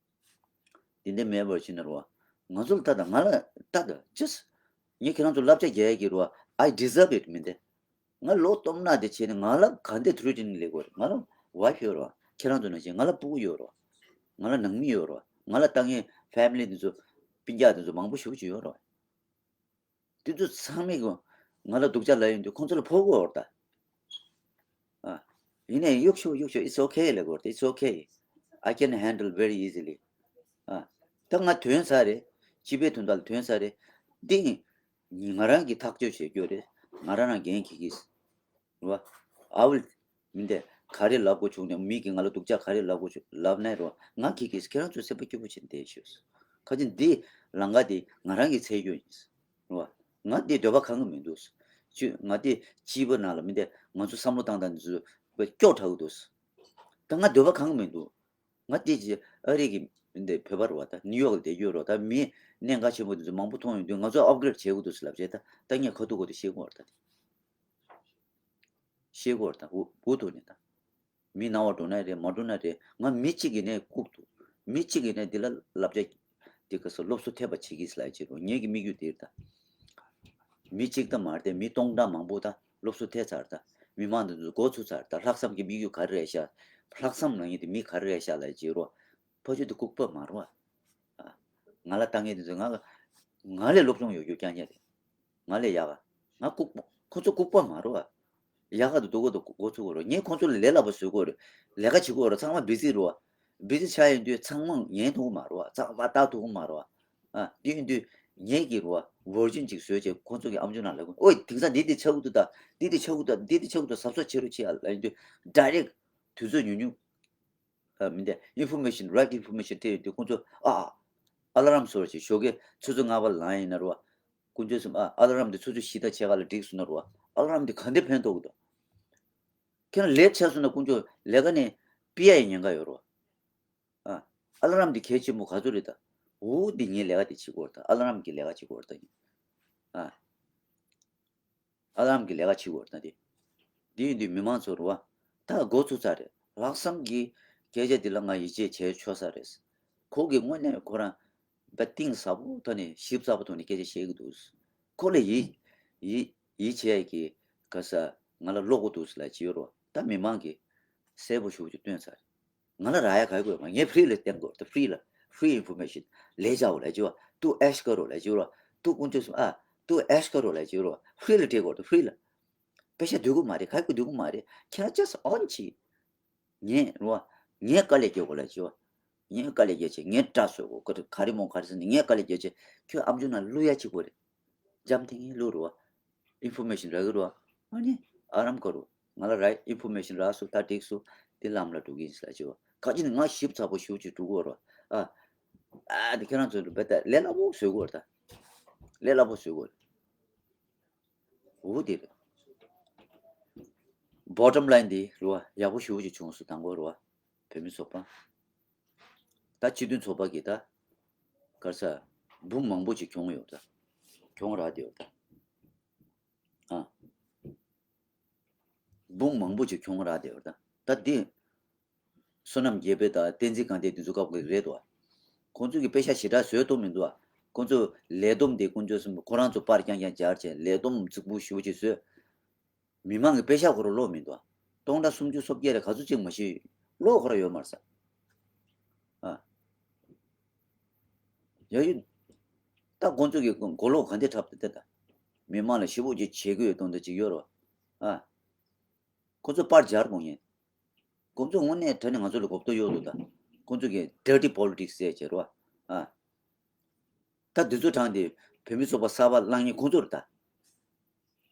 རེད་ད། དེ་འདྲ་མེད་པར་ཕྱིན་ན་རོ། ང་ཚོ་ལ་ལྟ་དང་། ང་ལ་ལྟ་དང་། ཅིས། ངས་ཁྱེད་རང་ཚོ་བསླབ་བྱ་རྒྱག་ཡ་གི་རོ། I deserve it མི་འདི། ང་ལོ་སྟོང་ན་དེ་བྱས་ནས་ང་ལ་ག་འདྲ་ཐུ་རུ་ཏི་ནི་ལས་དགོས་རེད། ང་ལ་ཝའི་ཕི་ཡོད་རོ། ཁྱེད་རང་ཚོ་ནང་བཞིན་ང་ལ་སྤུ་གུ་ཡོད་རོ། ང་ལ་ནང་མི་ཡོད་རོ། ང་ལ་ལྟ་མཁན་ཕེ་མི་ལི་དེ་ཚོ་སྤུན་ཀྱག་དེ་ཚོ་མང་པོ་ཞེ་པོ་ཅིག་ཡོད་རོ། དེ་ཚོ་ཚང་མས་ང་ལ་སྡུག་ཅག་ལབ་ཡོང་དུས་ཁོང་ཚོ་ལ་ཕོག་གི་ཡོད་རེད་ད། ཨ། ཡིན་ནའི་གཡུག་ཤོག་གཡུག་ཤོག It's okay ལབ་དགོས་རེད། It's okay. I can handle very easily. ཨ། ད་ང་ཐོན་ཚར་རེད། སྤྱི་པའི་དོན་དག་ལ་ཐོན་ཚར་རེད། འདི་ང་རང་གིས་ཐག་གཅོད་བྱེད་རྒྱུ་རེད། ང་རང་རང་འགན་འཁྱེར་གྱི་རེད་བ། I will མི་འདི་ག་རེ་ལབ་དགོས་བྱུང་ནས། མི་གིས་ང་ལ་སྡུག་ཅག་ག་རེ་ལབ་དགོས་བྱུང་ལབ་ནའི་རོ། ང་འཁྱེར་གྱི་རེད། ཁྱེད་རང་ཚོ་སེམས་པ་སྐྱིད་པོ་བྱས་ནས་བསྡད་ཤོག་ཁ་ཅིག་འདི་ལམ་ཁ་འདི་ང་རང་གིས་འཚོལ་རྒྱུ་ཡིན། རེད་བ། ང་འདི་འདོད་པ་ཁེངས་གི་མི་འདུག་ཅི། ང་འདི་སྤྱི་པ་ནང་ལ་མི་འདི་ང་ཚོ་བསམ་བློ་བཏང་སྟངས་འདི་ཚོ་སྐྱོ་དྲགས་ཀྱི་འདུག་ད་ང་འདོད་པ་ཁེངས་གི་མི་འདུག་ང་འདི་ཅི་ཨ་རི་གི་མི་འདི་བོད་པ་རེད་བ། ད་ནིའུ་ཡོག་ལ་བསྡད་རྒྱུ་རེད་བ། ད་མི་གནད་འགག་ཆེན་པོ་འདི་ཚོ་མང་པོ་མཐོང་ཡོང་དུས་ང་ཚོ་ཨབ་གྷི་རེ་ཌི་བྱེད་དགོས་འདུག་ཟེར་ལབ་བྱས། ད་ད་ངས་ཁ་ཐུག་གོ་དུ་ཤེས་ཀྱི་ཡོད་རེད་ད། ཤེས་ཀྱི་ཡོད་རེད་ད། འུ་འུ་ཐུག་ནས་ད། མི་ན་བ་འགྲོ་ན་རེད། མ་འགྲོ་ན་རེད། ང་མི་གཅིག་ཡིན་ནའི་ལྐུགས་འདུག་མི་གཅིག་ཡིན་ནའི་འདི་ལ་བསླབ་བྱ་འདི་ག་ས་སློབ་གསོ་ཐེབས་པ་བྱེད་ཀྱི་ལབ་བྱེད་རོགས། ངེད་ཀྱི་དམིགས་ཡུལ་འདི་རེད་ད། མི་གཅིག་ད་མ་རེད་དེ། མི་སྟོང་ཕྲག་མང་པོ་ད་སློབ་གསོ་ཐེབས་ཚར་ད། མི་མང་འདི་ཚོ་འགོ་ཚུགས་ཚར་ད། ལྷག་བསམ་གྱི་དམིགས་ཡུལ་ག་རེ་རེད་ཤག་ལྷག་བསམ་ལབ་མཁན་དེ་མི་ག་རེ་རེད་ཤག་ལབ་བྱེད་རོགས། ཕ་ཆོས་འདི་ལྐུགས་པ་མ་རེད་བ། ང་ལ་ལྟ་མཁན་འདི་ཚོ་ང་ང་ལས་སློབ་སྦྱོང་ཡོད་རྒྱུ་རྐྱང་རྐྱང་རེད། ང་ལས་ཡག་ག་ང་ལྐུགས་པ། ཁོ་ཚོ་ལྐུགས་པ་མ་རེད་བ། ཡག་ག་དུ་སྡུག་ག་དུ་འགོ་ཚུགས་དགོས་རེད། ངས་ཁོ་ཚོ་ལ་ལས་སླ་པོ་བཟོ་དགོས་རེད། ལས་ཀ་བྱེད་དགོས་རེད། ཚང་མ་བི་ཛི་རེད་བ། བི་ཛི་ཆགས་ཡོང་དུས་ཚང་མ་ཉན་ཐུབ་ཀྱི་མ་རེད་བ། ཚང་མ་ལྟ་ཐུབ་ཀྱི་མ་རེད་བ། ཨ། དེ་ཡིན་དུས་ངེད་ཀྱི་རེད་བ། ཝར་ཇིན་ཅིག་བཟོས་བྱས་ཁོ་ཚོ་གི་ཨམ་ཅོག་ནང་ལབ་དགོས། ཨོའི་དེང་སང་འདི་འདི་ཆགས་ཀྱི་འདུག་ད། འདི་འདི་ཆགས་ཀྱི་འདུག་འདི་འདི་ཆགས་ཀྱི་འདུག་གཟབ་གཟབ་བྱེད་རོགས་བྱེད་ཨ་ལབ་ཡོང་དུས་ཌའི་རེག་དུས་ཚོད་ཉུང་ཉུང་། ཨ། མི་འདི་ཨིན་ཕོར་མེ་ཤན། རའིཊ་ཨིན་ཕོར་མེ་ཤན་སྤྲད་ཡོང་དུས་ཁོང་ཚོ་ཨ་ཨ་ཨ་ལ་རམ་བཟོ་རོགས་བྱེད། ཞོགས་ཀས་ཆུ་ཚོད་ལྔ་པ་ལངས་ཡིན་ན་རེད་བ། དཀོན་མཆོག་གསུམ། ཨ་ཨ་ལ་རམ་འདི་ཆུ་ཚོད་བཞི་དང་ཕྱེད་ཀ་ལ་བསྒྲིགས་སོང་ན་རེད་བ། ཨ་ལ་རམ་འདི་ག་འདྲ་ཕན་ཐོགས་ཀྱི་འདུག་ཁྱེད་རང་ལེཊ་ཆགས་སོང་ན་དཀོན་མཆོག་ལས་ཀ་ནས་ཕུད་ཡ་ཡི་ཉེན་ཁ་ཡོད་རེད་བ། ཨ་ཨ་ལ་རམ་འདི་གལ་ཆེན་པོ་ག་ཚོད་རེད་ད། འོ་འདི་ངའི་ལས་ཀ་འདི་བྱེད་དགོས་རེད་ད། ཨ་ལ་རམ་གྱི་ལས་ཀ་བྱེད་དགོས་རེད་ད། ཨ། ཨ་ལ་རམ་གྱི་ལས་ཀ་བྱེད་དགོས་རེད་ད་དེ། འདི་ཡིན་དུས་མི་མང་ཚོ་རེད་བ། ད་འགོ་ཚུགས་ཚར་རེད། ལྷག་བསམ་གྱི་སྐད་ཆ་འདི་ལ་ང་ཡིད་ཆེས་བྱས་ཆོག་ས་རེད། ཁོ་གི་དངོས་གནས་ཁོ་རང་བ་གཏིང་ཟབ་པོ་ཐོག་ནས་ཞིབ་ཚགས་པོ་ཐོག་ནས་སྐད་ཆ་བཤད་ཀྱི་འདུག་ཁོ་ལ་ཡིད་ཡིད་ཡིད་ཆེས་ཀྱི་ག་ས་ང་ལ་ཀློག་གི་འདུག་ལ་བྱེད་རོགས། ད་མི་མང་གིས་གསལ་པོ་ཞུ་རྒྱུ་སྟོན་ཚར། ང་ལ་རག་ཡ་ག་དགོས་མ། ངས་ཕི་རི་ལ་བསྟན་དགོས། ད་ཕི་རི་ལ་ཕི་རི་ཨིན་ཕོར་མེ་ཤིན་ལས་བྱའོ་ལ་བྱེད་རོགས། ཏུ་ཨེཤ་ཀ་རོ་ལ་བྱེད་རོགས། ཏུ་ཀུན་སྤྱོད་སུ་ཨ་ཏུ་ཨེཤ་ཀ་རོ་ལ་བྱེད་རོགས། ཕི་རི་ལ་སྤྲད་དགོས། ད་ཕི་རི་ལ་དཔེ་ཆ་འདོད་གི་མ་རེད། ག་གི་འདོད་གི་མ་རེད། ཁྱེད་རང་ཅག་ཨོན་ཆི། ངས་རོ། ངས་དཀའ་ལས་རྒྱག་དགོས་ལ་བྱེད་རོགས། ངས་དཀའ་ལས་རྒྱག་བྱས། ངས་སྐྲ་བཟོ་དགོས། ག་རེ་མོ་ག་རེ་ཟེར་ནས་ངས་དཀའ་ལས་རྒྱག་བྱས། ཁྱོད་ཨམ་ཅོག་ནང་བླུག་ཡ་གཅིག་པོ་རེད། འཇམ་ཐིང་ངེ་བླུག་རོགས། ཨིན་ཕོར་མེ་ཤིན་རག་གི་རོགས། ཨ་ནི་ཨ་རམ་ཀ་རོ། ང་ལ་རའི་ཨིན་ཕོར་མེ་ཤིན་རག་སོང་། ད་འགྲིག་སོང་། དེ་ལམ་ལ་འགྲོ་གི་ཡིན་ཟེར་ལ་བྱེད་རོགས། ག་ཅི་ནས་ང་ཞིབ་ཚགས་པོ་ཞུ་ཅིག་འགྲོ་གི་རོགས། ཨ་ཨ་དེ་ཁྱེད་རང་ཚོ་འགྲོ་བས། ད་ལས་སླ་པོ་བཟོ་དགོས་རེད། ད་ལས་སླ་པོ་བཟོ་དགོས་རེད། འོ་དེ་རེད། བོ་ཊམ་ལ་ཡིན་དེ་རེད་བ། ཡག་པོ་ཞེ་པོ་ཅིག་བྱུང་སོང་། དང་པོ་རེད་བ། བོད་མི་ཚོགས་པ། ད་སྤྱི་མཐུན་ཚོགས་པ་གི་ད་ག་རེ་ཟ། འབུམ་མང་པོ་ཅིག་གྱོང་ཡོད་ད། གྱོང་རག་བསྡད་ཡོད་ད། ཨ། འབུམ་མང་པོ་ཅིག་གྱོང་རག་བསྡད་ཡོད་ད། ད་འདི། བསོད་ནམས་རྒྱལ་པོ་དང་བསྟན་འཛིན་དགའ་ལྡན་དེ་ཚོ་སྐབས་ཀྱི་རེད་དོ། ཁོང་ཚོ་གི་པེ་ཤག་ཞེ་དྲག་བཟོས་གཏོང་མི་འདུག་ཨ། ཁོང་ཚོ་ལས་བསྡོམས་དེ་དཀོན་མཆོག་གསུམ་ཁོ་རང་ཚོ་པར་རྐྱང་རྐྱང་སྦྱར་བྱས་ལས་བསྡོམས་རྫིག་པོ་ཞེ་པོ་ཅིག་བཟོས། མི་མང་གི་པེ་ཤག་ཁོ་རང་ཀློག་མི་འདུག་ཨ། སྟོང་ཕྲག་སུམ་ཅུ་སོ་བརྒྱད་རེད། ག་ཚོད་ཅིག་མ་ཤེས། ཀློག་ཁོ་རང་ཡོད་མ་རེད་ས། ཨ། ཡ་ཡིན། ད་ཁོང་ཚོ་གི་མགོ་ལོག་ག་འདྲ་འཁྲབ་དེ་ད། མི་མང་ལ་ཞེ་པོ་ཅིག་བྱེད་དགོས་ཡོད་དོན་དེ་ཅིག་ཡོད་རེད་བ། ཨ། ཁོ་ཚོ་པར་སྦྱར་དགོས་ངེས། ཁོ་ཚོ་དངོས་གནས་དྲང་གནས་ང་ཚོ་ལ་གོ་བརྡ་གཡོག་འདུག་ད། ཁོ་ཚོ་གིས་dirty politics་ཟེར་བྱས་རོ། ཨ། ད་འདི་ཚོ་དྲངས་ཏེ་བོད་མི་ཚོགས་པ་གསར་པ་བླངས་མཁན་ཁོ་ཚོ་རེད་ད།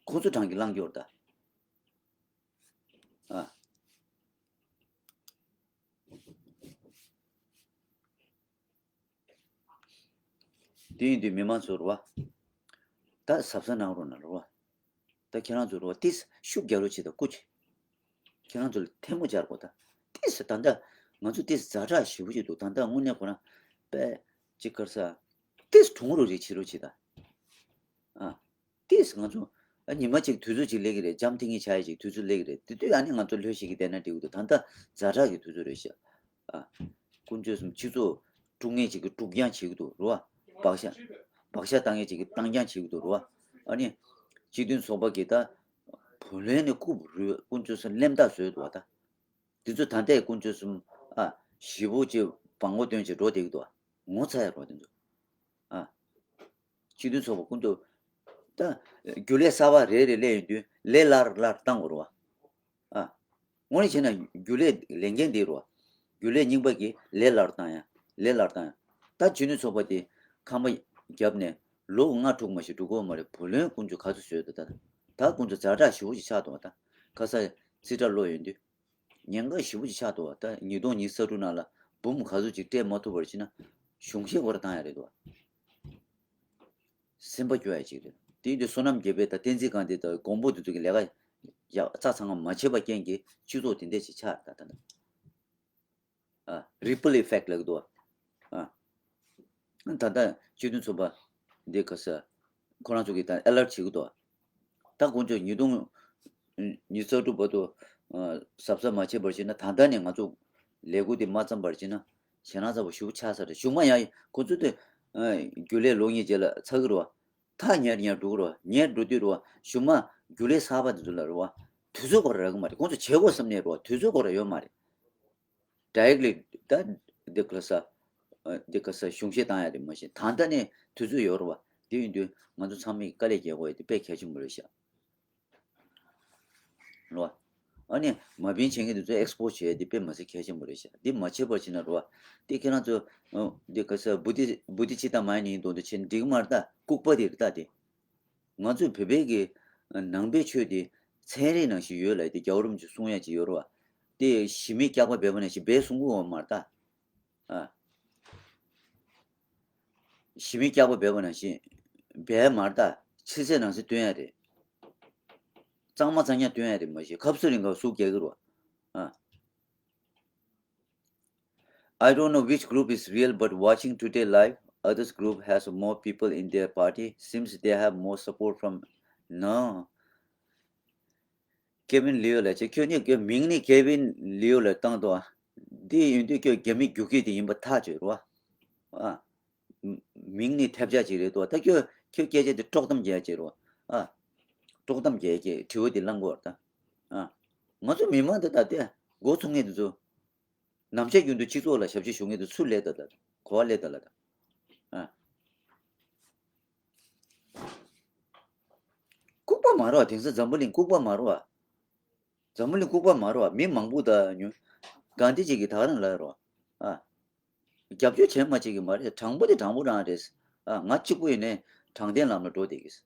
ཁོ་ཚོ་དྲངས་ཀྱི་བླངས་ཀྱི་ཡོད་རེད་ད། ཨ། དེ་ཡིན་དུས་མི་མང་ཚོ་རེད་བ། ད་གཟབ་གཟབ་གནང་རོགས་གནང་རེད་བ། ད་ཁྱེད་རང་ཚོ་རེད་བ། ཏིས་ཤུགས་རྒྱག་རོགས་བྱེད་ད་སྐུ་མཁྱེན། ཁྱེད་རང་ཚོ་ལ་ཐལ་མོ་སྦྱར་དགོས་ད། ཏིས་ད་ལྟ་ང་ཚོ་ཏིས་ཛ་དྲག་ཞེ་པོ་ཅིག་འདུག་ད་ལྟ་དངོས་གནས་ཁོ་རང་དཔེ་ཅིག་ག་རེ་ཟ། ཏིས་གྲུང་རུ་རེ་བྱེད་རོགས་བྱེད་ད། ཨ། ཏིས་ང་ཚོ་ཨ་ཉི་མ་གཅིག་དུས་ཚོད་ཅིག་སླེབས་ཀྱི་རེད། འཇམ་ཐིང་ངེ་ཆགས་ཡ་ཅིག་དུས་ཚོད་སླེབས་ཀྱི་རེད། དེ་དུས་ཨ་ནི་ང་ཚོ་ལྷོད་ཤིག་གི་བསྡད་ན་འགྲིག་གི་འདུག་ད་ལྟ་ཛ་དྲག་གི་དུས་ཚོད་རེད་ཤག་ཨ། དཀོན་མཆོག་གསུམ། སྤྱི་ཚོགས་དཀྲུག་མཁན་ཅིག་གིས་དཀྲུག་རྐྱང་བྱེད་ཀྱི་འདུག་རེད་བ། བག་ཆགས་བག་ཆགས་བཏང་མཁན་ཅིག་གིས་བཏང་རྐྱང་བྱེད་ཀྱི་འདུག་རེད་བ། ཨ་ནི་སྤྱི་མཐུན་ཚོགས་པ་གིས་ད་བུ་ལོན་ནས་རྐུབ་རུས། དཀོན་མཆོག་གསུམ། གླེན་རྟགས་བཟོས་འདུག་བ་ད། དེ་ཚོ་ད་ལྟའི་དཀོན་མཆོག་གསུམ། ཨ། ཞེ་པོ་ཅིག་བང་མགོ་སྟོན་བྱས་འགྲོ་བསྡད་ཀྱི་འདུག་ངོ་ཚ་ཡ་རོ་དེ་ཚོ། ཨ། སྤྱི་མཐུན་ཚོགས་པ་ཀུན་ཏུ། ད་རྒྱུན་ལས་གསར་པ་རེ་རེ་སླེབས་ཡོང་དུས་ལས་སླར་སླར་བཏང་དགོས་རེད་བ། ཨ། དངོས་གནས་བྱས་ན་རྒྱུན་ལས་ལས་འགན་འདི་རེད་བ། རྒྱུན་ལས་རྙིང་པ་གིས་ལས་སླར་བཏང་ཡ། ལས་སླར་བཏང་ཡ། ད་སྤྱི་མཐུན་ཚོགས་པ་དེ་ཁང་པ་བརྒྱབ་ནས་ལོ་ལྔ་དྲུག་མ་ཞིག་འགྲོ་གི་ཡོད་མ་རེད། བུ་ལོན་ཀུན་ཏུ་ག་ཚོད་བཟོས་འདུག་ད། ད་ཀུན་ཏུ་ཛ་དྲག་ཞེ་པོ་ཞིག་ཆགས་འདུག་ད་ཁ་ས་རྩིས་ཁྲ་ཀློག་ཡོང་དུས། ཉེན་ཁ་ཞེ་པོ་ཅིག་ཆགས་འདུག་བ། ད་ཉིས་སྟོང་ཉི་ཤུ་རྩ་དྲུག་ནང་ལ་འབུམ་ག་ཚོད་ཅིག་སྤྲད་མ་ཐུབ་པར་བྱས་ན་གཞུང་བཞེས་སྐོར་བཏང་ཡ་རེད་འདུག་བ། སེམས་པ་སྐྱོ་ཡ་ཅིག་རེད། དེ་ཡིན་དུས་བསོད་ནམས་རྒྱལ་པོས་ད་བསྟན་འཛིན་སྒང་དེ་དང་མགོན་པོ་དེ་ཚོ་གི་ལས་ཀ་ཡག་རྩ་ཚང་བ་མ་བྱས་པ་རྐྱེན་གྱིས་སྤྱི་ཚོགས་དེ་འདྲ་ཅིག་ཆགས་རེད་ད། ད་ད། ཨ། ripple effect ལབ་ཀྱི་འདུག་བ། ཨ། ད་ལྟ་སྤྱི་མཐུན་ཚོགས་པ་འདི་ག་ས་ཁོ་རང་ཚོ་གིས་ད་ཨེ་ལར་བྱེད་ཀྱི་འདུག་ད་དཀོན་མཆོག་ཉིས་སྟོང་ཉི་ཤུ་རྩ་དྲུག་བར་དུ་གཟབ་གཟབ་མ་བྱས་པར་བྱས་ན། ད་ལྟ་ནས་ང་ཚོ་ལས་འགུལ་འདི་མ་བརྩམས་པར་བྱས་ན་ཞེད་སྣང་ཚ་པོ་ཞེ་པོ་ཆགས་ས་རེད། གཞུག་མ་ཡང་ཁོ་ཚོ་དེ་རྒྱུན་ལས་ལོ་གཉིས་རྗེས་ལ་ཚར་གྱི་རེད་བ། ཐག་ཉེ་རུ་ཉེ་རུ་འགྲོ་གི་རེད་བ། ཉེ་རུ་འགྲོ་དུས་རེད་བ། གཞུག་མ་རྒྱུན་ལས་གསར་པ་འདི་ཚོ་ལ་རེད་བ། དུས་ཚོད་སྐོར་རག་གི་མ་རེད། ཁོང་ཚོ་བྱེད་དགོས་བསམ་ནས་རེད་བ། དུས་ཚོད་སྐོར་ཡོད་མ་རེད། directly ད་འདི་ག་ས། འདི་ག་ས་གཞུང་བཞེས་བཏང་ཡ་རེད་མ་གཞི། ད་ལྟ་ནས་དུས་ཚོད་ཡོད་རེད་བ། དེ་ཡིན་དུས་ང་ཚོ་ཚང་མས་དཀའ་ལས་རྒྱག་དགོས་ཡ་དེ་དཔེ་གལ་ཆེན་པོ་རེད་ཤག་ལོ། ཨ་ནི་མ་བིན་བྱེད་མཁན་དེ་ཚོ་ཨེགས་པོ་བྱས་ཡ་དེ་དཔེ་མ་སྲིད་གལ་ཆེན་པོ་རེད་ཤག་འདི་མ་བྱེད་པར་བྱས་ན་རེད་བ། དེ་ཁྱེད་རང་ཚོ་འདི་ག་ས་བུ་དི་བུ་དི་ཅི་ད་མ་ཡིན་ཡིན་དོན་དུ་བྱས་ན་འགྲིག་གི་མ་རེད་ད། ལྐུགས་པ་དེ་རེད་ད་དེ། ང་ཚོས་བོད་པའི་གི་ནང་པའི་ཆོས་དེ་ཚན་རིག་ནང་བཞིན་ཡོད་ལབ་དེ་རྒྱལ་བ་རིན་པོ་ཆེས་གསུང་ཡ་ཅིག་ཡོད་རེད་བ། དེ་ཞི་མི་སྐྱག་པ་སྦལ་པ་ནང་བཞིན་སྦལ་གསུང་གི་ཡོད་མ་རེད་ད། ཨ། ཞི་མི་སྐྱག་པ་སྦལ་པ་ནང་བཞིན་སྦལ་མ་རེད་ད། ཕྱི་གསལ་ནང་གསལ་སྟོན་ཡ་རེད། གཙང་མ་གཙང་རྐྱང་སྟོན་ཡ་རེད་མ་གཞི། ཁབ་སུ་རིང་ག་སུག་རྒྱག་གི་རེད་བ། ཨ། I don't know which group is real, but watching today live, others group has more people in their party. Seems they have more support from. No. Kevin Liu ལ་ཅེ་ཁྱོད་ནི་ཁྱོད་མིང་ནི་Kevin Liu ལ་བཏང་དོ། འདི་ཡིན་དུས་ཁྱོད་རྒྱ་མི་རྒྱུག་ཁྱི་དེ་ཡིན་པ་ཐག་ཆོད་རོ། ཨ། མིང་ནི་ཐབས་ཆག་ཅིག་རེད་འདུག་ད་ཁྱོད་ཁྱོད་སྐད་ཆ་དེ་དཀྲོག་གཏམ་རྒྱག་ཅིག་རོ། ཨ། དཀྲོག་གཏམ་རྒྱག་ཅིག་དྲི་བ་དེ་བླང་དགོས་ད། ཨ། ང་ཚོ་མི་མང་དེ་ད་ལྟ་འགོ་ཚུགས་མཁན་དེ་ཚོ། ནམ་ཞག་རྒྱུན་དུ་སྤྱི་ཚོགས་ལ་ཞབས་ཕྱི་ཞུ་མཁན་དེ་ཚོ་སུ་ལས་ད་ད་གོ་བ་ལས་ད་ལ་ད། ཨ། ལྐུགས་པ་མ་རེད་བ། དེང་སང་འཛམ་བུ་གླིང་ལྐུགས་པ་མ་རེད་བ། འཛམ་བུ་གླིང་ལྐུགས་པ་མ་རེད་བ། མི་མང་པོ་ད་ཉོ། གྷན་དྷི་ཇི་གིས་ད་ག་རང་ལབ་རེད་བ། ཨ། རྒྱབ་སྐྱོར་བྱས་མ་བྱས་ཀྱི་མ་རེད། དྲང་པོ་དེ་དྲང་པོ་རང་རེད། ཨ། ང་གཅིག་པུ་ཡིན་ནའི་དྲང་བདེན་ལམ་ལ་འགྲོ་བསྡད་ཀྱི།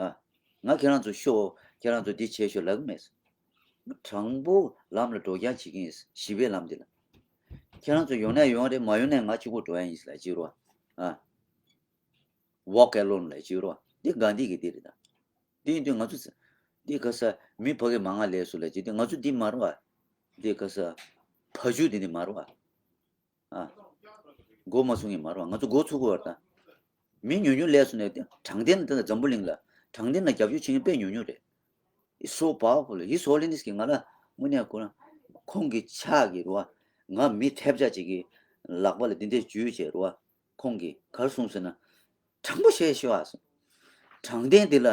ཨ། ང་ཁྱེད་རང་ཚོ་ཤོག་ཁྱེད་རང་ཚོ་འདི་བྱས་ཤོག་ལབ་ཀྱི་མེད། དྲང་པོ་ལམ་ལ་འགྲོ་རྐྱང་བྱེད་ཀྱི་ཡིན། ཞི་བའི་ལམ་འདི་ལ། ཁྱེད་རང་ཚོ་ཡོང་ན་ཡོང་རེད། མ་ཡོང་ན་ང་གཅིག་པུ་འགྲོ་ཡ་ཡིན་ལབ་ཅིག་རོ། ཨ། Walk alone ལབ་ཅིག་རོ། འདི་གྷན་དྷི་གི་འདི་རེད་ད། འདི་ཡིན་དུས་ང་ཚོ་འདི་ག་ས་མི་ཕ་གི་མ་ང་ལས་སུ་ལབ་ཅིག་འདི་ང་ཚོ་འདི་མ་རེད་བ། འདི་ག་ས་ཕ་ཇུ་འདི་ནི་མ་རེད་བ། ཨ། འགོ་མ་ཚུགས་ངེས་མ་རེད་བ། ང་ཚོ་འགོ་ཚུགས་དགོས་བ་ད། མི་ཉུང་ཉུང་ལས་སུ་ནས་དྲང་བདེན་ད་འཛམ་བུ་གླིང་ལ་དྲང་བདེན་ལ་རྒྱབ་སྐྱོར་བྱེད་མཁན་དཔེ་ཉུང་ཉུང་རེད། It's so powerful. His Holiness གིས་ང་ལ་དངོས་གནས་ཁོ་རང་ཁོང་གི་ཕྱག་གིས་རེད་བ། ང་མི་ཐེབས་ཆག་ཅིག་གི་ལག་པ་ལ་འདི་འདྲས་འཇུས་བྱས་རེད་བ། ཁོང་གིས་ག་རེ་གསུངས་ཟེར་ན། དྲང་པོ་བཤད་ཤོག་ཨ་གསུངས། དྲང་བདེན་འདི་ལ།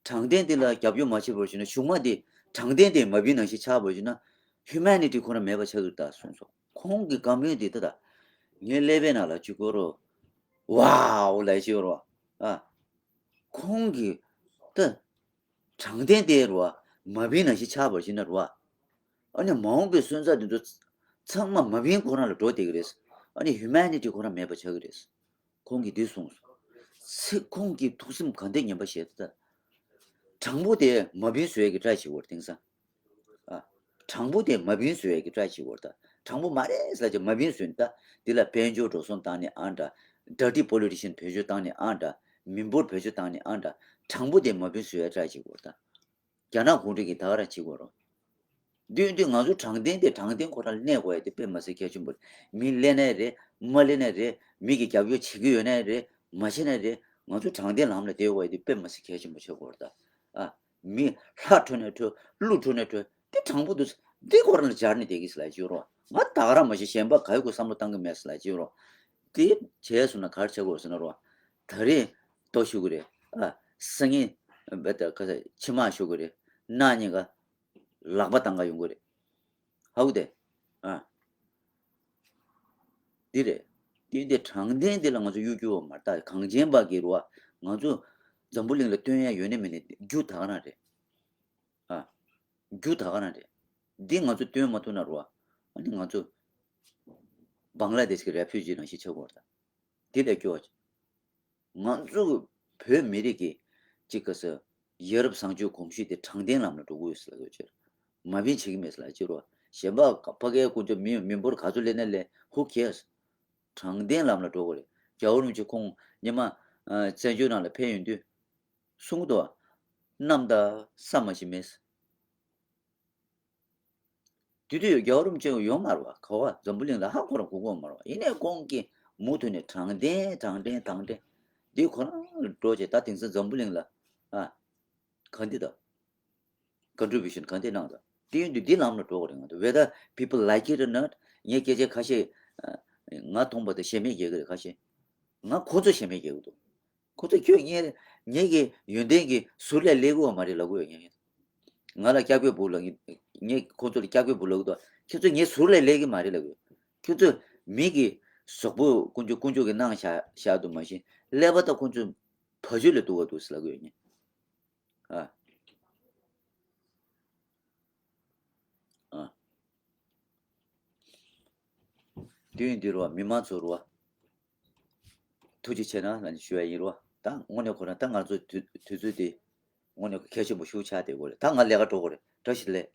དྲང་བདེན་འདི་ལ་རྒྱབ་སྐྱོར་མ་བྱེད་པར་བྱས་ན། གཞུག་མ་འདི་དྲང་བདེན་དེ་མ་བིན་ནང་བཞིན་ཆགས་པར་བྱས་ན། Humanity ཁོ་རང་མེད་པ་ཆགས་ཀྱི་རེད་ད་གསུངས་སོ། ཁོང་གི་བཀའ་མོལ་འདི་ད་ད། ངའི་ཀླད་པའི་ནང་ལ་ཅིག་སྐོར་རོ། Wow ལབ་ཅིག་རོ། ཨ། ཁོང་གི་ད། དྲང་བདེན་དེ་རོ། མ་བིན་ནང་བཞིན་ཆགས་པར་བྱས་ན་རོ། ཨ་ནི་མ་འོངས་པའི་སོན་རྩ་འདི་ཚོ་ཚང་མ་མ་བིན་ཁོ་རང་ལ་འགྲོ་བསྡད་ཀྱི་རེད། ཨ་ནི་Humanity ཁོ་རང་མེད་པ་ཆགས་ཀྱི་རེད། ཁོང་གིས་འདི་གསུངས་སོ། ཚེ་ཁོང་གི་ཐུགས་སེམས་ག་འདྲ་ངན་པ་བཞེས་ད། དྲང་པོ་དེ་མ་བིན་བཟོ་ཡས་ཀྱི་try བྱེད་དགོས་རེད་དེང་སང་། ཨ། དྲང་པོ་དེ་མ་བིན་བཟོ་ཡས་ཀྱི་try བྱེད་དགོས་རེད་ད། དྲང་པོ་མ་རེད་ཟེར་ལབ་ཀྱི་མ་བིན་བཟོས་ནས་ད། འདི་ལ་དཔལ་འབྱོར་འགྲོ་སོང་བཏང་ནས་ཨ་འདྲ། dirty politician བེད་སྤྱོད་བཏང་ནས་ཨ་འདྲ། མི་འབོར་བེད་སྤྱོད་བཏང་ནས་ཨ་འདྲ། དྲང་པོ་དེ་མ་བིན་བཟོ་ཡས་try བྱེད་དགོས་རེད་ད། རྒྱ་ནག་གུང་ཁྲན་གྱིས་ད་ག་རང་བྱེད་དགོས་རེད། འདི་འདི་ང་ཚོ་དྲང་བདེན་དེ་དྲང་བདེན་ཁོ་རང་གནས་དགོས་ཡ་དེ་དཔེ་མ་སྲིད་གལ་ཆེན་པོ་རེད། མི་གླེན་ནའི་རེད། མ་གླེན་ནའི་རེད། མི་གིས་རྒྱབ་སྐྱོར་བྱེད་ཀྱི་ཡོད་ནའི་རེད། མ་བྱེད་ནའི་རེད། ང་ཚོ་དྲང་བདེན་ལམ་ལ་བསྡད་དགོས་ཡ་དེ་དཔེ་མ་སྲིད་གལ་ཆེན་པོ་ཆགས་དགོས་རེད་ད། ཨ། མི་ལྷ་ཁྲོས་ནའི་ཁྲོས། ཀླུ་ཁྲོས་ནའི་ཁྲོས། འདི་དྲང་པོ་འདུག་འདི་ཁོ་རང་ལ་སྦྱར་ནས་བསྡད་ཀྱི་ཟེར་ལབ་ཀྱི་ཡོད་རེད། ང་ད་ག་རང་མ་ཤེས། གཞན་པ་ག་ཡོད་ཁོ་བསམ་བློ་བཏང་གི་མེད་ཟེར་ལབ་ཀྱི་ཡོད་རེད། དེ་བྱས་སོང་ན་ག་རེ་བྱེད་དགོས་ཟེར་ན་རོ། ད་རེས་ལྟོ་ཤོར་གི་རེད། ཨ། སང་ཉིན་བེ་ད་ག་ས་ཕྱེ་མར་ཤོར་གི་རེད། གནངས་ཉིན་ག་ལག་པ་བཏང་ག་ཡོང་གི་རེད། ཧ་གོ་དེ། ཨ། འདི་རེད། འདི་འདི་དྲང་བདེན་འདི་ལ་ང་ཚོ་གཡོ་སྒྱུ་བ་མ་རེད་ད། གངས་ཅན་པ་གི་རེད་བ། ང་ཚོ་འཛམ་བུ་གླིང་ལ་སྟོན་ཡ་ཡོད་ནི་མེད་ནི་རྒྱུ་ད་ག་རང་རེད། ཨ། རྒྱུ་ད་ག་རང་རེད། འདི་ང་ཚོ་སྟོན་མ་ཐུབ་ན་རོ། ཨ་ནི་ང་ཚོ་བང་ལ་དེཤ་གི་refugee ནང་བཞིན་ཆགས་དགོས་རེད་ད། འདི་ལས་སྐྱོ་བ་ཅིག་ང་ཚོ་བོད་མི་རིགས་ཀྱི་གཅིག་ག་ས་ཡ་རབས་བཟང་སྤྱོད་གོམས་གཤིས་དེ་དྲང་བདེན་ལམ་ལ་འགྲོ་དགོས་ཟེར་ལ་ཡོད་ཕྱིར། མ་བིན་བྱེད་ཀྱི་མེད་ཟེར་ལ་ཕྱིར་རོ། གཞན་པ་ཕ་གའི་དཀོན་མཆོག་མི་མི་འབོར་ག་ཚོད་སླེབས་ན་སླེབས། Who cares? དྲང་བདེན་ལམ་ལ་འགྲོ་དགོས་རེད། རྒྱལ་བ་རིན་པོ་ཆེ་ཁོང་སྔོན་མ་ཨ་བཙན་བྱོལ་ནང་ལ་ཕེབས་ཡོང་དུས། གསུང་གི་འདུག་བ། གནམ་དང་ས་མ་ཞིག་མེད། དེ་དུས་རྒྱལ་བ་རིན་པོ་ཆེ་ཡོང་མ་རེད་བ། ག་བ་འཛམ་བུ་གླིང་ལ་ཧ་ཁོ་རང་གོ་གོ་མ་རེད་བ། ཡིན་ནའི་ཁོང་གིས་མུ་མཐུད་ནས་དྲང་བདེན་དྲང་བདེན་དྲང་བདེན་འདི་ཁོ་རང་ལ་འགྲོ་བྱས། ད་དེང་སང་འཛམ་བུ་གླིང་ལ་ཨ་ག་འདི་ད་contribution ག་འདི་གནང་ད། དེ་ཡིན་དུས་འདི་ལམ་ལ་འགྲོ་དགོས་རེད། ང་ཚོ་whether people like it or not ངས་སྐད་ཆ་ཁ་ཤས་ཨ་ང་མཐོང་པ་དང་ཞེ་མེར་རྒྱག་གི་རེད། ཁ་ཤས་ང་ཁོ་ཚོ་ཞེ་མེར་རྒྱག་གི་འདུག་ཁོ་ཚོས་ཁྱོད་ངའི་ངེད་ཀྱི་ཡོན་ཏན་གྱི་ཟུར་ལ་སླེབས་ཀྱི་ཡོད་མ་རེད་ལབ་ཀྱི་ཡོད། ངས་ང་ལ་སྐྱབས་མགོན་འབོད་ལབ་ཀྱི། ངས་ཁོ་ཚོ་ལ་སྐྱབས་མགོན་འབོད་ལབ་ཀྱི་འདུག་ཁྱོད་ཚོ་ངའི་ཟུར་ལ་སླེབས་ཀྱི་མ་རེད་ལབ་ཀྱི་ཡོད། ཁྱོད་ཚོ་མི་གི་གཟུགས་པོ་དཀོན་མཆོག་དཀོན་མཆོག་གིས་གནང་བཞག་བཞག་འདུག་མ་གཞི་ཀླད་པ་ད་ཁོ་ཚོ་བ་ཕྱུགས་ལས་སྡུག་པ་འདུག་ཟེར་ལབ་ཀྱི་ཡོད། ངས་ཨ། ཨ། དུས་ཡུན་འདི་རུ་བ་མི་མང་ཚོ་རུ་བ། ཐུགས་རྗེ་ཆེ་གནང་ལབ་ནས་ཞུ་ཡ་ཡིན་རུ་བ། ད་དངོས་གནས་ཁོ་རང་ད་ང་ཚོ་དུས་དུས་ཚོད་འདི་དངོས་གནས་གལ་ཆེན་པོ་ཞིག་ཆགས་བསྡད་ཡོད་རེད། ད་ང་ལས་ཀ་འགྲོ་དགོས་རེད། བཀྲ་ཤིས་བདེ་ལེགས།